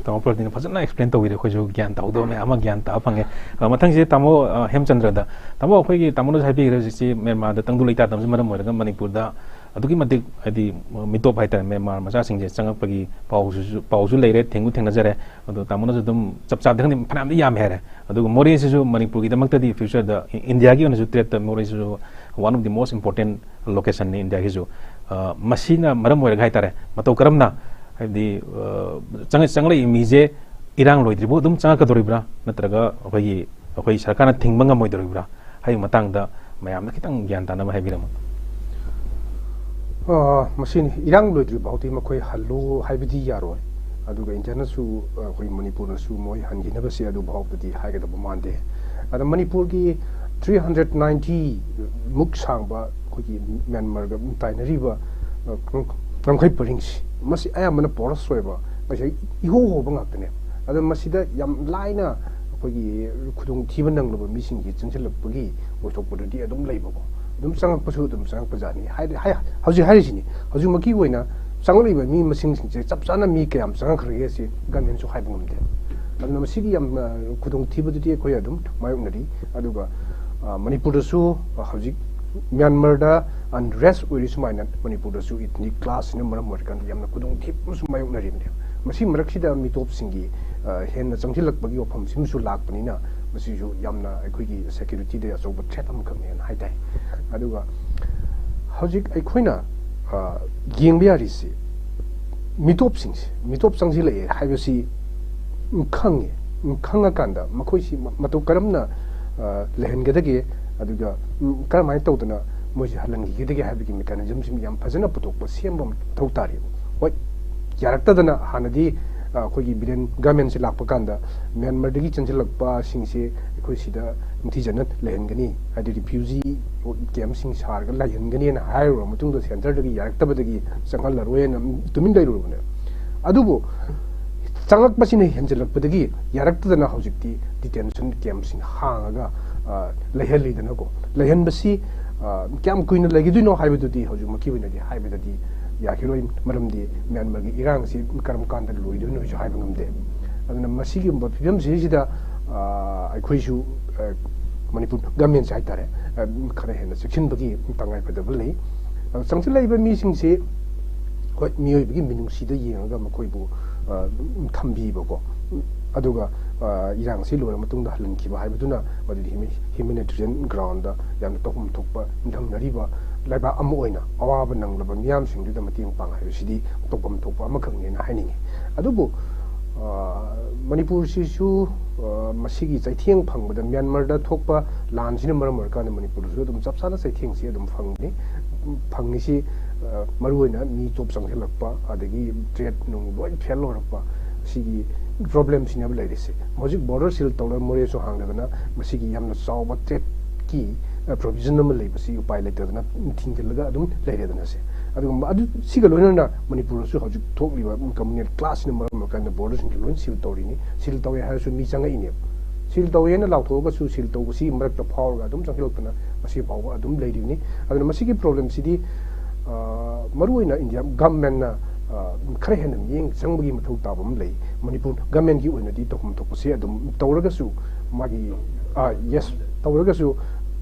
ꯇꯥꯃꯣ ꯄ꯭ꯔꯗꯤꯞꯅ ꯐꯖꯅ ꯑꯦꯛꯁꯄ꯭ꯂꯦꯟ ꯇꯧꯕꯤꯔꯦ꯫ ꯑꯩꯈꯣꯏꯁꯨ ꯒ꯭ꯌꯥꯟ ꯇꯥꯍꯧꯗꯕ ꯃꯌꯥꯝ ꯑꯃ ꯒ꯭ꯌꯥꯟ ꯇꯥꯕ ꯐꯪꯉꯦ꯫ ꯑ, ꯃꯊꯪꯁꯦ ꯇꯥꯃꯣ, ꯑ, ꯍꯦꯝꯆꯟꯗ꯭ꯔꯗ꯫ ꯇꯥꯃꯣ, ꯑꯩꯈꯣꯏꯒꯤ ꯇꯥꯃꯣꯅꯁꯨ ꯍꯥꯏꯕꯤꯈ꯭ꯔꯦ, ꯍꯧꯖꯤꯛꯁꯤ ꯃ꯭ꯌꯥꯟꯃꯥꯔꯗ ꯇꯪꯗꯨ ꯂꯩꯇꯥꯗꯕꯁꯤꯅ ꯃꯔꯝ ꯑꯣꯏꯔꯒ ꯃꯅꯤꯄꯨꯔꯗ ꯑꯗꯨꯛꯀꯤ ꯃꯇꯤꯛ, ꯍꯥꯏꯗꯤ, ꯃꯤꯇꯣꯞ ꯍꯥꯏꯇꯥꯔꯦ, ꯃ꯭ꯌꯥꯟꯃꯥꯔ ꯃꯆꯥꯁꯤꯡꯁꯦ ꯆꯪꯉꯛꯄꯒꯤ ꯄꯥꯎꯁꯤꯁꯨ, ꯄꯥꯎꯁꯨ ꯂꯩꯔꯦ, ꯊꯦꯡꯁꯨ ꯊꯦꯡꯅꯖꯔꯦ꯫ ꯑꯗꯣ ꯇꯥꯃꯣꯅꯁꯨ ꯑꯗꯨꯝ ꯆꯞ ꯆꯥꯕꯗꯤ ꯈꯪꯗꯦ, ꯐꯅꯌꯥꯝꯗꯤ ꯌꯥꯝꯃꯦ ꯍꯥꯏꯔꯦ꯫ ꯑꯗꯨꯒ ꯃꯣꯔꯦꯁꯤꯁꯨ ꯃꯅꯤꯄꯨꯔꯒꯤꯗꯃꯛꯇꯗꯤ ꯐ꯭ꯌꯨꯆꯔꯗ ꯏ-, ꯏꯟꯗꯤꯌꯥꯒꯤ ꯑꯣꯏꯅꯁꯨ ꯇ꯭ꯔꯦꯠꯇ ꯃꯣꯔꯦꯁꯤꯁꯨ one of the most important locationꯅꯤ ꯏꯟꯗꯤꯌꯥꯒꯤꯁꯨ꯫ ꯑ, ꯃꯁꯤꯅ ꯃꯔꯝ ꯑꯣꯏꯔꯒ ꯍꯥꯏꯇꯥꯔꯦ, ꯃꯇꯧ ꯀꯔꯝꯅ, ꯍꯥꯏꯕꯗꯤ, ꯑ, ꯆꯪꯉ-, ꯆꯪꯂꯛꯏ ꯃꯤꯁꯦ ꯏꯔꯥꯡ ꯂꯣꯏꯗ꯭ꯔꯤꯐꯥꯎ ꯑꯗꯨꯝ ꯆꯪꯉꯛꯀꯗꯧꯔꯤꯕ꯭ꯔꯥ, ꯅꯠꯇ꯭ꯔꯒ ꯑꯩꯈꯣꯏꯒꯤ, ꯑꯩꯈꯣꯏ ꯁꯔꯀꯥꯔꯅ ꯊꯤꯡꯕ ꯉꯝꯃꯣꯏꯗꯧꯔꯤꯕ꯭ꯔꯥ ꯍꯥꯏꯕꯒꯤ ꯃꯇꯥꯡꯗ ꯃꯌꯥꯝꯅ ꯈꯤꯇꯪ ꯒ꯭ꯌꯥꯟ ꯇꯥꯅꯕ ꯍꯥꯏꯕꯤꯔꯝꯃꯨ꯫ ꯑ, ꯃꯁꯤꯅꯤ, ꯏꯔꯥꯡ ꯂꯣꯏꯗ꯭ꯔꯤ ꯐꯥꯎꯗꯤ ꯃꯈꯣꯏ ꯍꯜꯂꯨ ꯍꯥꯏꯕꯗꯤ ꯌꯥꯔꯣꯏ꯫ ꯑꯗꯨꯒ ꯏꯟꯗꯤꯌꯥꯅꯁꯨ, ꯑ, ꯑꯩꯈꯣꯏ ꯃꯅꯤꯄꯨꯔꯅꯁꯨ ꯃꯣꯏ ꯍꯟꯈꯤꯅꯕꯁꯦ ꯑꯗꯨ ꯐꯥꯎꯕꯗꯤ ꯍꯥꯏꯒꯗꯕ ꯃꯥꯟꯗꯦ꯫ ꯑꯗ ꯃꯅꯤꯄꯨꯔꯒꯤ three hundred ninety ꯃꯨꯛ ꯁꯥꯡꯕ ꯑꯩꯈꯣꯏꯒꯤ ꯃ꯭ꯌꯥꯟꯃꯥꯔꯒ ꯇꯥꯏꯅꯔꯤꯕ, ꯑ, ꯉꯝ-, ꯉꯝꯈꯩ ꯄꯔꯤꯡꯁꯤ, ꯃꯁꯤ ꯑꯌꯥꯝꯕꯅ ꯄꯣꯔꯁ ꯑꯣꯏꯕ, ꯉꯁꯥꯏ ꯏꯍꯣ ꯍꯣꯕ ꯉꯥꯛꯇꯅꯦ꯫ ꯑꯗ ꯃꯁꯤꯗ ꯌꯥꯝ ꯂꯥꯏꯅ ꯑꯩꯈꯣꯏꯒꯤ ꯈꯨꯗꯣꯡꯊꯤꯕ ꯅꯪꯂꯕ ꯃꯤꯁꯤꯡꯒꯤ ꯆꯪꯁꯤꯜꯂꯛꯄꯒꯤ ꯑꯣꯏꯊꯣꯛꯄꯗꯨꯗꯤ ꯑꯗꯨꯝ ꯂꯩꯕꯀꯣ꯫ ꯑꯗꯨꯝ ꯆꯪꯉꯛꯄꯁꯨ ꯑꯗꯨꯝ ꯆꯪꯉꯛꯄꯖꯥꯠꯅꯤ꯫ ꯍꯥꯏꯗꯤ, ꯍꯥꯏ-, ꯍꯧꯖꯤꯛ ꯍꯥꯏꯔꯤꯁꯤꯅꯤ, ꯍꯧꯖꯤꯛꯃꯛꯀꯤ ꯑꯣꯏꯅ ꯆꯪꯂꯛꯂꯤꯕ ꯃꯤ ꯃꯁꯤꯡꯁꯤꯡꯁꯦ ꯆꯞ ꯆꯥꯅ ꯃꯤ ꯀꯌꯥꯝ ꯆꯪꯉꯛꯈ꯭ꯔꯒꯦ ꯁꯤ ꯒꯃꯦꯟꯁꯨ ꯍꯥꯏꯕ ꯉꯝꯗꯦ꯫ ꯑꯗꯨꯅ ꯃꯁꯤꯒꯤ ꯌꯥꯝꯅ ꯈꯨꯗꯣꯡꯊꯤꯕꯗꯨꯗꯤ ꯑꯩꯈꯣꯏ ꯑꯗꯨꯝ ꯃꯥꯌꯣꯛꯅꯔꯤ꯫ ꯑꯗꯨꯒ, ꯑ, ꯃꯅꯤꯄꯨꯔꯗꯁꯨ, ꯑ, ꯍꯧꯖꯤꯛ ꯃ꯭ꯌꯥꯟꯃꯥꯔꯗ ꯑꯟꯔꯦꯁ ꯑꯣꯏꯔꯤ ꯁꯨꯃꯥꯏꯅ ꯃꯅꯤꯄꯨꯔꯗꯁꯨ ꯏꯊꯅꯤꯛ ꯀ꯭ꯂꯥꯁꯁꯤꯅ ꯃꯔꯝ ꯑꯣꯏꯔꯀꯥꯟꯗ ꯌꯥꯝꯅ ꯈꯨꯗꯣꯡꯊꯤꯕ ꯑꯃꯁꯨ ꯃꯥꯌꯣꯛꯅꯔꯤꯕꯅꯦ꯫ ꯃꯁꯤ ꯃꯔꯛꯁꯤꯗ ꯃꯤꯇꯣꯞꯁꯤꯡꯒꯤ, ꯑ, ꯍꯦꯟꯅ ꯆꯪꯁꯤꯜꯂꯛꯄꯒꯤ ꯋꯥꯐꯝꯁꯤꯃꯁꯨ ꯂꯥꯛꯄꯅꯤꯅ ꯃꯁꯤꯁꯨ ꯌꯥꯝꯅ ꯑꯩꯈꯣꯏꯒꯤ ꯁꯦꯀ꯭ꯌꯨꯔꯤꯇꯤꯗ ꯑꯆꯧꯕ ꯊ꯭ꯔꯦꯠ ꯑꯃꯈꯛꯅꯦꯅ ꯍꯥꯏ ꯇꯥꯏ꯫ ꯑꯗꯨꯒ ꯍꯧꯖꯤꯛ ꯑꯩꯈꯣꯏꯅ ꯌꯦꯡꯕ ꯌꯥꯔꯤꯁꯤ ꯃꯤꯇꯣꯞꯁꯤꯡꯁꯦ, ꯃꯤꯇꯣꯞ ꯆꯪꯁꯤꯜꯂꯛꯑꯦ ꯍꯥꯏꯕꯁꯤ ꯈꯪꯉꯦ꯫ ꯈꯪꯉꯀꯥꯟꯗ ꯃꯈꯣꯏꯁꯤ ꯃꯇꯧ ꯀꯔꯝꯅ ꯂꯩꯍꯟꯒꯗꯒꯦ, ꯑꯗꯨꯒ ꯀꯔꯝꯍꯥꯏꯅ ꯇꯧꯗꯅ ꯃꯣꯏꯁꯤ ꯍꯜꯍꯟꯈꯤꯒꯗꯒꯦ ꯍꯥꯏꯕꯒꯤ ꯃꯦꯀꯥꯅꯤꯖꯝꯁꯤ ꯌꯥꯝ ꯐꯖꯅ ꯄꯨꯊꯣꯛꯄ, ꯁꯦꯝꯕ ꯑꯃ ꯃꯊꯧ ꯇꯥꯔꯤ꯫ ꯍꯣꯏ, ꯌꯥꯔꯛꯇꯗꯅ ꯍꯥꯟꯅꯗꯤ ꯑꯩꯈꯣꯏꯒꯤ ꯕꯤꯔꯦꯟ ꯒꯃꯦꯟꯁꯤ ꯂꯥꯛꯄ ꯀꯥꯟꯗ ꯃ꯭ꯌꯥꯟꯃꯥꯔꯗꯒꯤ ꯆꯪꯁꯤꯜꯂꯛꯄꯁꯤꯡꯁꯦ ꯑꯩꯈꯣꯏ ꯁꯤꯗ ꯅꯤꯡꯊꯤꯖꯅ ꯂꯩꯍꯟꯒꯅꯤ, ꯍꯥꯏꯗꯤ ꯔꯤꯐ꯭ꯌꯨꯖꯤ ꯀꯦꯝꯞꯁꯤꯡ ꯁꯥꯔꯒ ꯂꯩꯍꯟꯒꯅꯤꯅ ꯍꯥꯏꯔꯨꯔꯕ ꯃꯇꯨꯡꯗ ꯁꯦꯟꯇꯔꯗꯒꯤ ꯌꯥꯔꯛꯇꯕꯗꯒꯤ ꯆꯪꯍꯜꯂꯔꯣꯏꯅ ꯇꯨꯃꯤꯟ ꯂꯩꯔꯨꯔꯕꯅꯦ꯫ ꯑꯗꯨꯕꯨ ꯆꯪꯂꯛꯄꯁꯤꯅ ꯍꯦꯟꯖꯤꯜꯂꯛꯄꯗꯒꯤ ꯌꯥꯔꯛꯇꯗꯅ ꯍꯧꯖꯤꯛꯇꯤ ꯗꯤꯇꯦꯟꯁꯟ ꯀꯦꯝꯞꯁꯤꯡ ꯍꯥꯡꯉꯒ ꯂꯩꯍꯜꯂꯤꯗꯅꯀꯣ꯫ ꯂꯩꯍꯟꯕꯁꯤ ꯀꯌꯥꯝ ꯀꯨꯏꯅ ꯂꯩꯈꯤꯗꯣꯏꯅꯣ ꯍꯥꯏꯕꯗꯨꯗꯤ ꯍꯧꯖꯤꯛꯃꯛꯀꯤ ꯑꯣꯏꯅꯗꯤ ꯍꯥꯏꯕꯗꯗꯤ ꯌꯥꯈꯤꯔꯣꯏ꯫ ꯃꯔꯝꯗꯤ ꯃ꯭ꯌꯥꯟꯃꯥꯔꯒꯤ ꯏꯔꯥꯡꯁꯤ ꯀꯔꯝ ꯀꯥꯟꯗ ꯂꯣꯏꯗꯣꯏꯅꯣꯁꯨ ꯍꯥꯏꯕ ꯉꯝꯗꯦ꯫ ꯑꯗꯨꯅ ꯃꯁꯤꯒꯨꯝꯕ ꯐꯤꯕꯝꯁꯤꯗꯩꯁꯤꯗ ꯑꯩꯈꯣꯏꯁꯨ ꯃꯅꯤꯄꯨꯔ ꯒꯃꯦꯟꯁꯦ ꯍꯥꯏꯇꯥꯔꯦ, ꯈꯔ ꯍꯦꯟꯅ ꯆꯦꯛꯁꯤꯟꯕꯒꯤ ꯇꯉꯥꯏꯐꯗꯕ ꯂꯩ꯫ ꯆꯪꯁꯤꯜꯂꯛꯏꯕ ꯃꯤꯁꯤꯡꯁꯤ ꯍꯣꯏ, ꯃꯤꯑꯣꯏꯕꯒꯤ ꯃꯤꯅꯨꯡꯁꯤꯗ ꯌꯦꯡꯉꯒ ꯃꯈꯣꯏꯕꯨ ꯊꯝꯕꯤꯕꯀꯣ, ꯑꯗꯨꯒ ꯏꯔꯥꯡꯁꯤ ꯂꯣꯏꯔ ꯃꯇꯨꯡꯗ ꯍꯜꯍꯟꯈꯤꯕ ꯍꯥꯏꯕꯗꯨꯅ ꯃꯗꯨꯗꯤ ꯍ꯭ꯌꯨꯃꯦꯅꯤꯇꯦꯔꯤꯌꯟ ꯒ꯭ꯔꯥꯎꯟꯗ ꯌꯥꯝꯅ ꯇꯧꯐꯝ ꯊꯣꯛꯄ ꯅꯪꯅꯔꯤꯕ ꯂꯩꯕꯥꯛ ꯑꯃ ꯑꯣꯏꯅ ꯑꯋꯥꯕ ꯅꯪꯂꯕ ꯃꯤꯌꯥꯝꯁꯤꯡꯗꯨꯗ ꯃꯇꯦꯡ ꯄꯥꯡ ꯍꯥꯏꯕꯁꯤꯗꯤ ꯇꯧꯐꯝ ꯊꯣꯛꯄ ꯑꯃꯈꯛꯅꯦꯅ ꯍꯥꯏꯅꯤꯡꯉꯤ꯫ ꯑꯗꯨꯕꯨ ꯃꯅꯤꯄꯨꯔꯁꯤꯁꯨ ꯃꯁꯤꯒꯤ ꯆꯩꯊꯦꯡ ꯐꯪꯕꯗ ꯃ꯭ꯌꯥꯟꯃꯥꯔꯗ ꯊꯣꯛꯄ ꯂꯥꯟꯁꯤꯅ ꯃꯔꯝ ꯑꯣꯏꯔꯀꯥꯟꯗ ꯃꯅꯤꯄꯨꯔꯗꯁꯨ ꯑꯗꯨꯝ ꯆꯞ ꯆꯥꯅ ꯆꯩꯊꯦꯡꯁꯤ ꯑꯗꯨꯝ ꯐꯪꯉꯤ꯫ ꯐꯪꯉꯤꯁꯤ ꯃꯔꯨꯑꯣꯏꯅ ꯃꯤ ꯇꯣꯞ ꯆꯪꯁꯤꯜꯂꯛꯄ, ꯑꯗꯒꯤ ꯇ꯭ꯔꯦꯠ ꯅꯨꯡ ꯂꯣꯏ ꯐꯦꯜ ꯑꯣꯏꯔꯛꯄ, ꯁꯤꯒꯤ ꯄ꯭ꯔꯣꯕ꯭ꯂꯦꯝꯁꯤꯅꯦꯕ ꯂꯩꯔꯤꯁꯦ꯫ ꯍꯧꯖꯤꯛ ꯕꯣꯔꯗꯔ ꯁꯤꯜ ꯇꯧꯔꯒ ꯃꯣꯔꯦꯁꯨ ꯍꯥꯡꯗꯗꯅ ꯃꯁꯤꯒꯤ ꯌꯥꯝꯅ ꯆꯥꯎꯕ ꯇ꯭ꯔꯦꯠꯀꯤ ꯄ꯭ꯔꯣꯕꯤꯖꯟ ꯑꯃ ꯂꯩꯕꯁꯤ ꯎꯄꯥꯏ ꯂꯩꯇꯗꯅ ꯊꯤꯡꯖꯤꯜꯂꯒ ꯑꯗꯨꯝ ꯂꯩꯔꯦꯗꯅ ꯁꯦ꯫ ꯑꯗꯨꯒ ꯑꯗꯨ ꯁꯤꯒ ꯂꯣꯏꯅꯅ ꯃꯅꯤꯄꯨꯔꯗꯁꯨ ꯍꯧꯖꯤꯛ ꯊꯣꯛꯂꯤꯕ ꯀꯝꯃꯨꯅꯦꯜ ꯀ꯭ꯂꯥꯁꯁꯤꯅ ꯃꯔꯝ ꯑꯣꯏꯔꯀꯥꯟꯗ ꯕꯣꯔꯗꯔꯁꯤꯡꯁꯦ ꯂꯣꯏ ꯁꯤꯜ ꯇꯧꯔꯤꯅꯤ꯫ ꯁꯤꯜ ꯇꯧꯋꯦ ꯍꯥꯏꯔꯁꯨ ꯃꯤ ꯆꯪꯉꯛꯏꯅꯦꯕ꯫ ꯁꯤꯜ ꯇꯧꯋꯦꯅ ꯂꯥꯎꯊꯣꯛꯑꯒꯁꯨ ꯁꯤꯜ ꯇꯧꯕꯁꯤ ꯃꯔꯛꯇ ꯐꯥꯎꯔꯒ ꯑꯗꯨꯝ ꯆꯪꯁꯤꯜꯂꯛꯇꯅ ꯉꯁꯤ ꯐꯥꯎꯕ ꯑꯗꯨꯝ ꯂꯩꯔꯤꯕꯅꯤ꯫ ꯑꯗꯨꯅ ꯃꯁꯤꯒꯤ ꯄ꯭ꯔꯣꯕ꯭ꯂꯦꯝꯁꯤꯗꯤ ꯃꯔꯨꯑꯣꯏꯅ ꯏꯟꯗꯤꯌꯥ ꯒꯃꯦꯟꯅ ꯈꯔ ꯍꯦꯟꯅ ꯃꯤꯠꯌꯦꯡ ꯆꯪꯕꯒꯤ ꯃꯊꯧ ꯇꯥꯕ ꯑꯃ ꯂꯩ꯫ ꯃꯅꯤꯄꯨꯔ ꯒꯃꯦꯟꯒꯤ ꯑꯣꯏꯅꯗꯤ ꯇꯧꯐꯝ ꯊꯣꯛꯄꯁꯦ ꯑꯗꯨꯝ ꯇꯧꯔꯒꯁꯨ ꯃꯥꯒꯤ, ꯌꯦꯁ, ꯇꯧꯔꯒꯁꯨ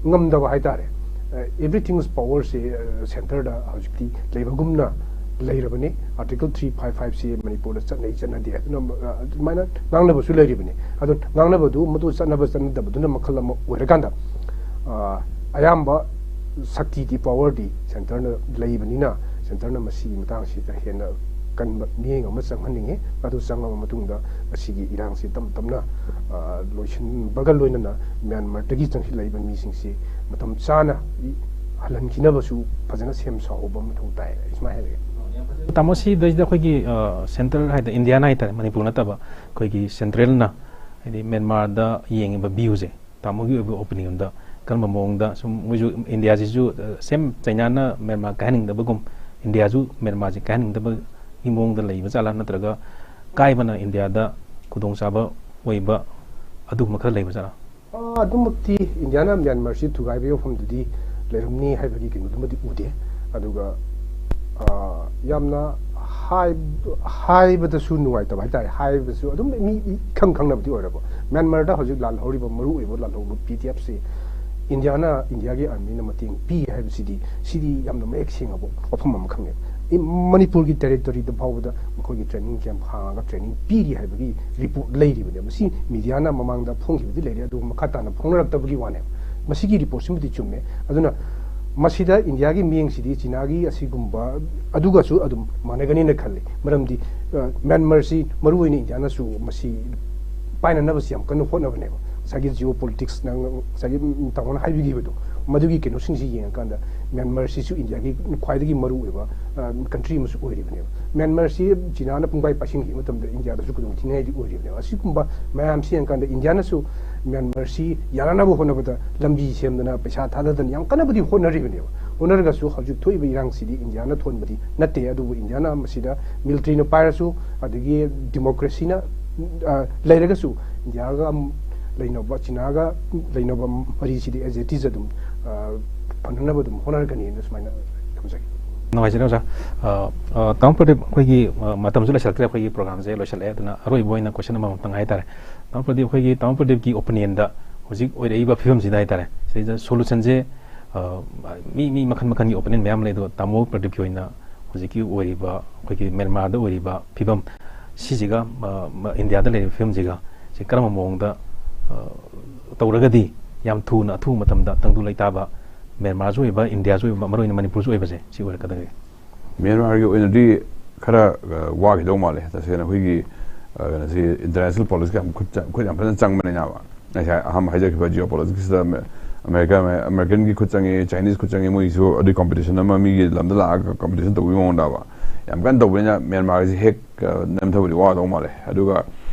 ꯉꯝꯗꯕ ꯍꯥꯏꯇꯥꯔꯦ꯫ ꯑꯦꯚ꯭ꯔꯤꯊꯤꯡꯁ ꯄꯋꯔꯁꯦ ꯁꯦꯟꯇꯔꯗ ꯍꯧꯖꯤꯛꯇꯤ ꯂꯩꯕꯒꯨꯝꯅ ꯂꯩꯔꯕꯅꯤ꯫ Article three five five ꯁꯤ ꯃꯅꯤꯄꯨꯔꯗ ꯆꯠꯅꯩ ꯆꯠꯅꯗꯦ ꯑꯗꯨꯅ, ꯑ, ꯑꯗꯨꯃꯥꯏꯅ ꯉꯥꯡꯅꯕꯁꯨ ꯂꯩꯔꯤꯕꯅꯤ꯫ ꯑꯗꯨ ꯉꯥꯡꯅꯕꯗꯨ, ꯃꯗꯨ ꯆꯠꯅꯕ ꯆꯠꯅꯗꯕꯗꯨꯅ ꯃꯈꯜ ꯑꯃ ꯑꯣꯏꯔꯀꯥꯟꯗ, ꯑ, ꯑꯌꯥꯝꯕ ꯁꯛꯇꯤꯗꯤ, ꯄꯋꯥꯔꯗꯤ ꯁꯦꯟꯇꯔꯅ ꯂꯩꯕꯅꯤꯅ, ꯁꯦꯟꯇꯔꯅ ꯃꯁꯤꯒꯤ ꯃꯇꯥꯡꯁꯤꯗ ꯍꯦꯟꯅ ꯀꯟꯕ ꯃꯤꯠꯌꯦꯡ ꯑꯃ ꯆꯪꯍꯟꯅꯤꯡꯉꯤ꯫ ꯑꯗꯨ ꯆꯪꯉꯕ ꯃꯇꯨꯡꯗ ꯃꯁꯤꯒꯤ ꯏꯔꯥꯡꯁꯤ ꯇꯞ ꯇꯞꯅ, ꯑ, ꯂꯣꯏꯁꯤꯟꯕꯒ ꯂꯣꯏꯅꯅ ꯃ꯭ꯌꯥꯟꯃꯥꯔꯗꯒꯤ ꯆꯪꯁꯤꯜꯂꯛꯏꯕ ꯃꯤꯁꯤꯡꯁꯤ ꯃꯇꯝ ꯆꯥꯅ ꯍꯜꯍꯟꯈꯤꯅꯕꯁꯨ ꯐꯖꯅ ꯁꯦꯝ ꯁꯥꯍꯧꯕ ꯃꯊꯧ ꯇꯥꯏ꯫ ꯑꯩ ꯁꯨꯃꯥꯏꯅ ꯍꯥꯏꯖꯒꯦ꯫ ꯇꯥꯃꯣ, ꯁꯤꯗꯩꯁꯤꯗ ꯑꯩꯈꯣꯏꯒꯤ, ꯑ, ꯁꯦꯟꯇꯔ ꯍꯥꯏꯗꯤ ꯏꯟꯗꯤꯌꯥꯅ ꯍꯥꯏꯇꯥꯔꯦ, ꯃꯅꯤꯄꯨꯔ ꯅꯠꯇꯕ, ꯑꯩꯈꯣꯏꯒꯤ ꯁꯦꯟꯇ꯭ꯔꯦꯜꯅ ꯍꯥꯏꯗꯤ ꯃ꯭ꯌꯥꯟꯃꯥꯔꯗ ꯌꯦꯡꯉꯤꯕ ꯚ꯭ꯌꯨꯁꯦ, ꯇꯥꯃꯣꯒꯤ ꯑꯣꯏꯕ ꯑꯣꯄꯤꯅꯤꯌꯟꯗ ꯀꯔꯝꯕ ꯃꯑꯣꯡꯗ ꯁꯨꯝ ꯃꯣꯏꯁꯨ ꯏꯟꯗꯤꯌꯥꯁꯤꯁꯨ, ꯑ, ꯁꯦꯝ ꯆꯩꯅꯥꯅ ꯃ꯭ꯌꯥꯟꯃꯥꯔ ꯀꯥꯏꯍꯟꯅꯤꯡꯗꯕꯒꯨꯝ ꯏꯟꯗꯤꯌꯥꯁꯨ ꯃ꯭ꯌꯥꯟꯃꯥꯔꯁꯦ ꯀꯥꯏꯍꯟꯅꯤꯡꯗꯕꯒꯤ ꯃꯑꯣꯡꯗ ꯂꯩꯕ ꯖꯥꯠꯂꯥ, ꯅꯠꯇ꯭ꯔꯒ ꯀꯥꯏꯕꯅ ꯏꯟꯗꯤꯌꯥꯗ ꯈꯨꯗꯣꯡꯆꯥꯕ ꯑꯣꯏꯕ ꯑꯗꯨꯒꯨꯝꯕ ꯈꯔ ꯂꯩꯕ ꯖꯥꯠꯂꯥ? ꯑ, ꯑꯗꯨꯃꯛꯇꯤ ꯏꯟꯗꯤꯌꯥꯅ ꯃ꯭ꯌꯥꯟꯃꯥꯔꯁꯤ ꯊꯨꯒꯥꯏꯕꯒꯤ ꯋꯥꯐꯝꯗꯨꯗꯤ ꯂꯩꯔꯝꯅꯤ ꯍꯥꯏꯕꯒꯤ ꯀꯩꯅꯣꯗꯨꯃꯗꯤ ꯎꯗꯦ꯫ ꯑꯗꯨꯒ, ꯑ, ꯌꯥꯝꯅ ꯍꯥꯏ-, ꯍꯥꯏꯕꯗꯁꯨ ꯅꯨꯡꯉꯥꯏꯇꯕ ꯍꯥꯏꯇꯥꯔꯦ, ꯍꯥꯏꯕꯁꯨ ꯑꯗꯨꯝ ꯃꯤ ꯏꯈꯪ ꯈꯪꯅꯕꯗꯤ ꯑꯣꯏꯔꯕ꯫ ꯃ꯭ꯌꯥꯟꯃꯥꯔꯗ ꯍꯧꯖꯤꯛ ꯂꯥꯜꯍꯧꯔꯤꯕ ꯃꯔꯨꯑꯣꯏꯕ ꯂꯥꯜꯍꯧꯕ ꯄꯤ ꯗꯤ ꯑꯦꯐꯁꯤ ꯏꯟꯗꯤꯌꯥꯅ, ꯏꯟꯗꯤꯌꯥꯒꯤ ꯑꯥꯔꯃꯤꯅ ꯃꯇꯦꯡ ꯄꯤ ꯍꯥꯏꯕꯁꯤꯗꯤ, ꯁꯤꯗꯤ ꯌꯥꯝꯅ ꯃꯌꯦꯛ ꯁꯦꯡꯉꯕ ꯋꯥꯐꯝ ꯑꯃꯈꯛꯅꯦꯕ꯫ ꯏ-, ꯃꯅꯤꯄꯨꯔꯒꯤ ꯇꯦꯔꯤꯇꯣꯔꯤꯗ ꯐꯥꯎꯕꯗ ꯃꯈꯣꯏꯒꯤ ꯇ꯭ꯔꯦꯅꯤꯡ ꯀꯦꯝꯞ ꯍꯥꯡꯉꯒ ꯇ꯭ꯔꯦꯅꯤꯡ ꯄꯤꯔꯤ ꯍꯥꯏꯕꯒꯤ ꯔꯤꯄꯣꯔꯠ ꯂꯩꯔꯤꯕꯅꯦ꯫ ꯃꯁꯤ ꯃꯤꯗꯤꯌꯥꯅ ꯃꯃꯥꯡꯗ ꯐꯣꯡꯈꯤꯕꯗꯤ ꯂꯩꯔꯦ, ꯑꯗꯨꯕꯨ ꯃꯈꯥ ꯇꯥꯅ ꯐꯣꯡꯅꯔꯛꯇꯕꯒꯤ ꯋꯥꯅꯦꯕ꯫ ꯃꯁꯤꯒꯤ ꯔꯤꯄꯣꯔꯠꯁꯤꯃꯗꯤ ꯆꯨꯝꯃꯦ꯫ ꯑꯗꯨꯅ ꯃꯁꯤꯗ ꯏꯟꯗꯤꯌꯥꯒꯤ ꯃꯤꯠꯌꯦꯡꯁꯤꯗꯤ ꯆꯤꯅꯥꯒꯤ ꯑꯁꯤꯒꯨꯝꯕ ꯑꯗꯨꯒꯁꯨ ꯑꯗꯨꯝ ꯃꯥꯟꯅꯒꯅꯤꯅ ꯈꯜꯂꯤ꯫ ꯃꯔꯝꯗꯤ, ꯑ, ꯃ꯭ꯌꯥꯟꯃꯥꯔꯁꯤ ꯃꯔꯨꯑꯣꯏꯅ ꯏꯟꯗꯤꯌꯥꯅꯁꯨ ꯃꯁꯤ ꯄꯥꯏꯅꯅꯕꯁꯤ ꯌꯥꯝ ꯀꯟꯅ ꯍꯣꯠꯅꯕꯅꯦꯕ꯫ ꯉꯁꯥꯏꯒꯤ ꯖꯤꯑꯣ ꯄꯣꯂꯤꯇꯤꯛꯁ, ꯅꯪ ꯉꯁꯥꯏꯒꯤ ꯇꯥꯃꯣꯅ ꯍꯥꯏꯕꯤꯈꯤꯕꯗꯣ, ꯃꯗꯨꯒꯤ ꯀꯩꯅꯣꯁꯤꯡꯁꯤ ꯌꯦꯡꯉꯀꯥꯟꯗ ꯃ꯭ꯌꯥꯟꯃꯥꯔꯁꯤꯁꯨ ꯏꯟꯗꯤꯌꯥꯒꯤ ꯈ꯭ꯋꯥꯏꯗꯒꯤ ꯃꯔꯨꯑꯣꯏꯕ, ꯑ, ꯀꯟꯇ꯭ꯔꯤ ꯑꯃꯁꯨ ꯑꯣꯏꯔꯤꯕꯅꯦꯕ꯫ ꯃ꯭ꯌꯥꯟꯃꯥꯔꯁꯤ ꯆꯤꯅꯥꯅ ꯄꯨꯡꯄꯥꯏ ꯄꯥꯏꯁꯤꯟꯈꯤꯕ ꯃꯇꯝꯗ ꯏꯟꯗꯤꯌꯥꯗꯁꯨ ꯈꯨꯗꯣꯡ ꯊꯤꯅꯤꯡꯉꯥꯏꯗꯤ ꯑꯣꯏꯔꯤꯕꯅꯦꯕ꯫ ꯑꯁꯤꯒꯨꯝꯕ ꯃꯌꯥꯝꯁꯤ ꯌꯦꯡꯉꯀꯥꯟꯗ ꯏꯟꯗꯤꯌꯥꯅꯁꯨ ꯃ꯭ꯌꯥꯟꯃꯥꯔꯁꯤ ꯌꯥꯅꯅꯕ ꯍꯣꯠꯅꯕꯗ ꯂꯝꯕꯤ ꯁꯦꯝꯗꯅ, ꯄꯩꯁꯥ ꯊꯥꯗꯗꯅ ꯌꯥꯝ ꯀꯟꯅꯕꯨꯗꯤ ꯍꯣꯠꯅꯔꯤꯕꯅꯦꯕ꯫ ꯍꯣꯠꯅꯔꯒꯁꯨ ꯍꯧꯖꯤꯛ ꯊꯣꯛꯏꯕ ꯏꯔꯥꯡꯁꯤꯗꯤ ꯏꯟꯗꯤꯌꯥꯅ ꯊꯣꯟꯕꯗꯤ ꯅꯠꯇꯦ, ꯑꯗꯨꯕꯨ ꯏꯟꯗꯤꯌꯥꯅ ꯃꯁꯤꯗ ꯃꯤꯂꯤꯇꯔꯤꯅ ꯄꯥꯏꯔꯁꯨ, ꯑꯗꯒꯤ ꯗꯤꯃꯣꯀ꯭ꯔꯦꯁꯤꯅ, ꯑ, ꯂꯩꯔꯒꯁꯨ ꯏꯟꯗꯤꯌꯥꯒ ꯂꯩꯅꯕ, ꯆꯤꯅꯥꯒ ꯂꯩꯅꯕ ꯃꯔꯤꯁꯤꯗꯤ as it is ꯑꯗꯨꯝ, ꯑ, ꯐꯅꯅꯕ ꯑꯗꯨꯝ ꯍꯣꯠꯅꯔꯛꯀꯅꯤꯅ ꯁꯨꯃꯥꯏꯅ ꯊꯝꯖꯒꯦ꯫ ꯅꯨꯡꯉꯥꯏꯖꯔꯦ ꯑꯣꯖꯥ꯫ ꯑ, ꯑ, ꯇꯥꯃꯣ ꯄ꯭ꯔꯗꯤꯞ, ꯑꯩꯈꯣꯏꯒꯤ, ꯑ, ꯃꯇꯝꯁꯨ ꯂꯩꯁꯤꯜꯂꯛꯇ꯭ꯔꯦ, ꯑꯩꯈꯣꯏꯒꯤ ꯄ꯭ꯔꯣꯒ꯭ꯔꯥꯝꯁꯦ ꯂꯣꯏꯁꯤꯜꯂꯛꯑꯦ꯫ ꯑꯗꯨꯅ ꯑꯔꯣꯏꯕ ꯑꯣꯏꯅ ꯀꯣꯏꯁꯟ ꯑꯃꯃꯝꯇꯪ ꯍꯥꯏꯇꯥꯔꯦ꯫ ꯇꯥꯃꯣ ꯄ꯭ꯔꯗꯤꯞ, ꯑꯩꯈꯣꯏꯒꯤ ꯇꯥꯃꯣ ꯄ꯭ꯔꯗꯤꯞꯀꯤ ꯑꯣꯄꯤꯅꯤꯌꯟꯗ ꯍꯧꯖꯤꯛ ꯑꯣꯏꯔꯛꯏꯕ ꯐꯤꯕꯝꯁꯤꯗ ꯍꯥꯏꯇꯥꯔꯦ, ꯁꯤꯗꯩꯗ ꯁꯣꯂꯨꯁꯟꯁꯦ, ꯑ, ꯃꯤ, ꯃꯤ ꯃꯈꯜ ꯃꯈꯜꯒꯤ ꯑꯣꯄꯤꯅꯤꯌꯟ ꯃꯌꯥꯝ ꯂꯩ, ꯑꯗꯨꯒ ꯇꯥꯃꯣ ꯄ꯭ꯔꯗꯤꯞꯀꯤ ꯑꯣꯏꯅ ꯍꯧꯖꯤꯛꯀꯤ ꯑꯣꯏꯔꯤꯕ ꯑꯩꯈꯣꯏꯒꯤ ꯃ꯭ꯌꯥꯟꯃꯥꯔꯗ ꯑꯣꯏꯔꯤꯕ ꯐꯤꯕꯝ ꯁꯤꯁꯤꯒ, ꯃ-, ꯃ-, ꯏꯟꯗꯤꯌꯥꯗ ꯂꯩꯔꯤꯕ ꯐꯤꯕꯝꯁꯤꯒ ꯁꯤ ꯀꯔꯝꯕ ꯃꯑꯣꯡꯗ, ꯑ, ꯇꯧꯔꯒꯗꯤ ꯌꯥꯝ ꯊꯨꯅ, ꯑꯊꯨꯕ ꯃꯇꯝꯗ ꯇꯪꯗꯨ ꯂꯩꯇꯥꯕ ꯃ꯭ꯌꯥꯟꯃꯥꯔꯁꯨ ꯑꯣꯏꯕ, ꯏꯟꯗꯤꯌꯥꯁꯨ ꯑꯣꯏꯕ, ꯃꯔꯨꯑꯣꯏꯅ ꯃꯅꯤꯄꯨꯔꯁꯨ ꯑꯣꯏꯕꯁꯦ ꯁꯤ ꯑꯣꯏꯔꯛꯀꯗꯒꯦ? ꯃ꯭ꯌꯥꯟꯃꯥꯔꯒꯤ ꯑꯣꯏꯅꯗꯤ ꯈꯔ, ꯑ, ꯋꯥꯈꯤꯗꯧ ꯃꯥꯜꯂꯦ꯫ ꯇꯁꯦꯡꯅ ꯑꯩꯈꯣꯏꯒꯤ, ꯑ, ꯀꯩꯅꯣꯁꯤ, ꯏꯟꯇꯔꯅꯦꯁꯅꯦꯜ ꯄꯣꯂꯤꯇꯤꯛꯁ ꯌꯥꯝ ꯈꯨꯠ ꯆ-, ꯈꯨꯠ ꯌꯥꯝ ꯐꯖꯅ ꯆꯪꯕꯅꯤꯅꯕ꯫ ꯉꯁꯥꯏ ꯑꯍꯥꯟꯕ ꯍꯥꯏꯖꯈꯤꯕ ꯖꯤꯑꯣ ꯄꯣꯂꯤꯇꯤꯛꯁꯇ ꯑꯃꯦ-, ꯑꯃꯦꯔꯤꯀꯥ, ꯑꯃꯦꯔꯤꯀꯟꯒꯤ ꯈꯨꯠ ꯆꯪꯉꯤ, ꯆꯥꯏꯅꯤꯁ ꯈꯨꯠ ꯆꯪꯉꯤ, ꯃꯣꯏꯒꯤꯁꯨ ꯑꯗꯨꯒꯤ ꯀꯝꯄꯤꯇꯤꯁꯟ ꯑꯃ, ꯃꯤꯒꯤ ꯂꯝꯗ ꯂꯥꯛꯑꯒ ꯀꯝꯄꯤꯇꯤꯁꯟ ꯇꯧꯕꯒꯤ ꯃꯑꯣꯡꯗꯕ ꯌꯥꯝ ꯀꯟꯅ ꯇꯧꯕꯅꯤꯅ ꯃ꯭ꯌꯥꯟꯃꯥꯔꯒꯤꯁꯤ ꯍꯦꯛ, ꯑ, ꯅꯝꯊꯕꯗꯤ ꯋꯥꯗꯧ ꯃꯥꯜꯂꯦ꯫ ꯑꯗꯨꯒ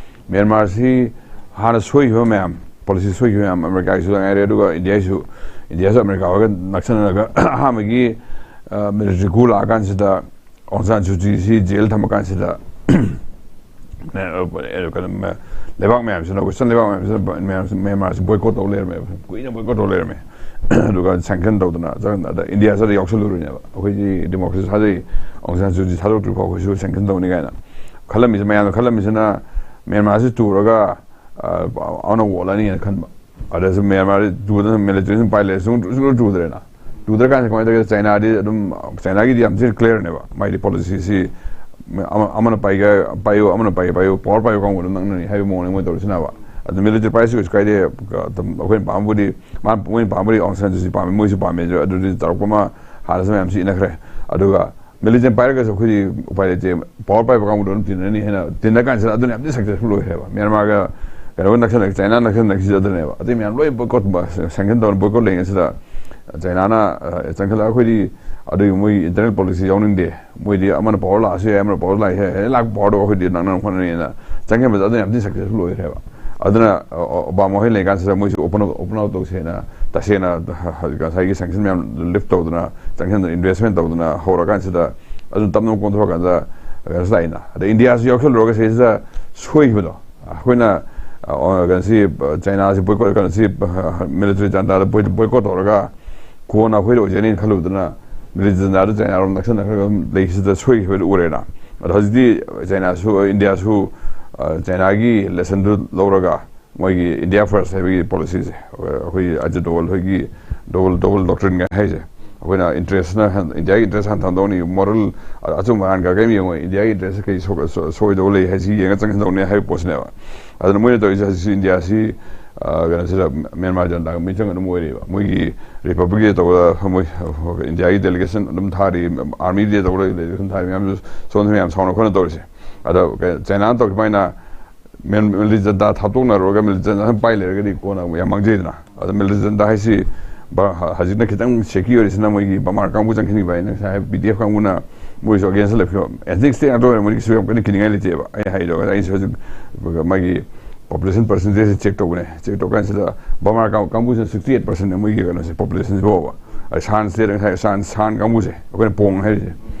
ꯃ꯭ꯌꯥꯟꯃꯥꯔꯁꯤ ꯍꯥꯟꯅ ꯁꯣꯏꯈꯤꯕ ꯃꯌꯥꯝ, ꯄꯣꯂꯤꯁꯤ ꯁꯣꯏꯈꯤꯕ ꯃꯌꯥꯝ, ꯑꯃꯦꯔꯤꯀꯥꯒꯤꯁꯨ ꯉꯥꯏꯔꯦ, ꯑꯗꯨꯒ ꯏꯟꯗꯤꯌꯥꯒꯤꯁꯨ, ꯏꯟꯗꯤꯌꯥꯁꯨ ꯑꯃꯦꯔꯤꯀꯥ ꯍꯣꯏꯒ ꯅꯛꯁꯟꯅꯔꯒ ꯑꯍꯥꯟꯕꯒꯤ, ꯑ, ꯃꯤꯂꯤꯇꯔꯤ ꯀꯨ ꯂꯥꯛꯑꯀꯥꯟꯁꯤꯗ ꯑꯣꯡ ꯁꯥꯟ ꯁꯨ ꯆꯤꯁꯤ ꯖꯦꯜ ꯊꯝꯃꯀꯥꯟꯁꯤꯗ, ꯑ, ꯀꯩꯅꯣ, ꯃ-, ꯂꯩꯕꯥꯛ ꯃꯌꯥꯝꯁꯤꯅ, ꯋꯦꯁꯇꯔꯟ ꯂꯩꯕꯥꯛ ꯃꯌꯥꯝꯁꯤꯅ, ꯃꯌꯥꯝꯁꯤ ꯃ꯭ꯌꯥꯟꯃꯥꯔꯁꯤ ꯕꯣꯏꯀꯣꯠ ꯇꯧ ꯂꯩꯔꯝꯃꯦꯕ, ꯀꯨꯏꯅ ꯕꯣꯏꯀꯣꯠ ꯇꯧ ꯂꯩꯔꯝꯃꯦ꯫ ꯑꯗꯨꯒ ꯁꯦꯡꯁꯟ ꯇꯧꯗꯅ ꯆꯪ-, ꯑꯗ ꯏꯟꯗꯤꯌꯥꯁꯤꯗ ꯌꯥꯎꯁꯜꯂꯨꯔꯤꯅꯦꯕ꯫ ꯑꯩꯈꯣꯏꯗꯤ ꯗꯦꯃꯣꯀ꯭ꯔꯦꯁꯤ ꯊꯥꯖꯩ, ꯑꯣꯡ ꯁꯥꯟ ꯁꯨ ꯆꯤ ꯊꯥꯗꯣꯛꯇ꯭ꯔꯤ ꯐꯥꯎ ꯑꯩꯈꯣꯏꯁꯨ ꯁꯦꯡꯁꯟ ꯇꯧꯅꯤ ꯀꯥꯏꯅ ꯈꯜꯂꯝꯃꯤꯁꯦ, ꯃꯌꯥꯝꯅ ꯈꯜꯂꯝꯃꯤꯁꯤꯅ ꯃ꯭ꯌꯥꯟꯃꯥꯔꯁꯤ ꯇꯨꯔꯒ, ꯑ, ꯑꯅꯧꯕ ꯑꯣꯜꯂꯅꯤꯅ ꯈꯟꯕ꯫ ꯑꯗꯁꯨ ꯃ꯭ꯌꯥꯟꯃꯥꯔ ꯇꯨꯗꯅ ꯃꯤꯂꯤꯇꯔꯤ ꯑꯗꯨꯝ ꯄꯥꯏ ꯂꯩꯔꯦ, ꯁꯨꯡ-, ꯁꯨꯡꯇꯨ ꯇꯨꯗ꯭ꯔꯦꯅ꯫ ꯇꯨꯗ꯭ꯔꯀꯥꯟꯁꯤꯗ ꯀꯃꯥꯏꯅ ꯇꯧꯒꯦ? ꯆꯥꯏꯅꯥꯗꯤ ꯑꯗꯨꯝ, ꯆꯥꯏꯅꯥꯒꯤꯗꯤ ꯌꯥꯝ ꯊꯤꯅ ꯀ꯭ꯂꯤꯌꯥꯔꯅꯦꯕ꯫ ꯃꯥꯏꯗꯤ ꯄꯣꯂꯤꯁꯤꯁꯤ ꯑꯃ-, ꯑꯃꯅ ꯄꯥꯏꯒꯦ ꯄꯥꯏꯌꯨ, ꯑꯃꯅ ꯄꯥꯏꯒꯦ ꯄꯥꯏꯌꯨ, ꯄꯋꯥꯔ ꯄꯥꯏꯕ ꯀꯥꯡꯕꯨ ꯑꯗꯨꯝ ꯅꯛꯅꯅꯤ ꯍꯥꯏꯕ ꯃꯑꯣꯡꯅꯦ ꯃꯣꯏ ꯇꯧꯔꯤꯁꯤꯅꯕ꯫ ꯑꯗꯨ ꯃꯤꯂꯤꯇꯔꯤ ꯄꯥꯏꯔꯁꯨ ꯀꯩꯁꯨ ꯀꯥꯏꯗꯦ, ꯑꯗꯨꯝ ꯑꯩꯈꯣꯏꯅ ꯄꯥꯝꯕꯕꯨꯗꯤ, ꯃꯥ-, ꯃꯣꯏꯅ ꯄꯥꯝꯕꯗꯤ ꯑꯣꯡ ꯁꯥꯟ ꯁꯨ ꯆꯤ ꯄꯥꯝꯃꯤ, ꯃꯣꯏꯁꯨ ꯄꯥꯝꯃꯤ, ꯑꯗꯨ-, ꯑꯗꯨꯗꯤ ꯆꯥꯎꯔꯛꯄ ꯑꯃ ꯍꯥꯟꯅꯁꯨ ꯃꯌꯥꯝꯁꯨ ꯏꯟꯅꯈ꯭ꯔꯦ꯫ ꯑꯗꯨꯒ ꯃꯤꯂꯤꯇꯔꯤ ꯄꯥꯏꯔꯒꯁꯨ ꯑꯩꯈꯣꯏꯗꯤ ꯎꯄꯥꯏ ꯂꯩꯇꯦ, ꯄꯋꯥꯔ ꯄꯥꯏꯕ ꯀꯥꯡꯕꯨꯗꯣ ꯑꯗꯨꯝ ꯇꯤꯟꯅꯅꯤ ꯍꯥꯏꯅ ꯇꯤꯟꯅ ꯀꯥꯟꯁꯤꯗ ꯑꯗꯨꯅ ꯌꯥꯝ ꯊꯤ ꯁꯛꯁꯦꯁꯐꯨꯜ ꯑꯣꯏꯈ꯭ꯔꯦꯕ꯫ ꯃ꯭ꯌꯥꯟꯃꯥꯔꯒ ꯀꯩꯅꯣꯒ ꯅꯛꯁꯜꯂꯛ-, ꯆꯥꯏꯅꯥ ꯅꯛꯁꯜꯂꯛꯏꯁꯤꯁꯨ ꯑꯗꯨꯅꯦꯕ꯫ ꯑꯇꯩ ꯃꯌꯥꯝ ꯂꯣꯏ ꯕꯣꯏꯀꯣꯠ, ꯁꯦꯡꯁꯟ ꯇꯧꯔ ꯕꯣꯏꯀꯣꯠ ꯂꯩꯉꯩꯁꯤꯗ ꯆꯥꯏꯅꯥꯅ, ꯑ, ꯆꯪꯈꯠꯂꯒ ꯑꯩꯈꯣꯏꯗꯤ ꯑꯗꯨꯒꯤ ꯃꯣꯏ ꯏꯟꯇꯔꯅꯦꯜ ꯄꯣꯂꯤꯁꯤ ꯌꯥꯎꯅꯤꯡꯗꯦ, ꯃꯣꯏꯗꯤ ꯑꯃꯅ ꯄꯋꯥꯔ ꯂꯥꯛꯑꯁꯨ ꯌꯥꯏ, ꯑꯃꯅ ꯄꯋꯥꯔ ꯂꯥꯛꯑꯦ ꯍꯥꯏ, ꯍꯦꯛ ꯂꯥꯛꯄ ꯄꯋꯥꯔꯗꯣ ꯑꯩꯈꯣꯏꯗꯤ ꯅꯪꯅꯅꯕ ꯍꯣꯠꯅꯅꯤꯅ ꯆꯪꯈꯤꯕꯗ ꯑꯗꯨꯅ ꯌꯥꯝ ꯊꯤ ꯁꯛꯁꯦꯁꯐꯨꯜ ꯑꯣꯏꯈ꯭ꯔꯦꯕ꯫ ꯑꯗꯨꯅ, ꯑ, ꯑ, ꯑꯣꯕꯥꯃꯥ ꯍꯣꯏ ꯂꯩꯀꯥꯟꯁꯤꯗ ꯃꯣꯏꯁꯨ open up, open up ꯇꯧꯁꯦꯅ ꯇꯁꯦꯡꯅ ꯍꯧꯖꯤꯛ ꯉꯁꯥꯏꯒꯤ ꯁꯦꯡꯁꯟ ꯃꯌꯥꯝ ꯂꯤꯐ ꯇꯧꯗꯅ, ꯆꯪꯁꯤꯟꯗꯅ, ꯏꯟꯚꯦꯁꯃꯦꯟ ꯇꯧꯗꯅ ꯍꯧꯔꯀꯥꯟꯁꯤꯗ ꯑꯗꯨꯝ ꯇꯞꯅ ꯀꯣꯝꯊꯣꯔꯀꯥꯟꯗ ꯀꯩꯅꯣꯁꯨ ꯂꯥꯛꯏꯅ꯫ ꯑꯗꯩ ꯏꯟꯗꯤꯌꯥꯁꯨ ꯌꯥꯎꯁꯜꯂꯨꯔꯒ ꯁꯤꯁꯤꯗ ꯁꯣꯏꯈꯤꯕꯗꯣ, ꯑꯩꯈꯣꯏꯅ, ꯑ, ꯀꯩꯅꯣꯁꯤ, ꯆꯥꯏꯅꯥꯁꯤ ꯕꯣꯏꯀꯣꯠ, ꯀꯩꯅꯣꯁꯤ, ꯃꯤꯂꯤꯇꯔꯤ ꯖꯟꯇꯥꯗ ꯕꯣꯏ-, ꯕꯣꯏꯀꯣꯠ ꯇꯧꯔꯒ ꯀꯣꯟꯅ ꯑꯩꯈꯣꯏꯗ ꯑꯣꯏꯖꯅꯤꯅ ꯈꯜꯂꯨꯗꯅ ꯃꯤꯂꯤꯇꯔꯤ ꯖꯟꯇꯥꯗ ꯆꯥꯏꯅꯥꯔꯣꯝ ꯅꯛꯁꯟꯅꯈ꯭ꯔꯒ ꯑꯗꯨꯝ ꯂꯩꯁꯤꯗ ꯁꯣꯏꯈꯤꯕꯗꯨ ꯎꯔꯦꯅ꯫ ꯑꯗꯣ ꯍꯧꯖꯤꯛꯇꯤ ꯆꯥꯏꯅꯥꯁꯨ, ꯏꯟꯗꯤꯌꯥꯁꯨ, ꯑ, ꯆꯥꯏꯅꯥꯒꯤ ꯂꯦꯁꯟꯗꯨ ꯂꯧꯔꯒ ꯃꯣꯏꯒꯤ ꯏꯟꯗꯤꯌꯥ ꯐꯥꯔꯁ ꯍꯥꯏꯕꯒꯤ ꯄꯣꯂꯤꯁꯤꯁꯦ, ꯑꯩꯈꯣꯏꯒꯤ ꯑꯖꯤꯠ ꯗꯣꯋꯜ ꯍꯣꯏꯒꯤ ꯗꯣꯋꯜ, ꯗꯣꯋꯜ ꯗꯣꯛꯇ꯭ꯔꯤꯟꯒ ꯍꯥꯏꯁꯦ, ꯑꯩꯈꯣꯏꯅ ꯏꯟꯇꯔꯦꯁꯅ ꯏꯟꯗꯤꯌꯥꯒꯤ ꯏꯟꯇꯔꯦꯁ ꯍꯥꯟꯅ ꯊꯝꯗꯧꯅꯤ, ꯃꯣꯔꯦꯜ ꯑꯆꯨꯝ ꯑꯔꯥꯟꯒ ꯀꯔꯤꯝ ꯌꯦꯡꯉꯣꯏ, ꯏꯟꯗꯤꯌꯥꯒꯤ ꯏꯟꯇꯔꯦꯁ ꯀꯩ ꯁꯣꯏ- ꯁꯣꯏ- ꯁꯣꯏꯗꯧꯕ ꯂꯩ ꯍꯥꯏꯁꯤ ꯌꯦꯡꯉ ꯆꯪꯁꯤꯟꯗꯧꯅꯤ ꯍꯥꯏꯕ ꯄꯣꯠꯁꯤꯅꯦꯕ꯫ ꯑꯗꯨꯅ ꯃꯣꯏꯅ ꯇꯧꯔꯤꯁꯦ ꯍꯧꯖꯤꯛꯁꯤ ꯏꯟꯗꯤꯌꯥꯁꯤ, ꯑ, ꯀꯩꯅꯣꯁꯤꯗ ꯃ꯭ꯌꯥꯟꯃꯥꯔ ꯖꯟꯇꯥꯒ ꯃꯤꯆꯪ ꯑꯗꯨꯝ ꯑꯣꯏꯔꯤꯕ꯫ ꯃꯣꯏꯒꯤ ꯔꯤꯄꯕ꯭ꯂꯤꯛ ꯗꯦ ꯇꯧꯕꯗ ꯃꯣꯏ ꯏꯟꯗꯤꯌꯥꯒꯤ ꯗꯦꯂꯤꯒꯦꯁꯟ ꯑꯗꯨꯝ ꯊꯥꯔꯤ, ꯑꯥꯔꯃꯤ ꯗꯦ ꯇꯧꯕꯗ ꯗꯦꯂꯤꯒꯦꯁꯟ ꯊꯥꯔꯤ ꯃꯌꯥꯝꯁꯨ ꯁꯣꯝꯗ ꯃꯌꯥꯝ ꯁꯥꯎꯅ ꯈꯣꯠꯅ ꯇꯧꯔꯤꯁꯦ꯫ ꯑꯗꯣ ꯀꯩ- ꯆꯥꯏꯅꯥꯅ ꯇꯧꯔꯤ ꯁꯨꯃꯥꯏꯅ ꯃꯤꯂꯤꯇꯔꯤ ꯖꯟꯇꯥ ꯊꯥꯞꯇꯣꯛꯅꯔꯨꯔꯒ ꯃꯤꯂꯤꯇꯔꯤ ꯖꯟꯇꯥ ꯁꯨꯝ ꯄꯥꯏ ꯂꯩꯔꯒꯗꯤ ꯀꯣꯟꯅ ꯑꯃꯨꯛ ꯌꯥꯝ ꯃꯥꯡꯖꯩꯗꯅ꯫ ꯑꯗꯣ ꯃꯤꯂꯤꯇꯔꯤ ꯖꯟꯇꯥ ꯍꯥꯏꯁꯤ ꯕ- ꯍ- ꯍꯧꯖꯤꯛꯅ ꯈꯤꯇꯪ ꯁꯦꯀꯤ ꯑꯣꯏꯔꯤꯁꯤꯅ ꯃꯣꯏꯒꯤ ꯕꯃꯥꯔ ꯀꯥꯡꯕꯨ ꯆꯪꯈꯤꯕ ꯍꯥꯏꯅ ꯉꯁꯥꯏ ꯕꯤ ꯗꯤ ꯑꯦꯐ ꯀꯥꯡꯕꯨꯅ ꯃꯣꯏꯁꯨ ꯑꯒꯦꯟꯁ ꯂꯩꯈꯤꯕ꯫ ꯑꯦꯊꯅꯤꯛ ꯁ꯭ꯇꯦꯠ ꯉꯥꯛꯇ ꯑꯣꯏꯔꯦ, ꯃꯣꯏꯗꯤ ꯀꯩꯁꯨ ꯌꯥꯝ ꯀꯟꯅ ꯀꯤꯅꯤꯡꯉꯥꯏ ꯂꯩꯇꯦꯕ꯫ ꯑꯩ ꯍꯥꯏꯗꯣ ꯑꯩꯁꯨ ꯍꯧꯖꯤꯛ ꯃꯥꯒꯤ ꯄꯣꯄꯨꯂꯦꯁꯟ ꯄꯔꯁꯦꯟꯇꯦꯖꯁꯦ ꯆꯦꯛ ꯇꯧꯕꯅꯦ꯫ ꯆꯦꯛ ꯇꯧꯀꯥꯟꯁꯤꯗ ꯕꯃꯥꯔ ꯀꯥꯡ- ꯀꯥꯡꯕꯨꯁꯤꯅ ꯁꯤꯛꯁꯇꯤ ꯑꯩꯠ ꯄꯔꯁꯦꯟꯅꯦ ꯃꯣꯏꯒꯤ ꯀꯩꯅꯣꯁꯦ, ꯄꯣꯄꯨꯂꯦꯁꯟꯁꯤꯐꯥꯎꯕ꯫ ꯑꯗꯩ ꯁꯥꯟ ꯁ꯭ꯇꯦꯠ ꯉꯁꯥꯏ ꯁꯥꯟ ꯁꯥꯟ ꯀꯥꯡꯕꯨꯁꯦ, ꯑꯩꯈꯣꯏꯅ ꯄꯣꯡ ꯍꯥꯏꯔꯤꯁꯦ,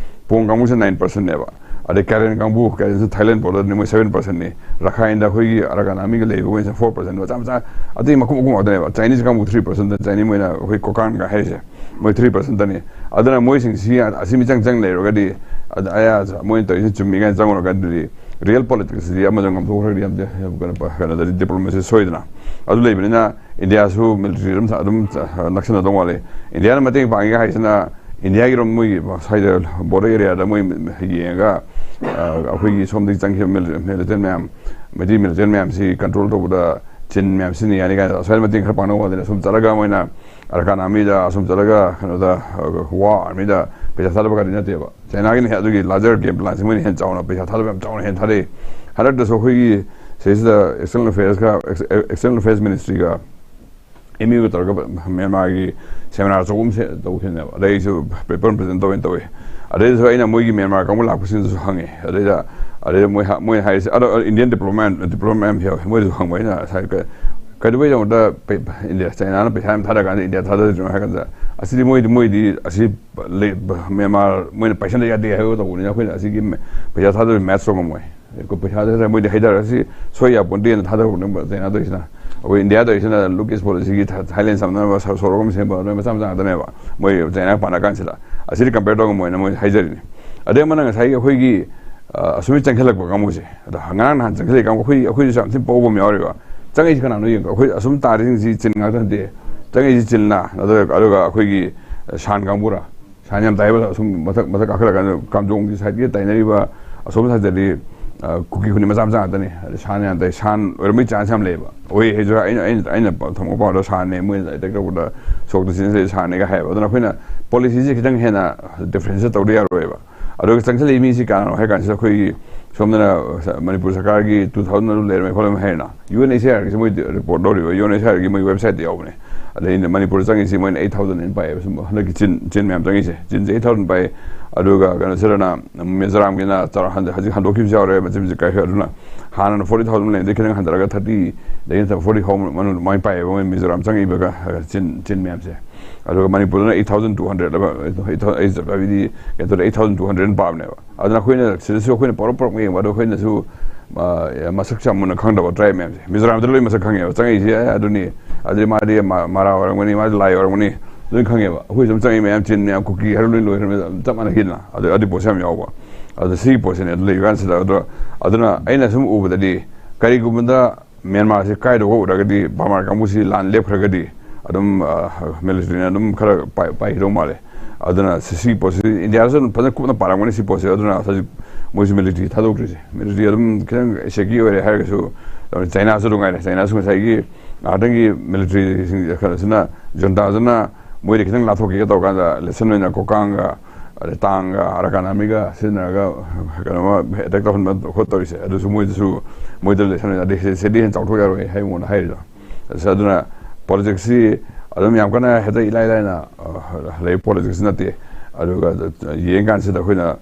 ꯄꯣꯡ ꯀꯥꯡꯕꯨꯁꯦ ꯅꯥꯏꯟ ꯄꯔꯁꯦꯟꯅꯦꯕ꯫ ꯑꯗꯩ ꯀꯥꯔꯦꯟ ꯀꯥꯡꯕꯨ, ꯀꯥꯔꯦꯟꯁꯤ ꯊꯥꯏꯂꯦꯟ ꯕꯣꯔꯗꯔꯅꯤ, ꯃꯣꯏ ꯁꯚꯦꯟ ꯄꯔꯁꯦꯟꯅꯤ꯫ ꯔꯈꯥꯏꯟꯗ ꯑꯩꯈꯣꯏꯒꯤ ꯑꯔꯥꯀꯥꯟ ꯑꯥꯔꯃꯤꯒ ꯂꯩꯕ ꯃꯣꯏꯁꯦ ꯐꯣꯔ ꯄꯔꯁꯦꯟ, ꯃꯆꯥ ꯃꯆꯥ ꯑꯇꯩ ꯃꯈꯨꯝ ꯃꯈꯨꯝ ꯉꯥꯛꯇꯅꯦꯕ꯫ ꯆꯥꯏꯅꯤꯁ ꯀꯥꯡꯕꯨ ꯊ꯭ꯔꯤ ꯄꯔꯁꯦꯟ, ꯆꯥꯏꯅꯤ ꯃꯣꯏꯅ ꯑꯩꯈꯣꯏ ꯀꯣꯀꯥꯟꯒ ꯍꯥꯏꯔꯤꯁꯦ, ꯃꯣꯏ ꯊ꯭ꯔꯤ ꯄꯔꯁꯦꯟꯇꯅꯤ꯫ ꯑꯗꯨꯅ ꯃꯣꯏꯁꯤꯡꯁꯤ ꯑꯁꯤ ꯃꯤꯆꯪ ꯆꯪ ꯂꯩꯔꯒꯗꯤ, ꯑꯗ ꯑꯌꯥ ꯃꯣꯏꯅ ꯇꯧꯔꯤꯁꯤ ꯆꯨꯝꯃꯤ ꯀꯥꯏꯅ ꯆꯪꯉꯨꯔꯒꯗꯤ, ꯔꯤꯌꯦꯜ ꯄꯣꯂꯤꯇꯤꯛꯁꯁꯤꯗꯤ ꯑꯃꯗ ꯉꯝꯊꯣꯛꯈ꯭ꯔꯒꯗꯤ ꯌꯥꯝ ꯀꯩꯅꯣ ꯀꯩꯅꯣꯗꯗꯤ ꯗꯤꯄ꯭ꯂꯣꯃꯦꯁꯤ ꯁꯣꯏꯗꯅ꯫ ꯑꯗꯨ ꯂꯩꯕꯅꯤꯅ ꯏꯟꯗꯤꯌꯥꯁꯨ ꯃꯤꯂꯤꯇꯔꯤ ꯑꯗꯨꯝ ꯑꯗꯨꯝ ꯅꯛꯁꯤꯟꯅꯗꯧ ꯃꯥꯜꯂꯤ꯫ ꯏꯟꯗꯤꯌꯥꯅ ꯃꯇꯦꯡ ꯄꯥꯡꯉꯤꯒ ꯍꯥꯏꯁꯤꯅ ꯏꯟꯗꯤꯌꯥꯒꯤꯔꯣꯝ ꯃꯣꯏꯒꯤ ꯁ꯭ꯋꯥꯏꯗ ꯕꯣꯔꯗꯔ ꯑꯦꯔꯤꯌꯥꯗ ꯃꯣꯏ ꯌꯦꯡꯉꯒ, ꯑ, ꯑꯩꯈꯣꯏꯒꯤ ꯁꯣꯝꯗꯒꯤ ꯆꯪꯈꯤꯕ ꯃꯤꯂꯤ-, ꯃꯤꯂꯤꯇꯦꯟ ꯃꯌꯥꯝ, ꯃꯩꯇꯩ ꯃꯤꯂꯤꯇꯦꯟ ꯃꯌꯥꯝꯁꯤ ꯀꯟꯇ꯭ꯔꯣꯜ ꯇꯧꯕꯗ ꯆꯤꯟ ꯃꯌꯥꯝ ꯁꯤꯖꯤꯟꯅ ꯌꯥꯅꯤ ꯀꯥꯏꯅ ꯑꯁ꯭ꯋꯥꯏꯗ ꯃꯇꯦꯡ ꯈꯔ ꯄꯥꯡꯅꯕ ꯋꯥꯅꯤꯅ ꯁꯨꯝ ꯆꯠꯂꯒ ꯃꯣꯏꯅ ꯑꯔꯀꯥꯟ ꯑꯥꯔꯃꯤꯗ ꯑꯁꯨꯝ ꯆꯠꯂꯒ ꯀꯩꯅꯣꯗ, ꯑ, ꯋꯥ ꯑꯥꯔꯃꯤꯗ ꯄꯩꯁꯥ ꯊꯥꯗꯕ ꯀꯥꯗꯤ ꯅꯠꯇꯦꯕ꯫ ꯆꯥꯏꯅꯥꯒꯤꯅ ꯍꯦ-, ꯑꯗꯨꯒꯤ ꯂꯥꯔꯖꯔ ꯒꯦꯝ ꯄ꯭ꯂꯥꯟꯁꯦ ꯃꯣꯏꯅ ꯍꯦꯟꯅ ꯆꯥꯎꯅ ꯄꯩꯁꯥ ꯊꯥꯗꯕ ꯌꯥꯝ ꯆꯥꯎꯅ ꯍꯦꯟꯅ ꯊꯥꯗꯩ꯫ ꯍꯟꯗꯛꯇꯁꯨ ꯑꯩꯈꯣꯏꯒꯤ ꯁꯤꯁꯤꯗ ꯑꯦꯛꯁꯇꯔꯅꯦꯜ ꯑꯐꯦꯌꯔꯁꯀ, ꯑꯦꯛꯁ-, ꯑꯦꯛꯁꯇꯔꯅꯦꯜ ꯑꯐꯦꯌꯔꯁ ꯃꯤꯅꯤꯁꯇ꯭ꯔꯤꯒ ꯑꯦꯝ ꯌꯨꯒ ꯇꯧꯔꯒ ꯃ꯭ꯌꯥꯟꯃꯥꯔꯒꯤ ꯁꯦꯃꯤꯅꯥꯔ ꯑꯆꯧꯕ ꯑꯃ ꯁꯦ-, ꯇꯧꯈꯤꯕꯅꯦꯕ꯫ ꯑꯗꯩ ꯑꯩꯁꯨ ꯄꯦꯄꯔ ꯑꯃ ꯄ꯭ꯔꯖꯦꯟ ꯇꯧꯋꯦꯅ ꯇꯧꯋꯦ꯫ ꯑꯗꯩꯁꯨ ꯑꯩꯅ ꯃꯣꯏꯒꯤ ꯃ꯭ꯌꯥꯟꯃꯥꯔ ꯀꯥꯡꯕꯨ ꯂꯥꯛꯄꯁꯤꯡꯗꯁꯨ ꯍꯪꯉꯦ꯫ ꯑꯗꯩꯗ, ꯑꯗꯩꯗ ꯃꯣꯏ ꯍꯥ-, ꯃꯣꯏꯅ ꯍꯥꯏꯔꯤꯁꯦ, ꯑꯗꯣ ꯏꯟꯗꯤꯌꯟ ꯗꯤꯄ꯭ꯂꯣꯃꯥ, ꯗꯤꯄ꯭ꯂꯣꯃꯥ ꯌꯥꯝ ꯌꯥꯎꯋꯦ꯫ ꯃꯣꯏꯗꯁꯨ ꯍꯪꯕ ꯑꯩꯅ ꯉꯁꯥꯏ ꯀ-, ꯀꯩꯗꯧꯕꯩꯗꯃꯛꯇ ꯄꯩ-, ꯏꯟꯗꯤꯌꯥ, ꯆꯥꯏꯅꯥꯅ ꯄꯩꯁꯥ ꯌꯥꯝ ꯊꯥꯗꯔ ꯀꯥꯟꯗ ꯏꯟꯗꯤꯌꯥ ꯊꯥꯗꯗ꯭ꯔꯤꯅꯣ ꯍꯥꯏ ꯀꯥꯟꯗ, ꯑꯁꯤꯗꯤ ꯃꯣꯏꯗꯤ, ꯃꯣꯏꯗꯤ ꯑꯁꯤ ꯂꯩ-, ꯃ꯭ꯌꯥꯟꯃꯥꯔ ꯃꯣꯏꯅ ꯄꯥꯏꯁꯟꯗ ꯌꯥꯗꯦ ꯍꯥꯏꯕ ꯇꯧꯕꯅꯤꯅ ꯑꯩꯈꯣꯏꯅ ꯑꯁꯤꯒꯤ ꯃ-, ꯄꯩꯁꯥ ꯊꯥꯗꯕ ꯃꯦꯠꯁ ꯇꯧꯉꯝꯃꯣꯏ꯫ ꯑꯩꯈꯣꯏ ꯄꯩꯁꯥ ꯊꯥꯗꯔ ꯃꯣꯏꯗꯤ ꯍꯩꯗꯔ ꯑꯁꯤ ꯁꯣꯏ ꯌꯥꯄꯣꯟꯇꯦꯅ ꯊꯥꯗꯔꯛꯄꯅꯦꯕ ꯆꯥꯏꯅꯥ ꯇꯧꯔꯤꯁꯤꯅ꯫ ꯑꯩꯈꯣꯏ ꯏꯟꯗꯤꯌꯥ ꯇꯧꯔꯤꯁꯤꯅ ꯂꯨꯛ ꯏꯁ ꯄꯣꯂꯤꯁꯤꯒꯤ ꯊꯥ-, ꯊꯥꯏꯂꯦꯟ ꯁꯝꯅꯅꯕ ꯁ-, ꯁꯣꯔꯣꯛ ꯑꯃ ꯁꯦꯝꯕ ꯅꯣꯏ ꯃꯆꯥ ꯃꯆꯥ ꯉꯥꯛꯇꯅꯦꯕ꯫ ꯃꯣꯏ ꯆꯥꯏꯅꯥꯒ ꯄꯥꯟꯅ ꯀꯥꯟꯁꯤꯗ ꯑꯁꯤꯗꯤ ꯀꯝꯄꯦꯌꯔ ꯇꯧꯉꯝꯃꯣꯏꯅ ꯃꯣꯏ ꯍꯥꯏꯖꯔꯤꯅꯤ꯫ ꯑꯗꯩ ꯑꯃꯅ ꯉꯁꯥꯏꯒꯤ ꯑꯩꯈꯣꯏꯒꯤ, ꯑ, ꯑꯁꯨꯝ ꯆꯪꯁꯤꯜꯂꯛꯄ ꯀꯥꯡꯕꯨꯁꯦ, ꯑꯗꯣ ꯉꯔꯥꯡ ꯅꯍꯥꯟ ꯆꯪꯁꯤꯜꯂꯛꯏ ꯀꯥꯡꯕꯨ ꯑꯩꯈꯣꯏ, ꯑꯩꯈꯣꯏꯗꯁꯨ ꯌꯥꯝ ꯊꯤꯅ ꯄꯧꯕ ꯑꯃ ꯌꯥꯎꯔꯤꯕ꯫ ꯆꯪꯉꯛꯏꯁꯤ ꯀꯅꯥꯅꯣ ꯌꯦꯡꯉꯣ꯫ ꯑꯩꯈꯣꯏ ꯑꯁꯨꯝ ꯇꯥꯔꯤꯁꯤꯡꯁꯤ ꯆꯤꯟ ꯉꯥꯛꯇ ꯅꯠꯇꯦ꯫ ꯆꯪꯉꯛꯏꯁꯤ ꯆꯤꯟꯅ, ꯑꯗꯨꯒ, ꯑꯗꯨꯒ ꯑꯩꯈꯣꯏꯒꯤ, ꯁꯥꯟ ꯀꯥꯡꯕꯨꯔꯥ? ꯁꯥꯟ ꯌꯥꯝ ꯇꯥꯏꯕ, ꯑꯁꯨꯝ ꯃꯊꯛ ꯃꯊꯛ ꯀꯥꯈꯠꯂꯀꯥꯟꯗ ꯀꯥꯝꯖꯣꯡꯒꯤ ꯁꯥꯏꯠꯀꯤ ꯇꯥꯏꯅꯔꯤꯕ ꯑꯁꯣꯝ ꯁꯥꯏꯠꯇꯗꯤ, ꯑ, ꯀꯨꯀꯤ ꯈꯨꯟꯅꯤ ꯃꯆꯥ ꯃꯆꯥ ꯉꯥꯛꯇꯅꯤ꯫ ꯑꯗꯩ ꯁꯥꯟ ꯌꯥꯝ ꯇꯥꯏ, ꯁꯥꯟ ꯑꯣꯏꯔꯝꯕꯒꯤ ꯆꯥꯟꯁ ꯌꯥꯝ ꯂꯩꯌꯦꯕ꯫ ꯑꯣꯏ ꯍꯥꯏꯁꯨ ꯑꯩꯅ, ꯑꯩꯅ, ꯑꯩꯅ ꯊꯝꯃꯛꯄ ꯄꯥꯎꯗ ꯁꯥꯟꯅꯦ, ꯃꯣꯏꯅ ꯑꯦꯇꯦꯛ ꯇꯧꯕꯗ ꯁꯣꯛꯇ ꯆꯦꯟꯖꯩ ꯁꯥꯟꯅꯦꯒ ꯍꯥꯏꯌꯦꯕ꯫ ꯑꯗꯨꯅ ꯑꯩꯈꯣꯏꯅ ꯄꯣꯂꯤꯁꯤꯁꯦ ꯈꯤꯇꯪ ꯍꯦꯟꯅ ꯗꯤꯐ꯭ꯔꯦꯟꯁꯤꯌꯦꯠ ꯇꯧꯗ ꯌꯥꯔꯣꯏꯕ꯫ ꯑꯗꯨꯒ ꯆꯪꯁꯤꯜꯂꯛꯏ ꯃꯤꯁꯤ ꯀꯅꯥꯅꯣ ꯍꯥꯏ ꯀꯥꯟꯁꯤꯗ ꯑꯩꯈꯣꯏꯒꯤ ꯁꯣꯝꯗꯅ ꯃꯅꯤꯄꯨꯔ ꯁꯔꯀꯥꯔꯒꯤ two thousand ꯑꯗꯨ ꯂꯩꯔꯝꯃꯦ ꯈꯣꯠꯂꯝꯃꯦ ꯍꯥꯏꯔꯦꯅ꯫ UNHCRꯒꯤꯁꯦ ꯃꯣꯏ ꯔꯤꯄꯣꯔꯠ ꯂꯧꯔꯤꯕ, UNHCRꯒꯤ ꯃꯣꯏ ꯋꯦꯕꯁꯥꯏꯠꯇ ꯌꯥꯎꯕꯅꯦ꯫ ꯑꯗꯩ ꯃꯅꯤꯄꯨꯔꯗ ꯆꯪꯉꯤꯁꯤ ꯃꯣꯏꯅ eight thousand ꯍꯦꯟꯅ ꯄꯥꯏꯌꯦꯕ꯫ ꯁꯨꯝ ꯍꯟꯗꯛꯀꯤ ꯆꯤꯟ, ꯆꯤꯟ ꯃꯌꯥꯝ ꯆꯪꯉꯤꯁꯦ, ꯆꯤꯟꯁꯦ eight thousand ꯄꯥꯏ꯫ ꯑꯗꯨꯒ ꯀꯩꯅꯣꯁꯤꯗꯅ ꯃꯤꯖꯣꯔꯥꯝꯒꯤꯅ ꯆꯥꯎꯔꯥꯛ ꯍꯟꯗꯛ ꯍꯧꯖꯤꯛ ꯍꯟꯗꯣꯛꯈꯤꯕꯁꯨ ꯌꯥꯎꯔꯦ, ꯃꯆꯤꯟ ꯃꯆꯤꯟ ꯀꯥꯏꯈ꯭ꯔꯦ꯫ ꯑꯗꯨꯅ ꯍꯥꯟꯅꯅ forty thousand ꯂꯩꯕꯗꯩ ꯈꯤꯇꯪ ꯍꯟꯊꯔꯒ thirty ꯗꯒꯤ forty ꯐꯥꯎ ꯃꯅꯨꯡꯗ ꯑꯗꯨꯃꯥꯏꯅ ꯄꯥꯏꯌꯦꯕ ꯃꯣꯏ ꯃꯤꯖꯣꯔꯥꯝ ꯆꯪꯉꯛꯏꯕꯒ ꯆꯤꯟ, ꯆꯤꯟ ꯃꯌꯥꯝꯁꯦ꯫ ꯑꯗꯨꯒ ꯃꯅꯤꯄꯨꯔꯗꯅ eight thousand two hundred love, eight thousand, ꯑꯩ ꯆꯞ ꯆꯥꯕꯤꯗꯤ ꯀꯩꯅꯣ ꯇꯧꯗꯦ, eight thousand two hundred ꯄꯥꯕꯅꯦꯕ꯫ ꯑꯗꯨꯅ ꯑꯩꯈꯣꯏꯅ ꯁꯤꯗꯁꯨ ꯑꯩꯈꯣꯏꯅ ꯄꯧꯔꯛ ꯄꯧꯔꯛ ꯌꯦꯡꯕ, ꯑꯗꯣ ꯑꯩꯈꯣꯏꯅꯁꯨ, ꯑ, ꯃꯁꯛꯁꯦ ꯌꯥꯝ ꯃꯨꯟꯅ ꯈꯪꯗꯕ ꯇ꯭ꯔꯥꯏꯕ ꯃꯌꯥꯝꯁꯦ꯫ ꯃꯤꯖꯣꯔꯥꯝꯗ ꯂꯣꯏ ꯃꯁꯛ ꯈꯪꯉꯦꯕ, ꯆꯪꯉꯛꯏꯁꯦ, "ꯑꯦ, ꯑꯗꯨꯅꯤ, ꯑꯗꯨꯗꯤ ꯃꯥꯗꯤ ꯃꯥ-, ꯃꯔꯥ ꯑꯣꯏꯔꯝꯒꯅꯤ, ꯃꯥꯗꯤ ꯂꯥꯏ ꯑꯣꯏꯔꯝꯒꯅꯤ", ꯂꯣꯏ ꯈꯪꯉꯦꯕ꯫ ꯑꯩꯈꯣꯏ ꯁꯨꯝ ꯆꯪꯉꯛꯏ ꯃꯌꯥꯝ, ꯆꯤꯟ ꯃꯌꯥꯝ, ꯀꯨꯀꯤ ꯍꯥꯏꯔ ꯂꯣꯏ ꯂꯣꯏꯈ꯭ꯔꯕꯅꯤ, ꯆꯞ ꯃꯥꯟꯅꯈꯤꯗꯅ꯫ ꯑꯗꯨ, ꯑꯗꯨ ꯄꯣꯠꯁꯦ ꯌꯥꯝ ꯌꯥꯎꯕ꯫ ꯑꯗꯣ ꯁꯤꯒꯤ ꯄꯣꯠꯁꯤꯅꯦ ꯑꯗꯨ ꯂꯩꯕ ꯀꯥꯟꯁꯤꯗ꯫ ꯑꯗꯣ, ꯑꯗꯨꯅ ꯑꯩꯅ ꯁꯨꯝ ꯎꯕꯗꯗꯤ ꯀꯔꯤꯒꯨꯝꯕꯗ ꯃ꯭ꯌꯥꯟꯃꯥꯔꯁꯦ ꯀꯥꯏꯗꯧꯕ ꯎꯔꯒꯗꯤ, ꯕꯔꯃꯥ ꯀꯥꯡꯕꯨꯁꯤ ꯂꯥꯟ ꯂꯦꯞꯈ꯭ꯔꯒꯗꯤ ꯑꯗꯨꯝ, ꯑ, ꯃꯤꯂꯤꯇꯔꯤꯅ ꯑꯗꯨꯝ ꯈꯔ ꯄꯥꯏ-, ꯄꯥꯏꯈꯤꯗꯧ ꯃꯥꯜꯂꯦ꯫ ꯑꯗꯨꯅ ꯁꯤ-, ꯁꯤꯒꯤ ꯄꯣꯠꯁꯤ ꯏꯟꯗꯤꯌꯥꯗꯁꯨ ꯑꯗꯨꯝ ꯐꯖꯅ ꯀꯨꯞꯅ ꯄꯥꯔꯝꯒꯅꯤ ꯁꯤ ꯄꯣꯠꯁꯦ꯫ ꯑꯗꯨꯅ ꯍꯧꯖꯤꯛ ꯃꯣꯏꯁꯨ ꯃꯤꯂꯤꯇꯔꯤ ꯊꯥꯗꯣꯛꯇ꯭ꯔꯤꯁꯦ꯫ ꯃꯤꯂꯤꯇꯔꯤ ꯑꯗꯨꯝ ꯈꯤꯇꯪ ꯁꯦꯀꯤ ꯑꯣꯏꯔꯦ ꯍꯥꯏꯔꯒꯁꯨ, ꯆꯥꯏꯅꯥꯁꯨ ꯑꯗꯨꯝ ꯉꯥꯏꯔꯦ꯫ ꯆꯥꯏꯅꯥꯁꯨ ꯉꯁꯥꯏꯒꯤ ꯉꯥꯏꯍꯥꯛꯇꯪꯒꯤ ꯃꯤꯂꯤꯇꯔꯤꯁꯤꯡ ꯈꯔꯁꯤꯅ, ꯖꯨꯟꯇꯥꯁꯤꯅ ꯃꯣꯏꯗ ꯈꯤꯇꯪ ꯂꯥꯊꯣꯛꯈꯤꯒꯦ ꯇꯧꯔꯀꯥꯟꯗ ꯂꯦꯁꯟ ꯑꯣꯏꯅ ꯀꯣꯀꯥꯡꯒ, ꯑꯗꯩ ꯇꯥꯡꯒ, ꯑꯔꯥꯀꯥꯟ ꯑꯥꯔꯃꯤꯒ ꯁꯤꯖꯤꯟꯅꯔꯒ ꯀꯩꯅꯣꯃ ꯑꯦꯇꯦꯛ ꯇꯧꯍꯟꯕ ꯈꯣꯠꯇꯧꯔꯤꯁꯦ꯫ ꯑꯗꯨꯁꯨ ꯃꯣꯏꯗꯁꯨ, ꯃꯣꯏꯗ ꯂꯦꯁꯟ ꯑꯣꯏꯅ, ꯑꯗꯩ ꯁꯤꯗꯤ ꯍꯦꯟꯅ ꯆꯥꯎꯊꯣꯛ ꯌꯥꯔꯣꯏ ꯍꯥꯏꯕ ꯃꯑꯣꯡꯗ ꯍꯥꯏꯔꯤꯗꯣ꯫ ꯑꯁ, ꯑꯗꯨꯅ ꯄꯣꯂꯤꯇꯤꯛꯁꯁꯤ ꯑꯗꯨꯝ ꯌꯥꯝ ꯀꯟꯅ ꯍꯦꯛꯇ ꯏꯂꯥꯏ ꯂꯥꯏꯅ, ꯑ, ꯂꯩ ꯄꯣꯂꯤꯇꯤꯛꯁ ꯅꯠꯇꯦ꯫ ꯑꯗꯨꯒ ꯌꯦꯡꯀꯥꯟꯁꯤꯗ ꯑꯩꯈꯣꯏꯅ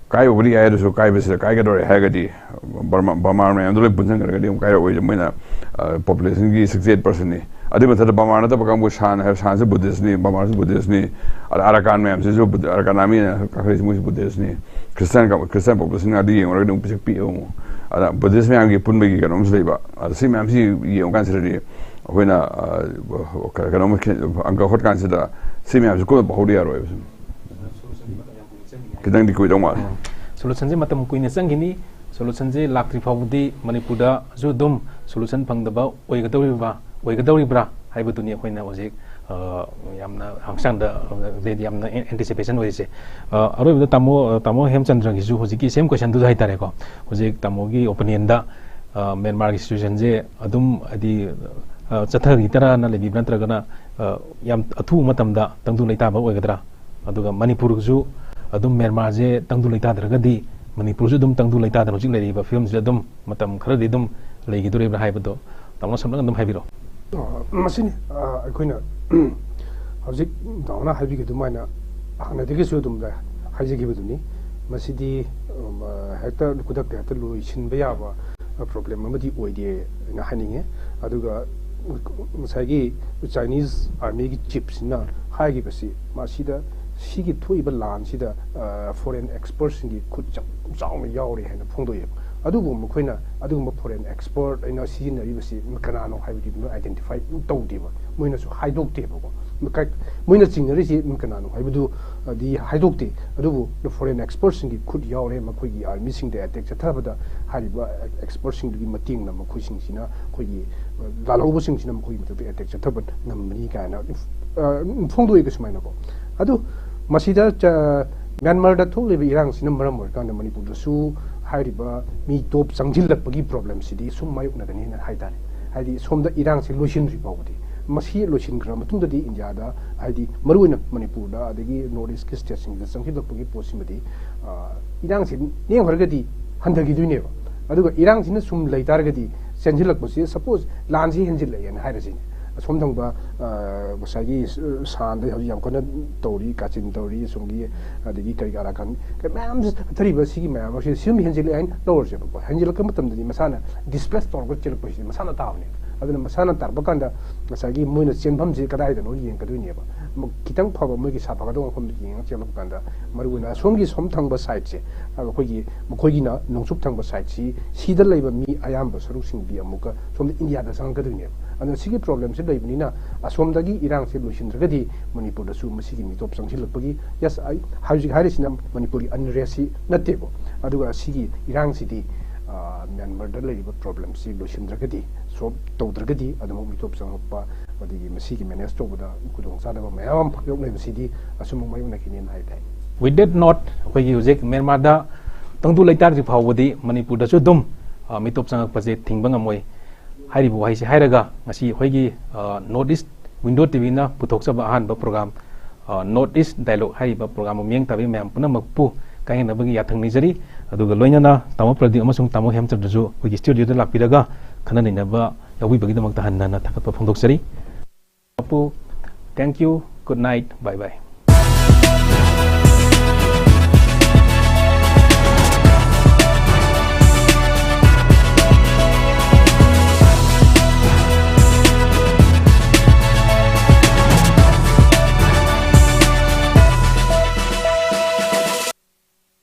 ꯀꯥꯏꯕꯕꯨꯗꯤ ꯌꯥꯏ, ꯑꯗꯨꯁꯨ ꯀꯥꯏꯕꯁꯤꯗ ꯀꯥꯏꯒꯗꯧꯔꯦ ꯍꯥꯏꯔꯒꯗꯤ ꯕꯔꯃꯥ, ꯕꯔꯃꯥ ꯃꯌꯥꯝꯗꯣ ꯂꯣꯏ ꯄꯨꯟꯁꯤꯟꯈ꯭ꯔꯒꯗꯤ ꯑꯃꯨꯛ ꯀꯥꯏꯔꯛꯑꯣꯏꯁꯦ꯫ ꯃꯣꯏꯅ, ꯑ, ꯄꯣꯄꯨꯂꯦꯁꯟꯒꯤ sixty eight percentꯅꯤ꯫ ꯑꯗꯨꯏ ꯃꯊꯛꯇ ꯕꯔꯃꯥ ꯅꯠꯇꯕ ꯀꯥꯡꯕꯨ, ꯁꯥꯟ ꯍꯥꯏꯕ, ꯁꯥꯟꯁꯨ ꯕꯨꯙꯤꯁꯅꯤ, ꯕꯔꯃꯥꯁꯨ ꯕꯨꯙꯤꯁꯅꯤ, ꯑꯗ ꯑꯔꯥꯀꯥꯟ ꯃꯌꯥꯝꯁꯤꯁꯨ ꯕꯨꯙ-, ꯑꯔꯥꯀꯥꯟ ꯑꯥꯔꯃꯤꯅ ꯀꯥꯈꯠꯂꯤꯁꯤ ꯃꯣꯏꯁꯨ ꯕꯨꯙꯤꯁꯅꯤ꯫ ꯈ꯭ꯔꯤꯁꯇꯥꯟ ꯀꯥꯡꯕꯨ, ꯈ꯭ꯔꯤꯁꯇꯥꯟ ꯄꯣꯄꯨꯂꯦꯁꯟ ꯉꯥꯛꯇ ꯌꯦꯡꯉꯨꯔꯒꯗꯤ ꯑꯃꯨꯛ ꯄꯤꯁꯛ ꯄꯤꯛꯑꯦꯕ ꯑꯃꯨꯛ꯫ ꯑꯗ ꯕꯨꯙꯤꯁ ꯃꯌꯥꯝꯒꯤ ꯄꯨꯟꯕꯒꯤ ꯀꯩꯅꯣꯝꯁꯨ ꯂꯩꯕ꯫ ꯑꯗ ꯁꯤ ꯃꯌꯥꯝꯁꯤ ꯌꯦꯡꯉꯨ ꯀꯥꯟꯁꯤꯗꯗꯤ ꯑꯩꯈꯣꯏꯅ, ꯑ, ꯀꯩꯅꯣꯝ ꯑꯪꯀ ꯍꯣꯠ ꯀꯥꯟꯁꯤꯗ ꯁꯤ ꯃꯌꯥꯝꯁꯤ ꯀꯨꯞꯅ ꯄꯥꯍꯧꯗ ꯌꯥꯔꯣꯏꯕ ꯁꯨꯝ꯫ ꯈꯤꯇꯪꯗꯤ ꯀꯨꯏꯗꯧ ꯃꯥꯜꯂꯦ꯫ ꯁꯣꯂꯨꯁꯟꯁꯦ ꯃꯇꯝ ꯀꯨꯏꯅ ꯆꯪꯈꯤꯅꯤ꯫ ꯁꯣꯂꯨꯁꯟꯁꯦ ꯂꯥꯛꯇ꯭ꯔꯤ ꯐꯥꯎꯕꯗꯤ ꯃꯅꯤꯄꯨꯔꯗꯁꯨ ꯑꯗꯨꯝ ꯁꯣꯂꯨꯁꯟ ꯐꯪꯗꯕ ꯑꯣꯏꯒꯗꯧꯔꯤꯕ꯭ꯔꯥ, ꯑꯣꯏꯒꯗꯧꯔꯤꯕ꯭ꯔꯥ ꯍꯥꯏꯕꯗꯨꯅꯤ ꯑꯩꯈꯣꯏꯅ ꯍꯧꯖꯤꯛ ꯑ, ꯌꯥꯝꯅ ꯍꯛꯆꯥꯡꯗ, ꯑ, ꯑꯗꯩꯗꯤ ꯌꯥꯝꯅ ꯑꯦꯟꯇꯤꯁꯤꯄꯦꯁꯟ ꯑꯣꯏꯔꯤꯁꯦ꯫ ꯑ, ꯑꯔꯣꯏꯕꯗ ꯇꯥꯃꯣ, ꯑ, ꯇꯥꯃꯣ ꯍꯦꯝꯆꯟꯗ꯭ꯔꯒꯤꯁꯨ ꯍꯧꯖꯤꯛꯀꯤ ꯁꯦꯝ ꯀꯣꯏꯁꯟꯗꯨꯗ ꯍꯥꯏꯇꯥꯔꯦꯀꯣ, ꯍꯧꯖꯤꯛ ꯇꯥꯃꯣꯒꯤ ꯑꯣꯄꯤꯅꯤꯌꯟꯗ, ꯑ, ꯃ꯭ꯌꯥꯟꯃꯥꯔꯒꯤ ꯁꯤꯆꯨꯋꯦꯁꯟꯁꯦ ꯑꯗꯨꯝ ꯍꯥꯏꯗꯤ, ꯑ, ꯆꯠꯊꯈꯤꯗꯔꯅ ꯂꯩꯕꯤꯕ꯭ꯔꯥ, ꯅꯠꯇ꯭ꯔꯒꯅ, ꯑ, ꯌꯥꯝ ꯑꯊꯨꯕ ꯃꯇꯝꯗ ꯇꯪꯗꯨ ꯂꯩꯇꯥꯕ ꯑꯣꯏꯒꯗ꯭ꯔꯥ? ꯑꯗꯨꯒ ꯃꯅꯤꯄꯨꯔꯒꯤꯁꯨ ꯑꯗꯨꯝ ꯃ꯭ꯌꯥꯟꯃꯥꯔꯁꯦ ꯇꯪꯗꯨ ꯂꯩꯇꯥꯗ꯭ꯔꯒꯗꯤ ꯃꯅꯤꯄꯨꯔꯁꯨ ꯑꯗꯨꯝ ꯇꯪꯗꯨ ꯂꯩꯇꯥꯗꯅ ꯍꯧꯖꯤꯛ ꯂꯩꯔꯤꯕ ꯐꯤꯕꯝꯁꯤꯗ ꯑꯗꯨꯝ ꯃꯇꯝ ꯈꯔꯗꯤ ꯑꯗꯨꯝ ꯂꯩꯈꯤꯗꯣꯔꯤꯕ꯭ꯔꯥ ꯍꯥꯏꯕꯗꯣ ꯇꯥꯃꯣꯅ ꯁꯝꯂꯞꯅ ꯑꯗꯨꯝ ꯍꯥꯏꯕꯤꯔꯛꯑꯣ꯫ ꯑ, ꯃꯁꯤꯅꯤ, ꯑ, ꯑꯩꯈꯣꯏꯅ ꯍꯧꯖꯤꯛ ꯇꯥꯃꯣꯅ ꯍꯥꯏꯕꯤꯈꯤꯕ ꯑꯗꯨꯃꯥꯏꯅ ꯍꯥꯟꯅꯗꯒꯤꯁꯨ ꯑꯗꯨꯝ ꯍꯥꯏꯖꯈꯤꯕꯗꯨꯅꯤ꯫ ꯃꯁꯤꯗꯤ, ꯎꯝ, ꯑ, ꯍꯦꯛꯇ ꯈꯨꯗꯛꯇ ꯍꯦꯛꯇ ꯂꯣꯏꯁꯤꯟꯕ ꯌꯥꯕ, ꯑ, ꯄ꯭ꯔꯣꯕ꯭ꯂꯦꯝ ꯑꯃꯗꯤ ꯑꯣꯏꯗꯦꯅ ꯍꯥꯏꯅꯤꯡꯉꯦ꯫ ꯑꯗꯨꯒ ꯉꯁꯥꯏꯒꯤ ꯆꯥꯏꯅꯤꯁ ꯑꯥꯔꯃꯤꯒꯤ ꯆꯤꯞꯁꯤꯅ ꯍꯥꯏꯈꯤꯕꯁꯤ, ꯃꯁꯤꯗ, ꯁꯤꯒꯤ ꯊꯣꯛꯏꯕ ꯂꯥꯟꯁꯤꯗ, ꯑ, ꯐꯣꯔꯦꯟ ꯑꯦꯛꯁꯄꯔꯠꯁꯤꯡꯒꯤ ꯈꯨꯠ ꯌꯥꯝ ꯆꯥꯎꯅ ꯌꯥꯎꯔꯤ ꯍꯥꯏꯅ ꯐꯣꯡꯗꯣꯛꯑꯦꯕ꯫ ꯑꯗꯨꯕꯨ ꯃꯈꯣꯏꯅ ꯑꯗꯨꯒꯨꯝꯕ ꯐꯣꯔꯦꯟ ꯑꯦꯛꯁꯄꯔꯠ ꯑꯩꯅ ꯁꯤꯖꯤꯟꯅꯔꯤꯕꯁꯤ ꯀꯅꯥꯅꯣ ꯍꯥꯏꯕꯗꯤ ꯃꯣꯏ ꯑꯥꯏꯗꯦꯟꯇꯤꯐꯥꯏ ꯇꯧꯗꯦꯕ, ꯃꯣꯏꯅꯁꯨ ꯍꯥꯏꯗꯣꯛꯇꯦꯕꯀꯣ꯫ ꯀ-, ꯃꯣꯏꯅ ꯆꯤꯡꯅꯔꯤꯁꯤ ꯀꯅꯥꯅꯣ ꯍꯥꯏꯕꯗꯨ, ꯑ, ꯗꯤ ꯍꯥꯏꯗꯣꯛꯇꯦ꯫ ꯑꯗꯨꯕꯨ ꯐꯣꯔꯦꯟ ꯑꯦꯛꯁꯄꯔꯠꯁꯤꯡꯒꯤ ꯈꯨꯠ ꯌꯥꯎꯔꯦ, ꯃꯈꯣꯏꯒꯤ ꯑꯥꯔꯃꯤꯁꯤꯡꯗ ꯑꯦꯇꯦꯛ ꯆꯠꯊꯕꯗ ꯍꯥꯏꯔꯤꯕ ꯑꯦꯛꯁꯄꯔꯠꯁꯤꯡꯗꯨꯒꯤ ꯃꯇꯦꯡꯅ ꯃꯈꯣꯏꯁꯤꯡꯁꯤꯅ, ꯑꯩꯈꯣꯏꯒꯤ, ꯑ, ꯂꯥꯜꯍꯧꯕꯁꯤꯡꯁꯤꯅ ꯃꯈꯣꯏꯒꯤ ꯃꯊꯛꯇ ꯑꯦꯇꯦꯛ ꯆꯠꯊꯕ ꯉꯝꯕꯅꯤ ꯀꯥꯏꯅ, ꯑ, ꯐꯣꯡꯗꯣꯛꯏ ꯁꯨꯃꯥꯏꯅꯀꯣ꯫ ꯑꯗꯨ ꯃꯁꯤꯗ ꯆ-, ꯃ꯭ꯌꯥꯟꯃꯥꯔꯗ ꯊꯣꯛꯂꯤꯕ ꯏꯔꯥꯡꯁꯤꯅ ꯃꯔꯝ ꯑꯣꯏꯔꯀꯥꯟꯗ ꯃꯅꯤꯄꯨꯔꯗꯁꯨ ꯍꯥꯏꯔꯤꯕ ꯃꯤ ꯇꯣꯞ ꯆꯪꯁꯤꯜꯂꯛꯄꯒꯤ ꯄ꯭ꯔꯣꯕ꯭ꯂꯦꯝꯁꯤꯗꯤ ꯁꯨꯝ ꯃꯥꯌꯣꯛꯅꯒꯅꯤꯅ ꯍꯥꯏꯇꯥꯔꯦ꯫ ꯍꯥꯏꯗꯤ ꯁꯣꯝꯗ ꯏꯔꯥꯡꯁꯤ ꯂꯣꯏꯁꯤꯟꯗ꯭ꯔꯤ ꯐꯥꯎꯕꯗꯤ, ꯃꯁꯤ ꯂꯣꯏꯁꯤꯟꯈ꯭ꯔ ꯃꯇꯨꯡꯗꯗꯤ ꯏꯟꯗꯤꯌꯥꯗ, ꯍꯥꯏꯗꯤ ꯃꯔꯨꯑꯣꯏꯅ ꯃꯅꯤꯄꯨꯔꯗ ꯑꯗꯒꯤ ꯅꯣꯔꯠ ꯏꯁꯀꯤ ꯁ꯭ꯇꯦꯠꯁꯤꯡꯁꯤꯗ ꯆꯪꯁꯤꯜꯂꯛꯄꯒꯤ ꯄꯣꯠꯁꯤꯃꯗꯤ, ꯑ, ꯏꯔꯥꯡꯁꯤ ꯅꯦꯝꯈ꯭ꯔꯒꯗꯤ ꯍꯟꯊꯈꯤꯗꯣꯏꯅꯦꯕ꯫ ꯑꯗꯨꯒ ꯏꯔꯥꯡꯁꯤꯅ ꯁꯨꯝ ꯂꯩꯇꯥꯔꯒꯗꯤ ꯆꯦꯟꯁꯤꯜꯂꯛꯄꯁꯤ, ꯁꯄꯣꯁ ꯂꯥꯟꯁꯤ ꯍꯦꯟꯖꯤꯜꯂꯛꯑꯦꯅ ꯍꯥꯏꯔꯁꯤꯅꯦ, ꯑꯁꯣꯝ ꯊꯪꯕ, ꯑ, ꯉꯁꯥꯏꯒꯤ ꯁ-, ꯁꯥꯟꯗ ꯍꯧꯖꯤꯛ ꯌꯥꯝ ꯀꯟꯅ ꯇꯧꯔꯤ, ꯀꯥꯆꯤꯟ ꯇꯧꯔꯤ, ꯑꯁꯣꯝꯒꯤ, ꯑꯗꯒꯤ ꯀꯔꯤ ꯀꯔꯥ ꯈꯪ-, ꯃꯌꯥꯝꯁꯤ ꯆꯠꯊꯔꯤꯕ ꯁꯤꯒꯤ ꯃꯌꯥꯝ ꯑꯁꯤ ꯁꯨꯝ ꯍꯦꯟꯖꯤꯜꯂꯛꯑꯦ ꯍꯥꯏꯅ ꯂꯧꯔꯁꯦꯕꯀꯣ꯫ ꯍꯦꯟꯖꯤꯜꯂꯛꯄ ꯃꯇꯝꯗꯗꯤ ꯃꯁꯥꯅ ꯗꯤꯁꯄ꯭ꯂꯦꯁ ꯇꯧꯔꯒ ꯆꯦꯜꯂꯛꯄꯁꯤꯗꯤ ꯃꯁꯥꯅ ꯇꯥꯕꯅꯦ꯫ ꯑꯗꯨꯅ ꯃꯁꯥꯅ ꯇꯥꯔꯛꯄ ꯀꯥꯟꯗ ꯉꯁꯥꯏꯒꯤ ꯃꯣꯏꯅ ꯆꯦꯟꯐꯝꯁꯤ ꯀꯗꯥꯏꯗꯅꯣ ꯌꯦꯡꯒꯗꯣꯏꯅꯦꯕ꯫ ꯃ-, ꯈꯤꯇꯪ ꯐꯕ ꯃꯣꯏꯒꯤ ꯁꯥꯐꯒꯗꯕ ꯃꯐꯝꯗ ꯌꯦꯡꯉꯒ ꯆꯦꯜꯂꯛꯄ ꯀꯥꯟꯗ, ꯃꯔꯨꯑꯣꯏꯅ ꯑꯁꯣꯝꯒꯤ ꯁꯣꯝ ꯊꯪꯕ ꯁꯥꯏꯠꯁꯦ, ꯑꯩꯈꯣꯏꯒꯤ ꯃꯈꯣꯏꯒꯤꯅ ꯅꯣꯡꯆꯨꯞ ꯊꯪꯕ ꯁꯥꯏꯠꯁꯤ, ꯁꯤꯗ ꯂꯩꯕ ꯃꯤ ꯑꯌꯥꯝꯕ ꯁꯔꯨꯛꯁꯤꯡꯗꯤ ꯑꯃꯨꯛꯀ ꯁꯣꯝꯗ ꯏꯟꯗꯤꯌꯥꯗ ꯆꯪꯉꯛꯀꯗꯣꯏꯅꯦꯕ꯫ ꯑꯗꯨꯅ ꯁꯤꯒꯤ ꯄ꯭ꯔꯣꯕ꯭ꯂꯦꯝꯁꯤ ꯂꯩꯕꯅꯤꯅ ꯑꯁꯣꯝꯗꯒꯤ ꯏꯔꯥꯡꯁꯤ ꯂꯣꯏꯁꯤꯟꯗ꯭ꯔꯒꯗꯤ ꯃꯅꯤꯄꯨꯔꯗꯁꯨ ꯃꯁꯤꯒꯤ ꯃꯤꯇꯣꯞ ꯆꯪꯁꯤꯜꯂꯛꯄꯒꯤ, ꯌꯦꯁ, ꯑꯩ ꯍꯧꯖꯤꯛ ꯍꯥꯏꯔꯤꯁꯤꯅ ꯃꯅꯤꯄꯨꯔꯒꯤ ꯑꯟꯔꯦꯁꯁꯤ ꯅꯠꯇꯦꯀꯣ꯫ ꯑꯗꯨꯒ ꯁꯤꯒꯤ ꯏꯔꯥꯡꯁꯤꯗꯤ, ꯑ, ꯃ꯭ꯌꯥꯟꯃꯥꯔꯗ ꯂꯩꯔꯤꯕ ꯄ꯭ꯔꯣꯕ꯭ꯂꯦꯝꯁꯤ ꯂꯣꯏꯁꯤꯟꯗ꯭ꯔꯒꯗꯤ, ꯁꯣꯜꯕ ꯇꯧꯗ꯭ꯔꯒꯗꯤ ꯑꯗꯨꯃꯛ ꯃꯤꯇꯣꯞ ꯆꯪꯉꯛꯄ ꯑꯗꯒꯤ ꯃꯁꯤꯒꯤ ꯃꯦꯅꯦꯖ ꯇꯧꯕꯗ ꯈꯨꯗꯣꯡꯆꯥꯗꯕ ꯃꯌꯥꯝ ꯑꯃ ꯃꯥꯌꯣꯛꯅꯩꯕꯁꯤꯗꯤ ꯑꯁꯨꯝꯃꯛ ꯃꯥꯌꯣꯛꯅꯈꯤꯅꯦꯅ ꯍꯥꯏꯕ ꯇꯥꯏ꯫ With that note, ꯑꯩꯈꯣꯏꯒꯤ ꯍꯧꯖꯤꯛ ꯃ꯭ꯌꯥꯟꯃꯥꯔꯗ ꯇꯪꯗꯨ ꯂꯩꯇꯥꯔꯗ꯭ꯔꯤ ꯐꯥꯎꯕꯗꯤ ꯃꯅꯤꯄꯨꯔꯗꯁꯨ ꯑꯗꯨꯝ, ꯑ, ꯃꯤꯇꯣꯞ ꯆꯪꯉꯛꯄꯁꯦ ꯊꯤꯡꯕ ꯉꯝꯃꯣꯏ ꯍꯥꯏꯔꯤꯕ ꯋꯥꯍꯩꯁꯦ ꯍꯥꯏꯔꯒ, ꯉꯁꯤ ꯑꯩꯈꯣꯏꯒꯤ, ꯑ, North East Window ꯇꯤꯚꯤꯅ ꯄꯨꯊꯣꯛꯆꯕ ꯑꯍꯥꯟꯕ ꯄ꯭ꯔꯣꯒ꯭ꯔꯥꯝ, ꯑ, North East Dialogue ꯍꯥꯏꯔꯤꯕ ꯄ꯭ꯔꯣꯒ꯭ꯔꯥꯝꯕꯨ ꯃꯤꯠꯌꯦꯡ ꯇꯥꯕꯤꯕ ꯃꯌꯥꯝ ꯄꯨꯝꯅꯃꯛꯄꯨ ꯀꯥꯏꯅꯅꯕꯒꯤ ꯌꯥꯊꯪ ꯅꯤꯖꯔꯤ꯫ ꯑꯗꯨꯒ ꯂꯣꯏꯅꯅ ꯇꯥꯃꯣ ꯄ꯭ꯔꯗꯤꯞ ꯑꯃꯁꯨꯡ ꯇꯥꯃꯣ ꯍꯦꯝꯆꯟꯗ꯭ꯔꯁꯨ ꯑꯩꯈꯣꯏꯒꯤ ꯁ꯭ꯇꯨꯗꯤꯑꯣꯗ ꯂꯥꯛꯄꯤꯔꯒ ꯈꯟꯅ ꯅꯩꯅꯕ ꯌꯥꯎꯕꯤꯕꯒꯤꯗꯃꯛꯇ ꯍꯟꯅ ꯍꯟꯅ ꯊꯥꯒꯠꯄ ꯐꯣꯡꯗꯣꯛꯆꯔꯤ꯫ ꯃꯄꯨ, thank you, good night, bye bye꯫